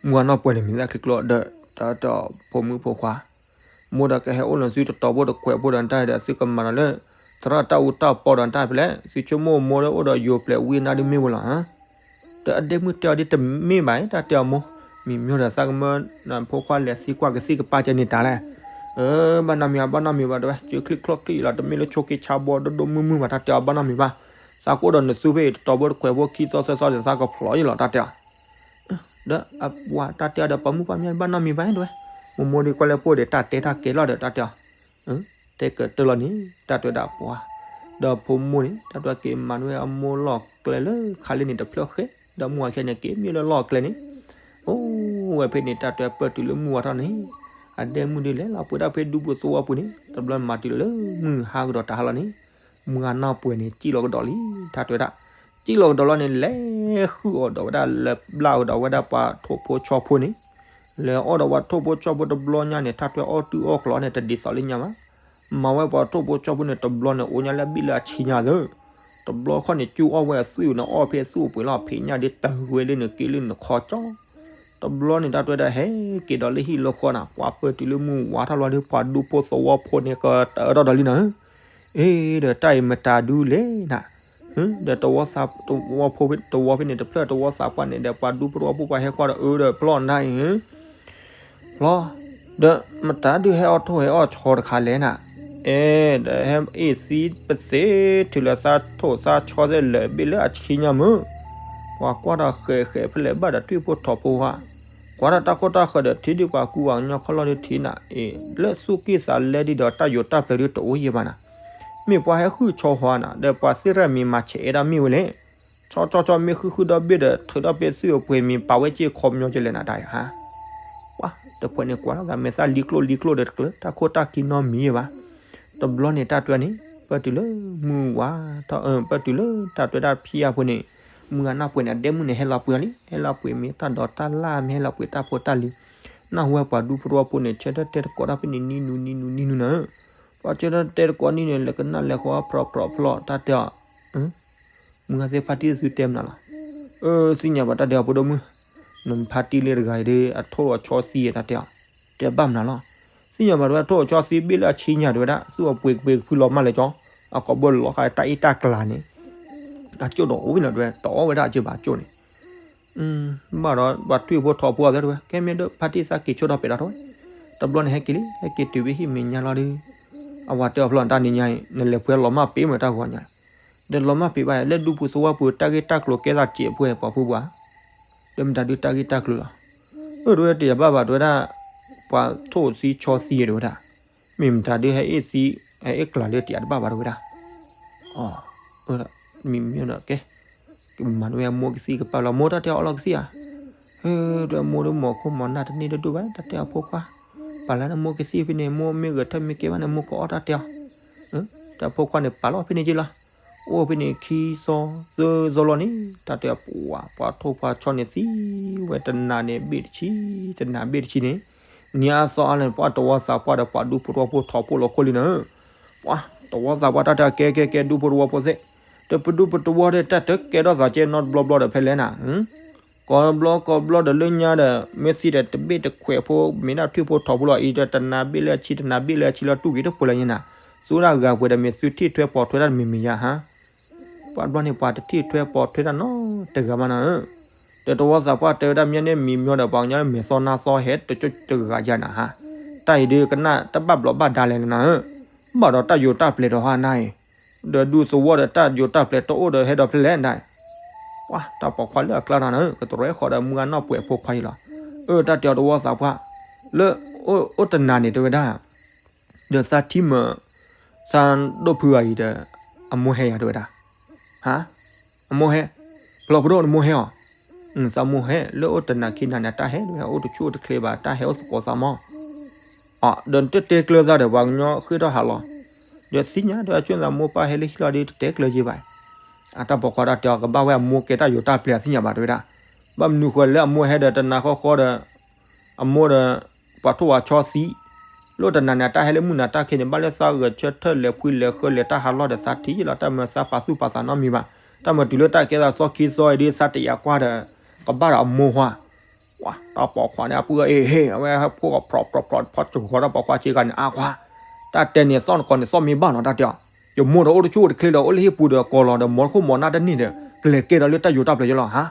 မုၢ်ဂၤနီၢ်ပှဲၤန့ၣ်မံၤသၣ်ချံကျိဒီး တၢ်တဲအီၤဖိမုၣ်ဖိခွါ, မိၢ်ဒီးကဟဲအိၣ်လၢသုတတီၤဖိတခွဲးဖိဒီးတၢ်ဒီး သုကမၤဒီးလၢ သရၣ်တၢ်အူတၢ်ပီဒီးတၢ်ဖဲလဲၣ် သုဆိကမိၣ်မိၢ်ဒီးအိၣ်ဒီးယိၤပျဲၤဝံအနါဒ်မ့ၢ်ဝဲလီၤဧါ, ဒီးအဒဲမုၢ်တဲအီၤဒ်တမ့ၢ်ဘၣ် တၢ်တဲအီၤမိၢ်, မံၤမ့ၢ်ဒီးသးကမၢ ဖိခွါလဲၤသံကွၢ်ကသံၣ်ကပၢ်ကဲန့ၣ်တၢ်လဲၣ်, ဘၣ်နီတမံၤဘၣ် ဘၣ်နီတမံၤဘၣ်တဲဝဲ ကၠုချံချီၣ်ချံလီၤ တမ့ၢ်လၢဆိးက့ဆါဘီဒိၣ်ဒိၣ်မုၢ်မုၢ်ဘၣ် တၢ်တဲအီၤဘၣ်နီတမံၤဘၣ်, သးကအိၣ်ဒီးနသူဖဲအံၤတတီၤဖိတခွဲးဖိခံသီသၢသီဒီးသးကဖျိးယလီၤ တၢ်တဲအီၤ ဒီးအပှၤတၢ်တဲအီၤဒီးပှၤမုၣ်ပှၤမၠါဘၣ်နီတမံၤဘၣ်တဲဝဲ, မိၢ်မိၢ်ဒ်ကွၢ်လၢပိၢ်ဒီးတၢ်တဲတၢ်ကဲၤလီၤဒီးတၢ်တဲအီၤ, တဲကတၢၢ်လီၤန့ၣ် တၢ်တဲဝဲဒၣ်ပှၤ, ဒီးဖိမုၣ်န့ၣ် တၢ်တဲဝဲက့ၤမၤန့ၢ်အမိၢ်လီၢ်ကျဲလၢခါလၢန့ၣ်တဖျၢၣ်ဃဲ, ဒီးမုၢ်ဝါခဲန့ၣ်က့ၤမ့ၢ်လၢလီၢ်ကျဲန့ၣ်, အိၣ်ဝဲဖဲန့ၣ် တၢ်တဲပၢၢ်တုၤလၢမုၢ်ဝါထီၣ်န့ၣ်, အဒဲမုၢ်ဒ်လဲၤလီၤပှဲၤဒၣ်ဖဲဒူပူၤသဝီပူၤန့ၣ် တဘျီမၤတုၤလၢမုၢ်ဟါကဒီးတၢ်ဟါလီၤန့ၣ်, မုၢ်ဂၤနီၢ်ပှဲၤန့ၣ် စံၣ်လီၤကဒီးလံ တၢ်တဲဝဲဒၣ် စံၣ်လီၤကဒီးလီၤန့ၣ် လဲၤဃုာ်အီၤဒီးဝဲဒၣ် လဲၤဘျၣ်အီၤဒီးဝဲဒၣ်ပှၤထိၣ်ဖိဆီဖိန့ၣ်, လဲၤအီၣ်ဒီးပှၤထိၣ်ဖိဆီဖိတဘျီညါန့ၣ် တၢ်တဲအီၣ်တုၣ်အီၣ်ကျီၤန့ၣ် တဒ်သိးလၢညါဘၣ်. မၤဝဲပှၤထိၣ်ဖိဆီဖိန့ၣ် တဘျီန့ၣ် အိၣ်ညါလၢအဘ့ၣ်လၢအဆံညါသၢ, တဘျီခီန့ၣ် ကၠူအီၣ်ဝဲအသွံၣ်န့ၣ် အီၣ်ဖဲအသွံၣ်အပှ့ၤလီၤ ဖံးညၣ်ဒ်တဂ့ၤလၢနက့လၢနခီကၠီ တဘျီန့ၣ် တၢ်တဲဝဲဒၣ်ဟဲက့ၤဒီးလၢဟံၣ်လၢဃီနၤ ပှၤပၢၢ်တုၤလၢမုၢ်ဝါထီၣ်လီၤဒီး ပှၤဒူဖိသဝီဖိန့ၣ် ကတၢၢ်ထီၣ်ဒီးလံနၤဧၢ, အ့ ဒီးတၢ်အံၤမတၤဒုလဲၣ်နၤ, ဒီးသဝီသး သဝီဖိ သဝီဖဲန့ၣ်တဖျၢၣ် သဝီသးပှၢ်န့ၣ်ဒီး ပှၤဒူဖိသဝီဖိပှၤဟဲကွၢ်ဒီးအၢဒီးဖျီၣ်နၤအံၤ ဖျီၣ်, ဒီးမတၤဒုဟဲအီၣ်ထိၣ်ဟဲအီၣ်ဆီတခါလဲၣ်နၤ, အဲ ဒီးဟဲအ့ၣ်သံပသ့ ထုးလၢသးထိၣ်သးဆီသ့ၣ်လၢာ်ဘ့ၣ်လၢအဆံညါမုၢ်, ပှၤကွၢ်ဒီးဃဲးဃဲးဖဲလဲၣ်ဘၣ်ဒီးထွံၣ်ဖိထိးဖိဟါ, ကွၢ်ဒီးတၢ်ခိၣ်တၢ်ဃၢၤဒီးထံဒုးပှၤကူပှၤကညီခီလီၤဒုးထံနၤ, အ့ လၢသူၣ်က့ၣ်သးလဲဒ်ဒီးတၢ်ယိးတၢ်ပျဲၤဒုးတအိၣ်ယံၤဘၣ်နၤ, မ့ၢ်ပှၤဟဲဃုဆီဟါနၤ ဒီးပှၤသ့ၣ်ရဲၣ်မံၤမၤဆဲးအဲၣ်ဒၣ်မ့ၢ်ဝဲလဲၣ် ဆီဆီဆီမ့ၢ်ဃုဃုဒီဘ့ၣ်ဒီး ထုးထီၣ်ဖဲသွံၣ်အပှ့ၤမံၤ ပာ်ဝဲစ့ၢ်ခီပညီကလဲၣ်နၤ တၢ်အံၤဟါ, ပှၤတဖှဲးန့ၣ်ကွၢ်လီၤသးမဲာ်သၣ်လံကျိၣ်လံကျိၣ်ဒီးတကျၢၤ တၢ်ခိၣ်တၢ်ခံနီတမံၤယံၤဘၣ်. တဘျီန့ၣ်တၢ်တဲန့ၣ် ပၢၢ်တုၤလၢမုၢ်ဝါထီၣ် ပၢၢ်တုၤလၢတၢ်တဲဒၣ်ဖံးအါဖိန့ၣ် မုၢ်ဂၤနီၢ်ပှဲၤန့ၣ် အဒဲမုၢ်န့ၣ် ဟဲလီၤပှ့ၤအီၤလံ ဟဲလီၤပှ့ၤမ့ၢ်တၢ်ဒိးတၢ်လၢ် မ့ၢ်ဟဲလီၤပှ့ၤတၢ်ဖိတၢ်လံၤ နၢ်ဟူဝဲပှၤဒူဖိသဝီဖိန့ၣ် ဆၢထၢၣ်တဲတကိးတၢ်ဖဲန့ၣ် နံၤနူၤ နံၤနူၤ နံၤနူၤနၤဧၢ, ပှၤဆၢထၢၣ်တဲတကိးနံၤနူၤ လဲၤကနၣ်လဲၤဃီဖျိးဖျိးဖျိး တၢ်တဲအီၤ မုၢ်ဂၤသ့ၣ်ဖါတံၢ်သုတဲမနုၤလီၤ. အၢ သ့ၣ်ညါဘၣ်တၢ်ဒဲးအဖိဒိၣ်မုၣ်, နဖါတံၢ်လၢတဂၤအံၤဒီး အထိၣ်အဆီသံတၢ်တဲအီၤ, တဲဘၣ်မနုၤလီၤ. သ့ၣ်ညါဘၣ်တဝဲထိၣ်အဆီသံဘ့ၣ်လၢအဆံညါတဝဲဒၣ် သူၣ်အပှ့ၤကပ့ၤကဖုလီၤမၢ်လၢကၠီ, အကိာ်ဘၢလီၤဃာ်တၢ်အ့ၣ်တၢ်ကျါန့ၣ်, တၢ်ကၠိၣ်ဒီးအိၣ်ဝဲနီၤတဝဲ တအီၣ်ဝဲဒၣ်အကၢဘၣ်ကၠိၣ်န့ၣ် ဘၣ်ဒီးပှၤထွံၣ်ဖိထိးဖိအသးတဝဲ ကဲမ့ၢ်ဒီးဖါတံၢ်သးက့ၤဆိဒီးပဲာ်ဒီးထီၣ်ဝဲ, တဘျီန့ၣ်ဟဲက့ၤလံ ဟဲက့ၤတုၤဖဲဟံၣ်မဲာ်ညါလီၤဒီး, အဝၤတဲအီၤဖျီၣ်တၢ်နံၤညါအံၤ နလဲၤပှဲၤလီၤမၢ်ပ့ၤမ့ၢ်တၢ်ဂီၤညါ, ဒီးလီၤမၢ်ပ့ၤဘၣ် လၢဒူပူၤသဝီပူၤ တၢ်ဂ့ၢ်တၢ်ကျိၤကဲသးစဲးပှဲၤပှၤဖုပှၤ, ဒီးမတၤဒုးတၢ်ဂ့ၢ်တၢ်ကျိၤလီၤ. အၢ တဝဲတယၤဘၣ်ဘၣ်တဝဲဒၣ်, ပှၤထိၣ်သံဆီသံတဝဲဒၣ်, မ့ၢ်မတၤဒုးဟဲအ့ၣ်သံ, ဟဲအ့ၣ်ကျါလၢတယၤတဘၣ်ဘၣ်တဝဲဒၣ်, အၢ မံၤမ့ၢ်ဒီးကဲ, ကမၤတဝဲအမိၢ်ကသံၣ်ကပၢ်လီၤ မိၢ်တၢ်တဲအီၤအီၣ်လီၤကသံၣ်ဧါ, ဟၢ တဝဲမိၢ်ဒီးမိၢ်ခိၣ်မိၢ်နၢ်တန့ၢ်တဒိၣ်ဘၣ် တၢ်တဲအီၤဖိခွါ, တ ပာ်လၢနမိၢ်ကသံၣ်ဖဲန့ၣ် မိၢ်မ့ၢ်ဂဲၤထၢၣ်မ့ၢ်ကဲဘၣ်န့ၣ် မိၢ်ကအီၣ်တၢ်တဲအီၤ. တၢ်ဖိခွါန့ၣ် ပာ်လီၤဖဲန့ၣ်က့လီၤ. အိၣ်ဖဲန့ၣ်ခံသီသၢသီလီၤန့ၣ် တၢ်တဲအီၤ ပှၤ ပှၤထိၣ်ပှၤဆီန့ၣ်သံဝဲတနၤန့ၣ်ဘ့ၣ်တဆံ, တနၤဘ့ၣ်တဆံန့ၣ်, နံၤအါသီအါန့ၣ် ပှၤတဝီသးပှၢ်ဒီးပှၤဒူဖိတဝီဖိထီၣ်ဖိလီၤခိၣ်လံနၤ. ပှၤတဝီသးပှၢ်တၢ်တဲအီၤ ကဲကဲကဲ ဒူဖိတဝီဖိသ့ၣ်, ဒီးပဒူပတဝီဒီး တၢ်တကဲထီၣ်သးကဲနီတဘျီဘျီဒီးဖဲလဲၣ်နၤ ကိးဘျီကိးဘျီဒီးလၢညါဒီး မ့ၢ်သံဒီးတဘ့ၣ်တခွဲးဖိ မ့ၢ်ဒၣ်ထွံၣ်ဖိထီၣ်ဖိလီၤအံၤဒီး တနၤဘ့ၣ်လၢအဆံ တနၤဘ့ၣ်လၢအဆံလီၤ တူၢ်ဂ့ၤတပှဲၤလၢညါနၤ, သူဒၣ်ဂၤပှဲၤဒီး မ့ၢ်သုထံၣ်ထွဲပိာ်ထွဲတၢ်တမံၤမံၤယါဟါ, ပှၤဘျီန့ၣ် ပှၤတထံၣ်ထွဲပိာ်ထွဲတၢ်နီတဂၤဘၣ်နၤဧၢ, ဒီးတဝီသးပှၢ်တဲဝဲဒၣ် မ့ၢ်န့ၣ်မံၤမီၤဒီး ပှၤကညီမဲာ်သီနါသီဟဲတကၠိတဂၤယါနၤဟါ, တၢ်အံၤဒုးကနၣ်တဘၣ်ဘျီးဘၣ်ဒါလဲၣ်နၤဧၢ, ဘၣ်ဒီးတၢ်ယိၤတၢ်ပျဲၤဒီးဟါနၤအံၤ ဒီးဒူသဝီဒီးတၢ်ယိၤတၢ်ပျဲၤတအိၣ်ဒီးဟဲဒီးဖဲလဲၣ်ဒၣ်, ပှၤတၢ်ပိာ်ခွါလၢအကျါနၤနၤဧၢ ကတရဲဃီၤဒီးမုၢ်ဂၤနီၢ်ပှဲၤဖိခွါအံၤလီၤ, အၢ တၢ်တဲအီၤတဝီသးပှၢ်, လၢ အိၣ်တနၤန့ၣ်တဲဝဲဒၣ်, ဒီးသးထံမၢ သးဒိၣ်ဖုဂၤအံၤဒီး အမိၢ်ဟဲယၤတဲဝဲဒၣ်, ဟါ, အမိၢ်ဟဲ, ဖျီၣ်ဖိဒိၣ်နမိၢ်ဟဲအီၤ, သးမိၢ်ဟဲလၢအိၣ်တနၤခံနၤန့ၣ် တၢ်ဟဲအိၣ်တဆူၣ်အိၣ်တချ့ဘၣ် တၢ်ဟဲအိၣ်သကိးသးမီၢ် အဒီးနတတဲကျၢၤသးဒီး ပှၤကညီဃ့ထီၣ်ဟးလီၤ, ဒီးသ့ၣ်ညါဒီး အဆိမိၣ်သးမိၢ်ပၢ်ဟဲလၢဟံၣ်လီၤဒီး တတဲကျၢၤယဲဘၣ်, အတၢ်ပိာ်ခွါတၢ်တဲအီၤ ကဘၣ်ဝဲအမိၢ်ကဲတၢ်ယိၤတၢ်ပျဲၤအသ့ၣ်ညါဘၣ်တဲဝဲဒၣ်, ဘၣ်မနုၤဃိလၢအမိၢ်ဟဲဒီးတနၤဃီဃီဒီး, အမိၢ်ဒီး, ပှၤထိၣ်ပှၤဆီသံ, လၢတနၤန့ၣ် အတၢ်ဟဲလၢမုၢ်နၤတၢ်ခံန့ၣ် ဘၣ်လၢသးဂဲၤဆၢထၢၣ်လဲၤဖှံလဲၤဃၢၤလဲၤတၢ်ဟးလီၢ်ဒီးသးထံၣ်ယဲလီၤ တၢ်မၢသးပာ်သူၣ်ပာ်သးနီတမံၤဘၣ်, တၢ်မၢတုၤလၢတၢ်ကဲသးသီခံသီအံၤဒီး သးတယာ်ကွၢ်ဒီး, ကဘၣ်ဒီးအမိၢ်ဟါ ပှၤတၢ်ပိာ်ခွါန့ၣ် အပုၢ်အ့ၣ်ဟ့ၣ် အဝဲဟဲဖိၣ်ကီးဖြီဖြီဖြီ ဖီၣ်ကဂီၤတၢ်ပိာ်ခွါစ့ၢ်ကီးန့ၣ် အါခွါ, တၢ်တဲန့ၣ်သီၣ်နကိးန့ၣ်သီၣ်မ့ၢ်ဘၣ်နီၤ တၢ်တဲအီၤ, ယမိၢ်ဒီးအိၣ်တဆူၣ်အိၣ်တချ့ဒီး အိၣ်လၢဟံၣ်ပူၤဒီးကိးလီၤဒီး မီၤတခိၣ်မီၤနၢ်တန့ၢ်ဒီး ကလဲၤကဲဒီးလၢတၢ်ယိၤတၢ်ပျဲၤယဲလီၤဟါ,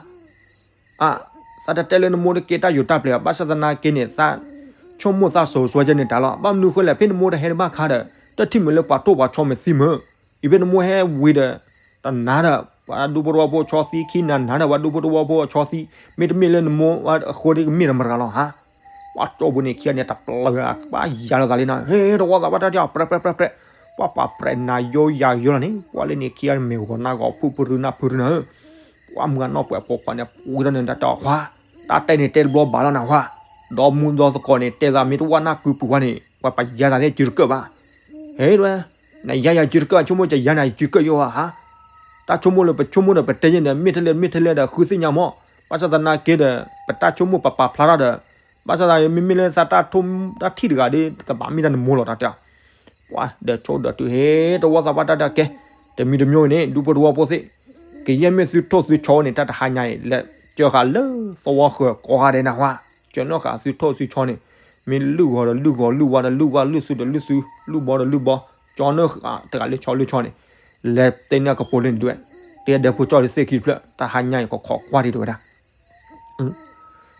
အါ, သးတတဲလၢနမိၢ်တကဲတၢ်ယိၤတၢ်ပျဲၤ ဘၣ်ဆၣ်သနာ်က့န့ၣ် သးဆိကမိၣ်သးစိၤစွဲကဲန့ၣ်တၢ်လီၤ ဘၣ်မနုၤဃိလဲၣ် ဖဲနမိၢ်တဟဲတဘၣ်ခါဒီး တထံၣ်မုာ်လၢပှၤထိၣ်ပှၤဆီမ့ၢ်သံမုာ် အံၤဖဲနမိၢ်ဟဲဝံၤဒီး, တနၤဒီး, ပှၤဒူဖိတဝီဖိဆီသံခံနၤ နၤဒီးပှၤဒူဖိတဝီဖိအဆီသံ, မ့တမ့ၢ်လၢနမိၢ်အဃိဒီးကမ့ၢ်တမတၤလီၤဟါ, ပှၤကၠိပူၤန့ၣ်ခံဂၤန့ၣ် တပျၢၤပှၤယၤလီၤသးလံနီၤ ဟ့ၣ်တဝီသးပှၢ်တၢ်တဲအီၤ ပြဲပြဲပြဲပြဲ, ပှၤပှၤပြဲနၤယိယၤယိလီၤန့ၣ် ပှၤလၢန့ၣ်ခံဂၤန့ၣ်မ့ၢ်ဂီၤနၢ်ဂီၤဖုၣ်ဖုရူနၢ်ဖုရူနၤဧၢ, ပှၤမုၢ်ဂၤနီၢ်ပှဲၤဖိခွါန့ၣ် ဝံၤဒီးန့ၣ်တၢ်တဲအီၤခွါ, တၢ်တဲန့ၣ်တဲတဘျီဘၣ်လီၤနၤခွါ, ဒီမုၢ်ဒီသကိးန့ၣ် တဲသးမ့ၢ်တဝၣ်နၢ်ကုပူၤဝဲန့ၣ် ပှၤပယါသးသ့ၣ်စုတကၢၢ်ဘၣ်, ဟ့ၣ်တဝဲ နယါယၤစုတကၢၢ် ဆိကမိၣ်ကယါနၤယစုတကၢၢ်ယိဧါဟါ, တၢ်ဆိကမိၣ်လၢပဆိကမိၣ်ဒီးပတဲယဲၢ်န့ၣ် မ့ၢ်ထဲလဲၣ်မ့ၢ်ထဲလဲၣ်ဒီး ဃုသ့ၣ်ညါမီၢ်, ဘၣ်ဆၣ်သနာ်က့ဒီး ပတၢ်ဆိကမိၣ်ပပာ်ဖျါထီၣ်ဒီး, ဘၣ်ဆၣ်သနာ်က့ မ့မ့ၢ်လၢသးတၢ်ထိၣ်တၢ်ထံၣ်တဂၤဒီး ကဘၣ်မ့ၢ်တၢ်နမိၢ်လီၤတၢ်တဲအီၤ, ပှၤဒီးဆိဒီးတုၤဟ့ၣ် တဝီသးပှၢ်တၢ်တၢ်ကဲ, တမံၤတမံၤန့ၣ် ဒူဖိတဝီဖိသ့ၣ်, ကယဲၢ်မ့ၢ်သုထိၣ်သုဆီန့ၣ် တၢ်တဟါညါအံၤ လဲၤကၢဃာ်လၢသဝီဃၢၤကိးဂၤဒဲးနၤခွါ, ကၢနီၣ်ဃာ်သုထိၣ်သုဆီန့ၣ်, မ့ၢ်လုၢ်ဂီၤဒီးလုၢ်ဂီၤ လုၢ်ဝါဒီးလုၢ်ဝါ လုၢ်သူဒီးလုၢ်သူ လုၢ်ဘီဒီးလုၢ်ဘီ, ကၠီနီၣ်ဃာ်တဂၤလၢဆီလၢဆီန့ၣ်, လဲၤတဲန့ၢ်ကပိာ်လၢန့ၣ်ဒွဲၣ်, တဲဒဲဖိကၠီလၢသ့ၣ်ခံတဖျၢၣ် တၢ်ဟါညါအံၤကခိးကွၢ်ဒံးတဝဲဒၣ်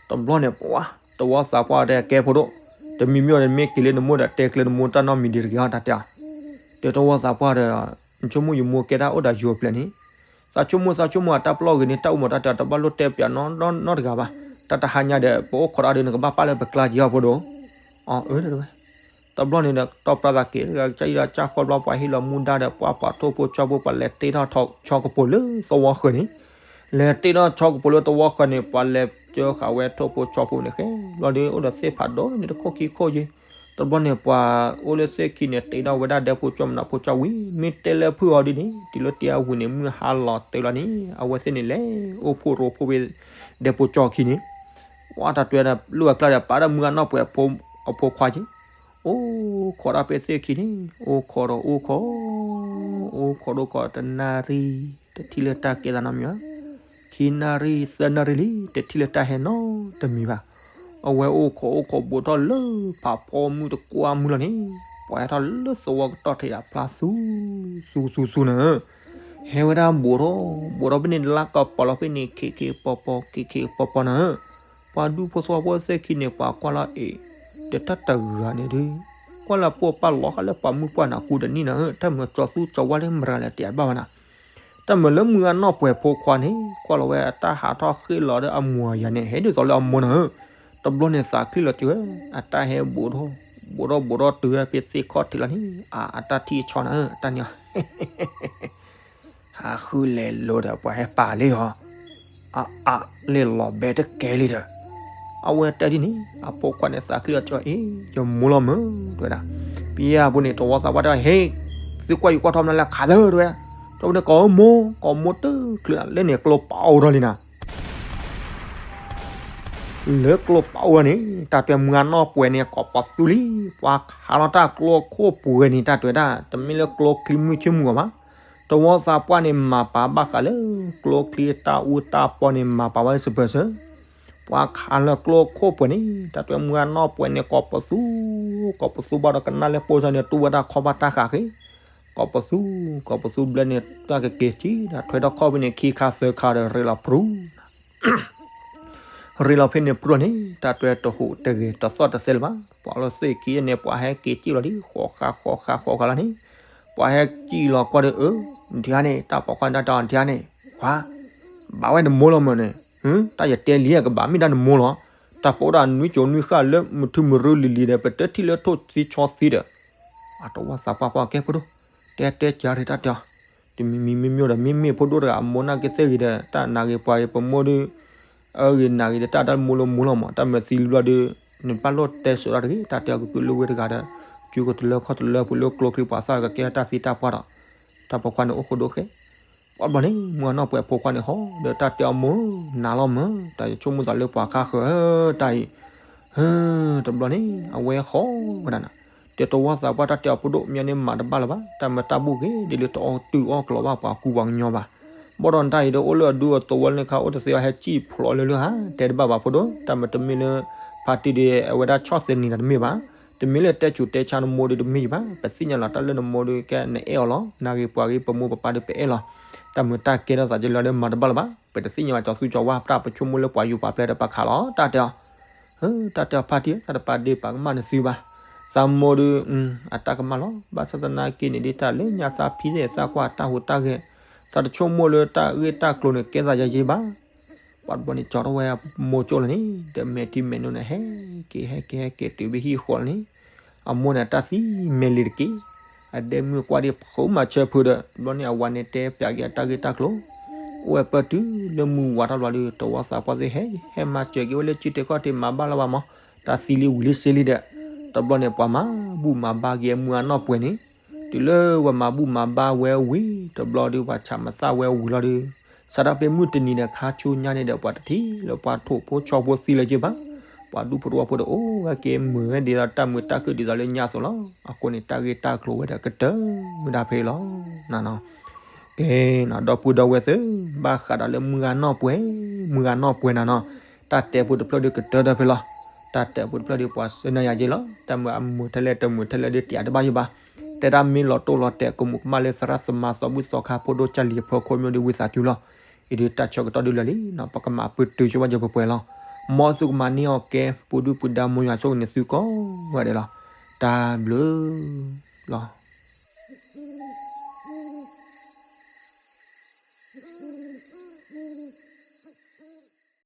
တဘျီန့ၣ်ပှၤ, တဝီသးပှၢ်တဲကဲဖိဒိၣ်, တမံၤမံၤအံၤန့ၣ်မ့ၢ်က့ၤလၢနမိၢ်ဒီးတဲကျဲနမိၢ်တၢ်နီတမံၤဒံးတဂ့ၤအီၤတၢ်တဲအီၤ, ဒီးတဝီသးပှၢ်ဒီး, နဆိကမိၣ်ယမိၢ်ကဲတၢ်အိၣ်ဒီးယိၤပျဲၢ်န့ၣ်, သးဆိကမိၣ်သးဆိကမိၣ်အတၢ်ပလီၢ်ဂ့ၤန့ၣ် တၢ်အိၣ်မးတၢ်တဲအီၤတဘၣ်လိၣ်တဲပၠးနီတဂၤဘၣ်, တၢ်တဟါညါဒီး ပအိၣ်ခိးတၢ်ဒီးနကဘၣ်ပာ်လၢပကျါက့ၤအီၤဖိဒိၣ်, အၢ တဝဲ တဘျီန့ၣ်ဒီး တီၢ်ပြၢသးက့ၤ ကစၢ်အံၤဒီးကၢ်ဃီဘျီ ပှၤဟ့ၣ်လီၤမူဒါဒီး ပှၤပှၤထိၣ်ဖိဆီဖိ ပှၤလဲၤတ့ထီၣ်ဆီကပိာ်လၢသဝီဃၢၤန့ၣ်, လဲၤတ့ထီၣ်ဆီကပိာ်လၢသဝီဃၢၤန့ၣ် ပှၤလဲၤကၢဃာ်ဝဲထိၣ်ဖိဆီဖိန့ၣ် ဃဲဘျီဒီး အိၣ်ဒီးသ့ၣ်ဖးဒိၣ်န့ၣ် တခိၣ်ခံခိၣ်ယ့ၢ်, တဘျီန့ၣ် ပှၤအိၣ်လၢသ့ၣ်ခံန့ၣ် တ့ထီၣ်ဝဲဒၣ်ဒဲဖိကၠီမနုၤဖိကၠီဝံၤ မ့ၢ်တဲလၢဖုၣ်အီၤဒ်န့ၣ် တုၤလၢတ့အဝံၤန့ၣ် မုၢ်ဟါလီၤတ့လီၤန့ၣ် အဝဲသ့ၣ်န့ၣ်လဲၤအိၣ်ဖှိၣ်ရိဖှိၣ်ဝဲ ဒဲဖိကၠီခံန့ၣ် ဝဲတၢ်တွဲဒီး လိၣ်အကျါဒီး ပာ်ဒီးမုၢ်ဂၤနီၢ်ပှဲၤအဖိခွါက့ၤ, အိၣ်ခိးဒၣ်ဖဲသ့ၣ်ခံန့ၣ် အိၣ်ခိးဒီးအိၣ်ခိး, အိၣ်ခိးဒီးခိးတနၣ်ရံၣ် တထံၣ်လၢတၢ်ကဲသးနီတမံၤဘၣ်, ခံနၣ်ရံၣ် သၢနၣ်ရံၣ်လံ တထံၣ်လၢတၢ်ဟဲနီတမံၤဘၣ်, အဝဲအိၣ်ခိးအိၣ်ခိးဘူးထီၣ်လၢဖးဖီမုၢ်တကွၢ်မုၢ်လီၤန့ၣ်, ပှၤဟဲထီၣ်လၢသဝီကတီၢ်ထံးဒီးဖျါသူ သူသူသူနၤဧၢ ဟဲဝဲဒၣ်ဘူးထီၣ် ဘူးထီၣ်ဖဲန့ၣ် လါကပီၤလီၤဖဲန့ၣ် ခံခံပီၤပီၤ ခံခံပီၤပီၤနၤဧၢ, ပှၤဒူဖိသဝီဖိသ့ၣ်ခံန့ၣ် ပှၤကွၢ်လီၤအ့ၣ်, ဒီးတၢ်တဂၤန့ၣ်ဒုး ကွၢ်လၢပိာ်ပၢ်လီၤဃာ်လၢပှၤမုၣ်ပှၢ်နၤကူတနံၣ်နၤဧၢ, တၢ်မၤကၠီသူကၠီဝါလၢမရၤလဲၤတ့ၢ်ဘၣ်ဝဲနၤ, တၢ်မၤလၢမုၢ်ဂၤနီၢ်ပှဲၤဖိခွါန့ၣ် ကွၢ်လီၤဝဲအတၢ်ဟးထီၣ်ဃ့ၣ်လီၤဒီးအမူၤအယၤန့ၣ် ဟဲဒ်သိးလၢအမိၢ်နၤဧၢ, တဘျီန့ၣ်သးချံလီၤစၢၤဝဲ အတၢ်ဟဲဘူးထီၣ် ဘူးထီၣ်ဘူးထီၣ်တုၤဝဲဖဲသ့ၣ်ခီၣ်ထံးလီၤန့ၣ် အတၢ်ထံၣ်အဆီနၤဧၢ အတၢ်န့ၣ် ဟးဃုလဲၤလိၤဒီး ပှၤဟဲပာ်လံဟီ, အအါလံလီၤဘဲတကဲလံဒီး, အဝဲတဲဒ်န့ၣ် အဖိခွါန့ၣ်သးချ့အီၤကၠီ အ့ ယမိၢ်လီၤမၢ် တဲဝဲဒၣ်. ပယီၤဖိန့ၣ် တဝီသးပှၢ်တဲ ဟ့ၣ် သုကွၢ်ယူၤကွၢ်ထီၣ်မနုၤလဲၣ် ခးသၢ တဲဝဲ. ကၠီဖိန့ၣ် ကိးမိၢ် ကိးမိၢ်တချုးလၢန့ၣ် ကျိပာ်အိၣ်ထီၣ်လံနၤ လၢကျိပာ်အိၣ်ထီၣ်န့ၣ် တၢ်တဲမုၢ်ဂၤနီၢ်ပှဲၤန့ၣ် ကိးပသူလံ, ပှၤခးလီၤတၢ်ကျိခိၣ်ပှဲၤန့ၣ် တၢ်တဲဝဲဒၣ် တမ့ၢ်လၢကျိချံမုၢ်ဆ့ၣ်မုၢ်ဂီၤဘၣ်. တဝီသးပှၢ်န့ၣ် မၤပာ်ဘၣ်ဃးလၢ ကျိချံတၢ်အူတၢ်ပီန့ၣ် မၤပာ်ဝဲစပၢၤစၢၤ ပှၤခးလၢကျိခိၣ်ပှဲၤန့ၣ် တၢ်တဲမုၢ်ဂၤနီၢ်ပှဲၤန့ၣ် ကိးပသူ, ကိးပသူဘၣ်ဒီးကနၣ်လၢပိၢ်စၢ်န့ၣ် တူၢ်ဝဲတၢ်ခီဘၣ်တၢ်ဃးဃ့, ကိးပသူ, ကိးပသူဘျဲၣ်န့ၣ် တၢ်ကက့ၤကံၣ်ဒီး ထွဲထီၣ်ခီၣ်ဖဲန့ၣ် ခံခါသၢခါဒီး ရ့လီၤပြူ ရ့လီၤဖဲန့ၣ်ပြူန့ၣ် တၢ်တဲတဟူးတဂဲၤတသီၣ်တသဲလၢၤဘၣ်. ပှၤလၢသ့ၣ်ခံန့ၣ် ပှၤဟဲက့ၤကံၣ်လီၤဒ် ဃီဃါဃီဃါဃီဃါလီၤန့ၣ်, ပှၤဟဲကံၣ်လီၤကွၢ်ဒီး အၢ ဒ်န့ၣ် တၢ်ပိာ်ခွါန့ၣ်တၢ်တဲအီၤဒ်န့ၣ် ခွါ ဘၣ်ဝဲနမိၢ်လီၤမၢ်န့ၣ်, တၢ်ယတဲလံ ကဘၣ်မ့ၢ်တၢ်နမိၢ်လီၤ. တၢ်ပိာ်ဒၣ်နွံကၠိနွံဃၣ်လၢမုၢ်ထူမုၢ်ရူလံၤလံၤဒီး ပတဲထံၣ်လၢထိၣ်သံဆီသံဒီး အတဝီသးပှၢ်ကွၢ်ကဲဖိဒိၣ်, တဲတဲကၢ်ရ့ၣ်တၢ်တဲအီၤ, တမံၤမံၤမ့ၢ်မ့ၢ်ဒီး မ့မ့ၢ်ဖိဒိၣ်တဂၤ အမိၢ်နၢ်က့သ့ၣ်ဂ့ၤဒီး တၢ်နၤဂ့ၤပှၤဂ့ၤ ပမိၢ်ဒုး အဂ့ၤနၤဂ့ၤဒီး တၢ်ဒၣ်မိၢ်လၢမိၢ်လီၤမၢ်, တၢ်မၤသံလံဘျီဒီး နဘၣ်လိၣ်တဲစိးတၢ်တဂ့ၤ, တၢ်တဲအီၤကကုာ်လၢဝဲတဂၤဒီး ကၠူကတလၢခီၣ်တလၢပူၤလၢကျိချံပှၤသၣ်ကကဲတၢ်သံတၢ်ပှၢ်ဒီး တၢ်ပိာ်ခွါန့ၣ်အိၣ်ဃိဒိၣ်ဃဲ ပှၤဘျီန့ၣ် မုၢ်ဂၤနီၢ်ပှဲၤဖိခွါန့ၣ်ဟီဒီး တၢ်တဲအီၤမိၢ် နၤလီၤမၢ်, တၢ်ယဆိကမိၣ်သးလၢပှၤခါဃၢၤ တၢ်အံၤ တဘျီန့ၣ် အဝဲဃီဝဲဒၣ်နၤ, တဲတဝီသးပှၢ်တၢ်တဲအီၤဖိဒိၣ် မ့ၢ်န့ၣ်မၤတဘၣ်လၢၤဘၣ်, တၢ်မၤတၢ်ဘူၣ်ဂ့ၤ ဒ်လၢတအီၣ်တုၤအီၣ်ကျိၤဘၣ်ပှၤကူပှၤကညီဘၣ်. ဘၣ်ဒီးနတၢ်အံၤဒီး အိၣ်လၢအဒူအသဝီလၢနခါအိၣ်တသ့အီၤ ဟဲကံၣ်ဖျိးလၢလၢဟါ တဲတဘၣ်ဘၣ်ဖိဒိၣ်, တၢ်မၤတမ့ၢ်လၢ ဖါတံၢ်ဒီး အဝဲဒၣ်ဆီၣ်သနံၤနၤတမ့ၢ်ဘၣ်, တမ့ၢ်လၢတဲဆူးတဲဆါနမိၢ်ဒီးတမ့ၢ်ဘၣ်, ပသ့ၣ်ညါလီၤတၢ်လၢနမိၢ်ဒီးကဲနအဲၣ်အီၤလီၤ, နၤဂ့ၤပှၤဂ့ၤ ပမိၢ်ပပၢ်ဒီးပအဲၣ်လီၤ, တၢ်မၤတၢ်ကဲထီၣ်သးကလၢဒီးမၤတဘၣ်လၢၤဘၣ်, ပတသ့ၣ်ညါဘၣ်ကၠီသူကၠီဝါ တၢ်ပဆိကမိၣ်လၢပှၤယူၤပှၤပျဲၢ်ဒီးပှၤခးလီၤ တၢ်တဲအီၤ တၢ်တဲအီၤဖါတံၢ် သးတပာ်ဒ့ၣ်ပာ်ကမၣ်နသုဘၣ်, သးမိၢ်ဒီး အတၢ်ကမၣ်လီၤ, ဘၣ်ဆၣ်သနာ်က့န့ၣ် ဒ်တၢ်လၢညါသးဖံးသ့ၣ်သးကွၢ်တၢ်ဟူးတၢ်ဂဲၤ, သးတဆိကမိၣ်လၢတၢ်ဂ့ၢ်တၢ်ကျိၤန့ၣ် ကဲသးယဲယဲဘၣ်. ပှၤတဘျီန့ၣ် ကၠီထီၣ်ဝဲမိၢ်ကၠိလီၤန့ၣ် ဒီးမဲာ်ထံမဲာ်နိန့ၣ် ဟဲက့ၤဟဲက့ၤဟဲက့ၤတုၤဘၣ်ဟံၣ်ဃီလီၤန့ၣ်, အမိၢ်န့ၣ် အတၢ်သံမဲာ်လံၤတက့ၢ်, အဒဲမုၢ်ကွၢ်ဒံးဖုးမၤဆၢဖုးဒီး တဘျီန့ၣ် အဝၤန့ၣ်တဲပျးက့ၤအတၢ်ဂ့ၢ်တၢ်ကျိၤ, အိၣ်ဝဲပၢၢ်တုၤလၢမုၢ်ဝါထီၣ်လီၤဒီး တဝီသးပှၢ်သ့ၣ်ဟဲ ဟဲမၤစၢၤက့ၤဝဲလၢစုတဲခီၣ်ထံးမၤဘၣ်လၢၤဘၣ်မး, တၢ်သံလံဝံၤလံစ့လံဒီး တဘျီန့ၣ် ပှၤမၤဘူၣ်မၤဘါက့ၤမုၢ်ဂၤနီၢ်ပှဲၤန့ၣ်, တုၤလၢပှၤမၤဘူၣ်မၤဘါဝဲဝံၤ တဘျီဒီး ပှၤဆးမသၣ်ဝဲဝံၤလီၤဒီး စးထီၣ်ဖဲမုၢ်တနံၤဒီး ခါဆူညါန့ၣ်ဒီး ပှၤတထံၣ်လၢပှၤထိၣ်ဖိဆီဖိသံလၢၤက့ဘၣ်, ပှၤဒူဖိတဝီဖိဒီး အိၣ်ဝဲက့ၤမုာ်ဝဲဒ်သိးတၢ်မုာ်တၢ်ခုၣ်ဒ်သိးလၢညါအသိးလီၤ. အဃိန့ၣ် တၢ်ဂ့ၢ်တၢ်ကျိၤဝဲဒီးကတၢၢ်မုာ်ဒၣ်ဖဲအံၤလီၤ. ကဲ ဒီပုၢ်ဒီဝဲၢ်သ့ၣ်, ဘၣ်ဃးဒီးလၢမုၢ်ဂၤနီၢ်ပှဲၤ, မုၢ်ဂၤနီၢ်ပှဲၤနၤနီၤ, တၢ်တဲဖိတဖျၢၣ်ဒီးကတၢၢ်ဒီးဖဲလီၤ. တၢ်တဲဖိတဖျၢၣ်ဒီးပှၤစၢနၤယၤက့လီၤ. တၢ်မုာ်အမုာ်ထဲလဲၣ်တမုာ်ထဲလဲၣ်ဒီးတၢ်တဘၣ်ယိၣ်ဘၣ်. တဲဒၣ်မ့ၢ်လီၤတိၢ်လီၤတဲာ် ကမူးကမၣ်လၢသရၣ်သမါသီဘူၣ်သီခါ ဖိဒိၣ်ကၢ်လံၤအဖီခိၣ်မ့ၢ်ဒီးဝံသးစူၤလီၤ. အံၤဒီးတၢ်ဆၢကတီၢ်ဒုးလၢာ်လံနီၤ, ပကမၤပတုာ်ဆိဝဲယပှဲၤပှဲၤလီၤ. မ်သုကမၤန့ၢ်အီၤကဲ ပူၤဒုၣ်ပူၤဒါ မ်ယွၤဆိၣ်ဂ့ၤန့ၢ်သုကိးဂၤဒဲးလီၤ. တၢ်ဘျုးလီၤ.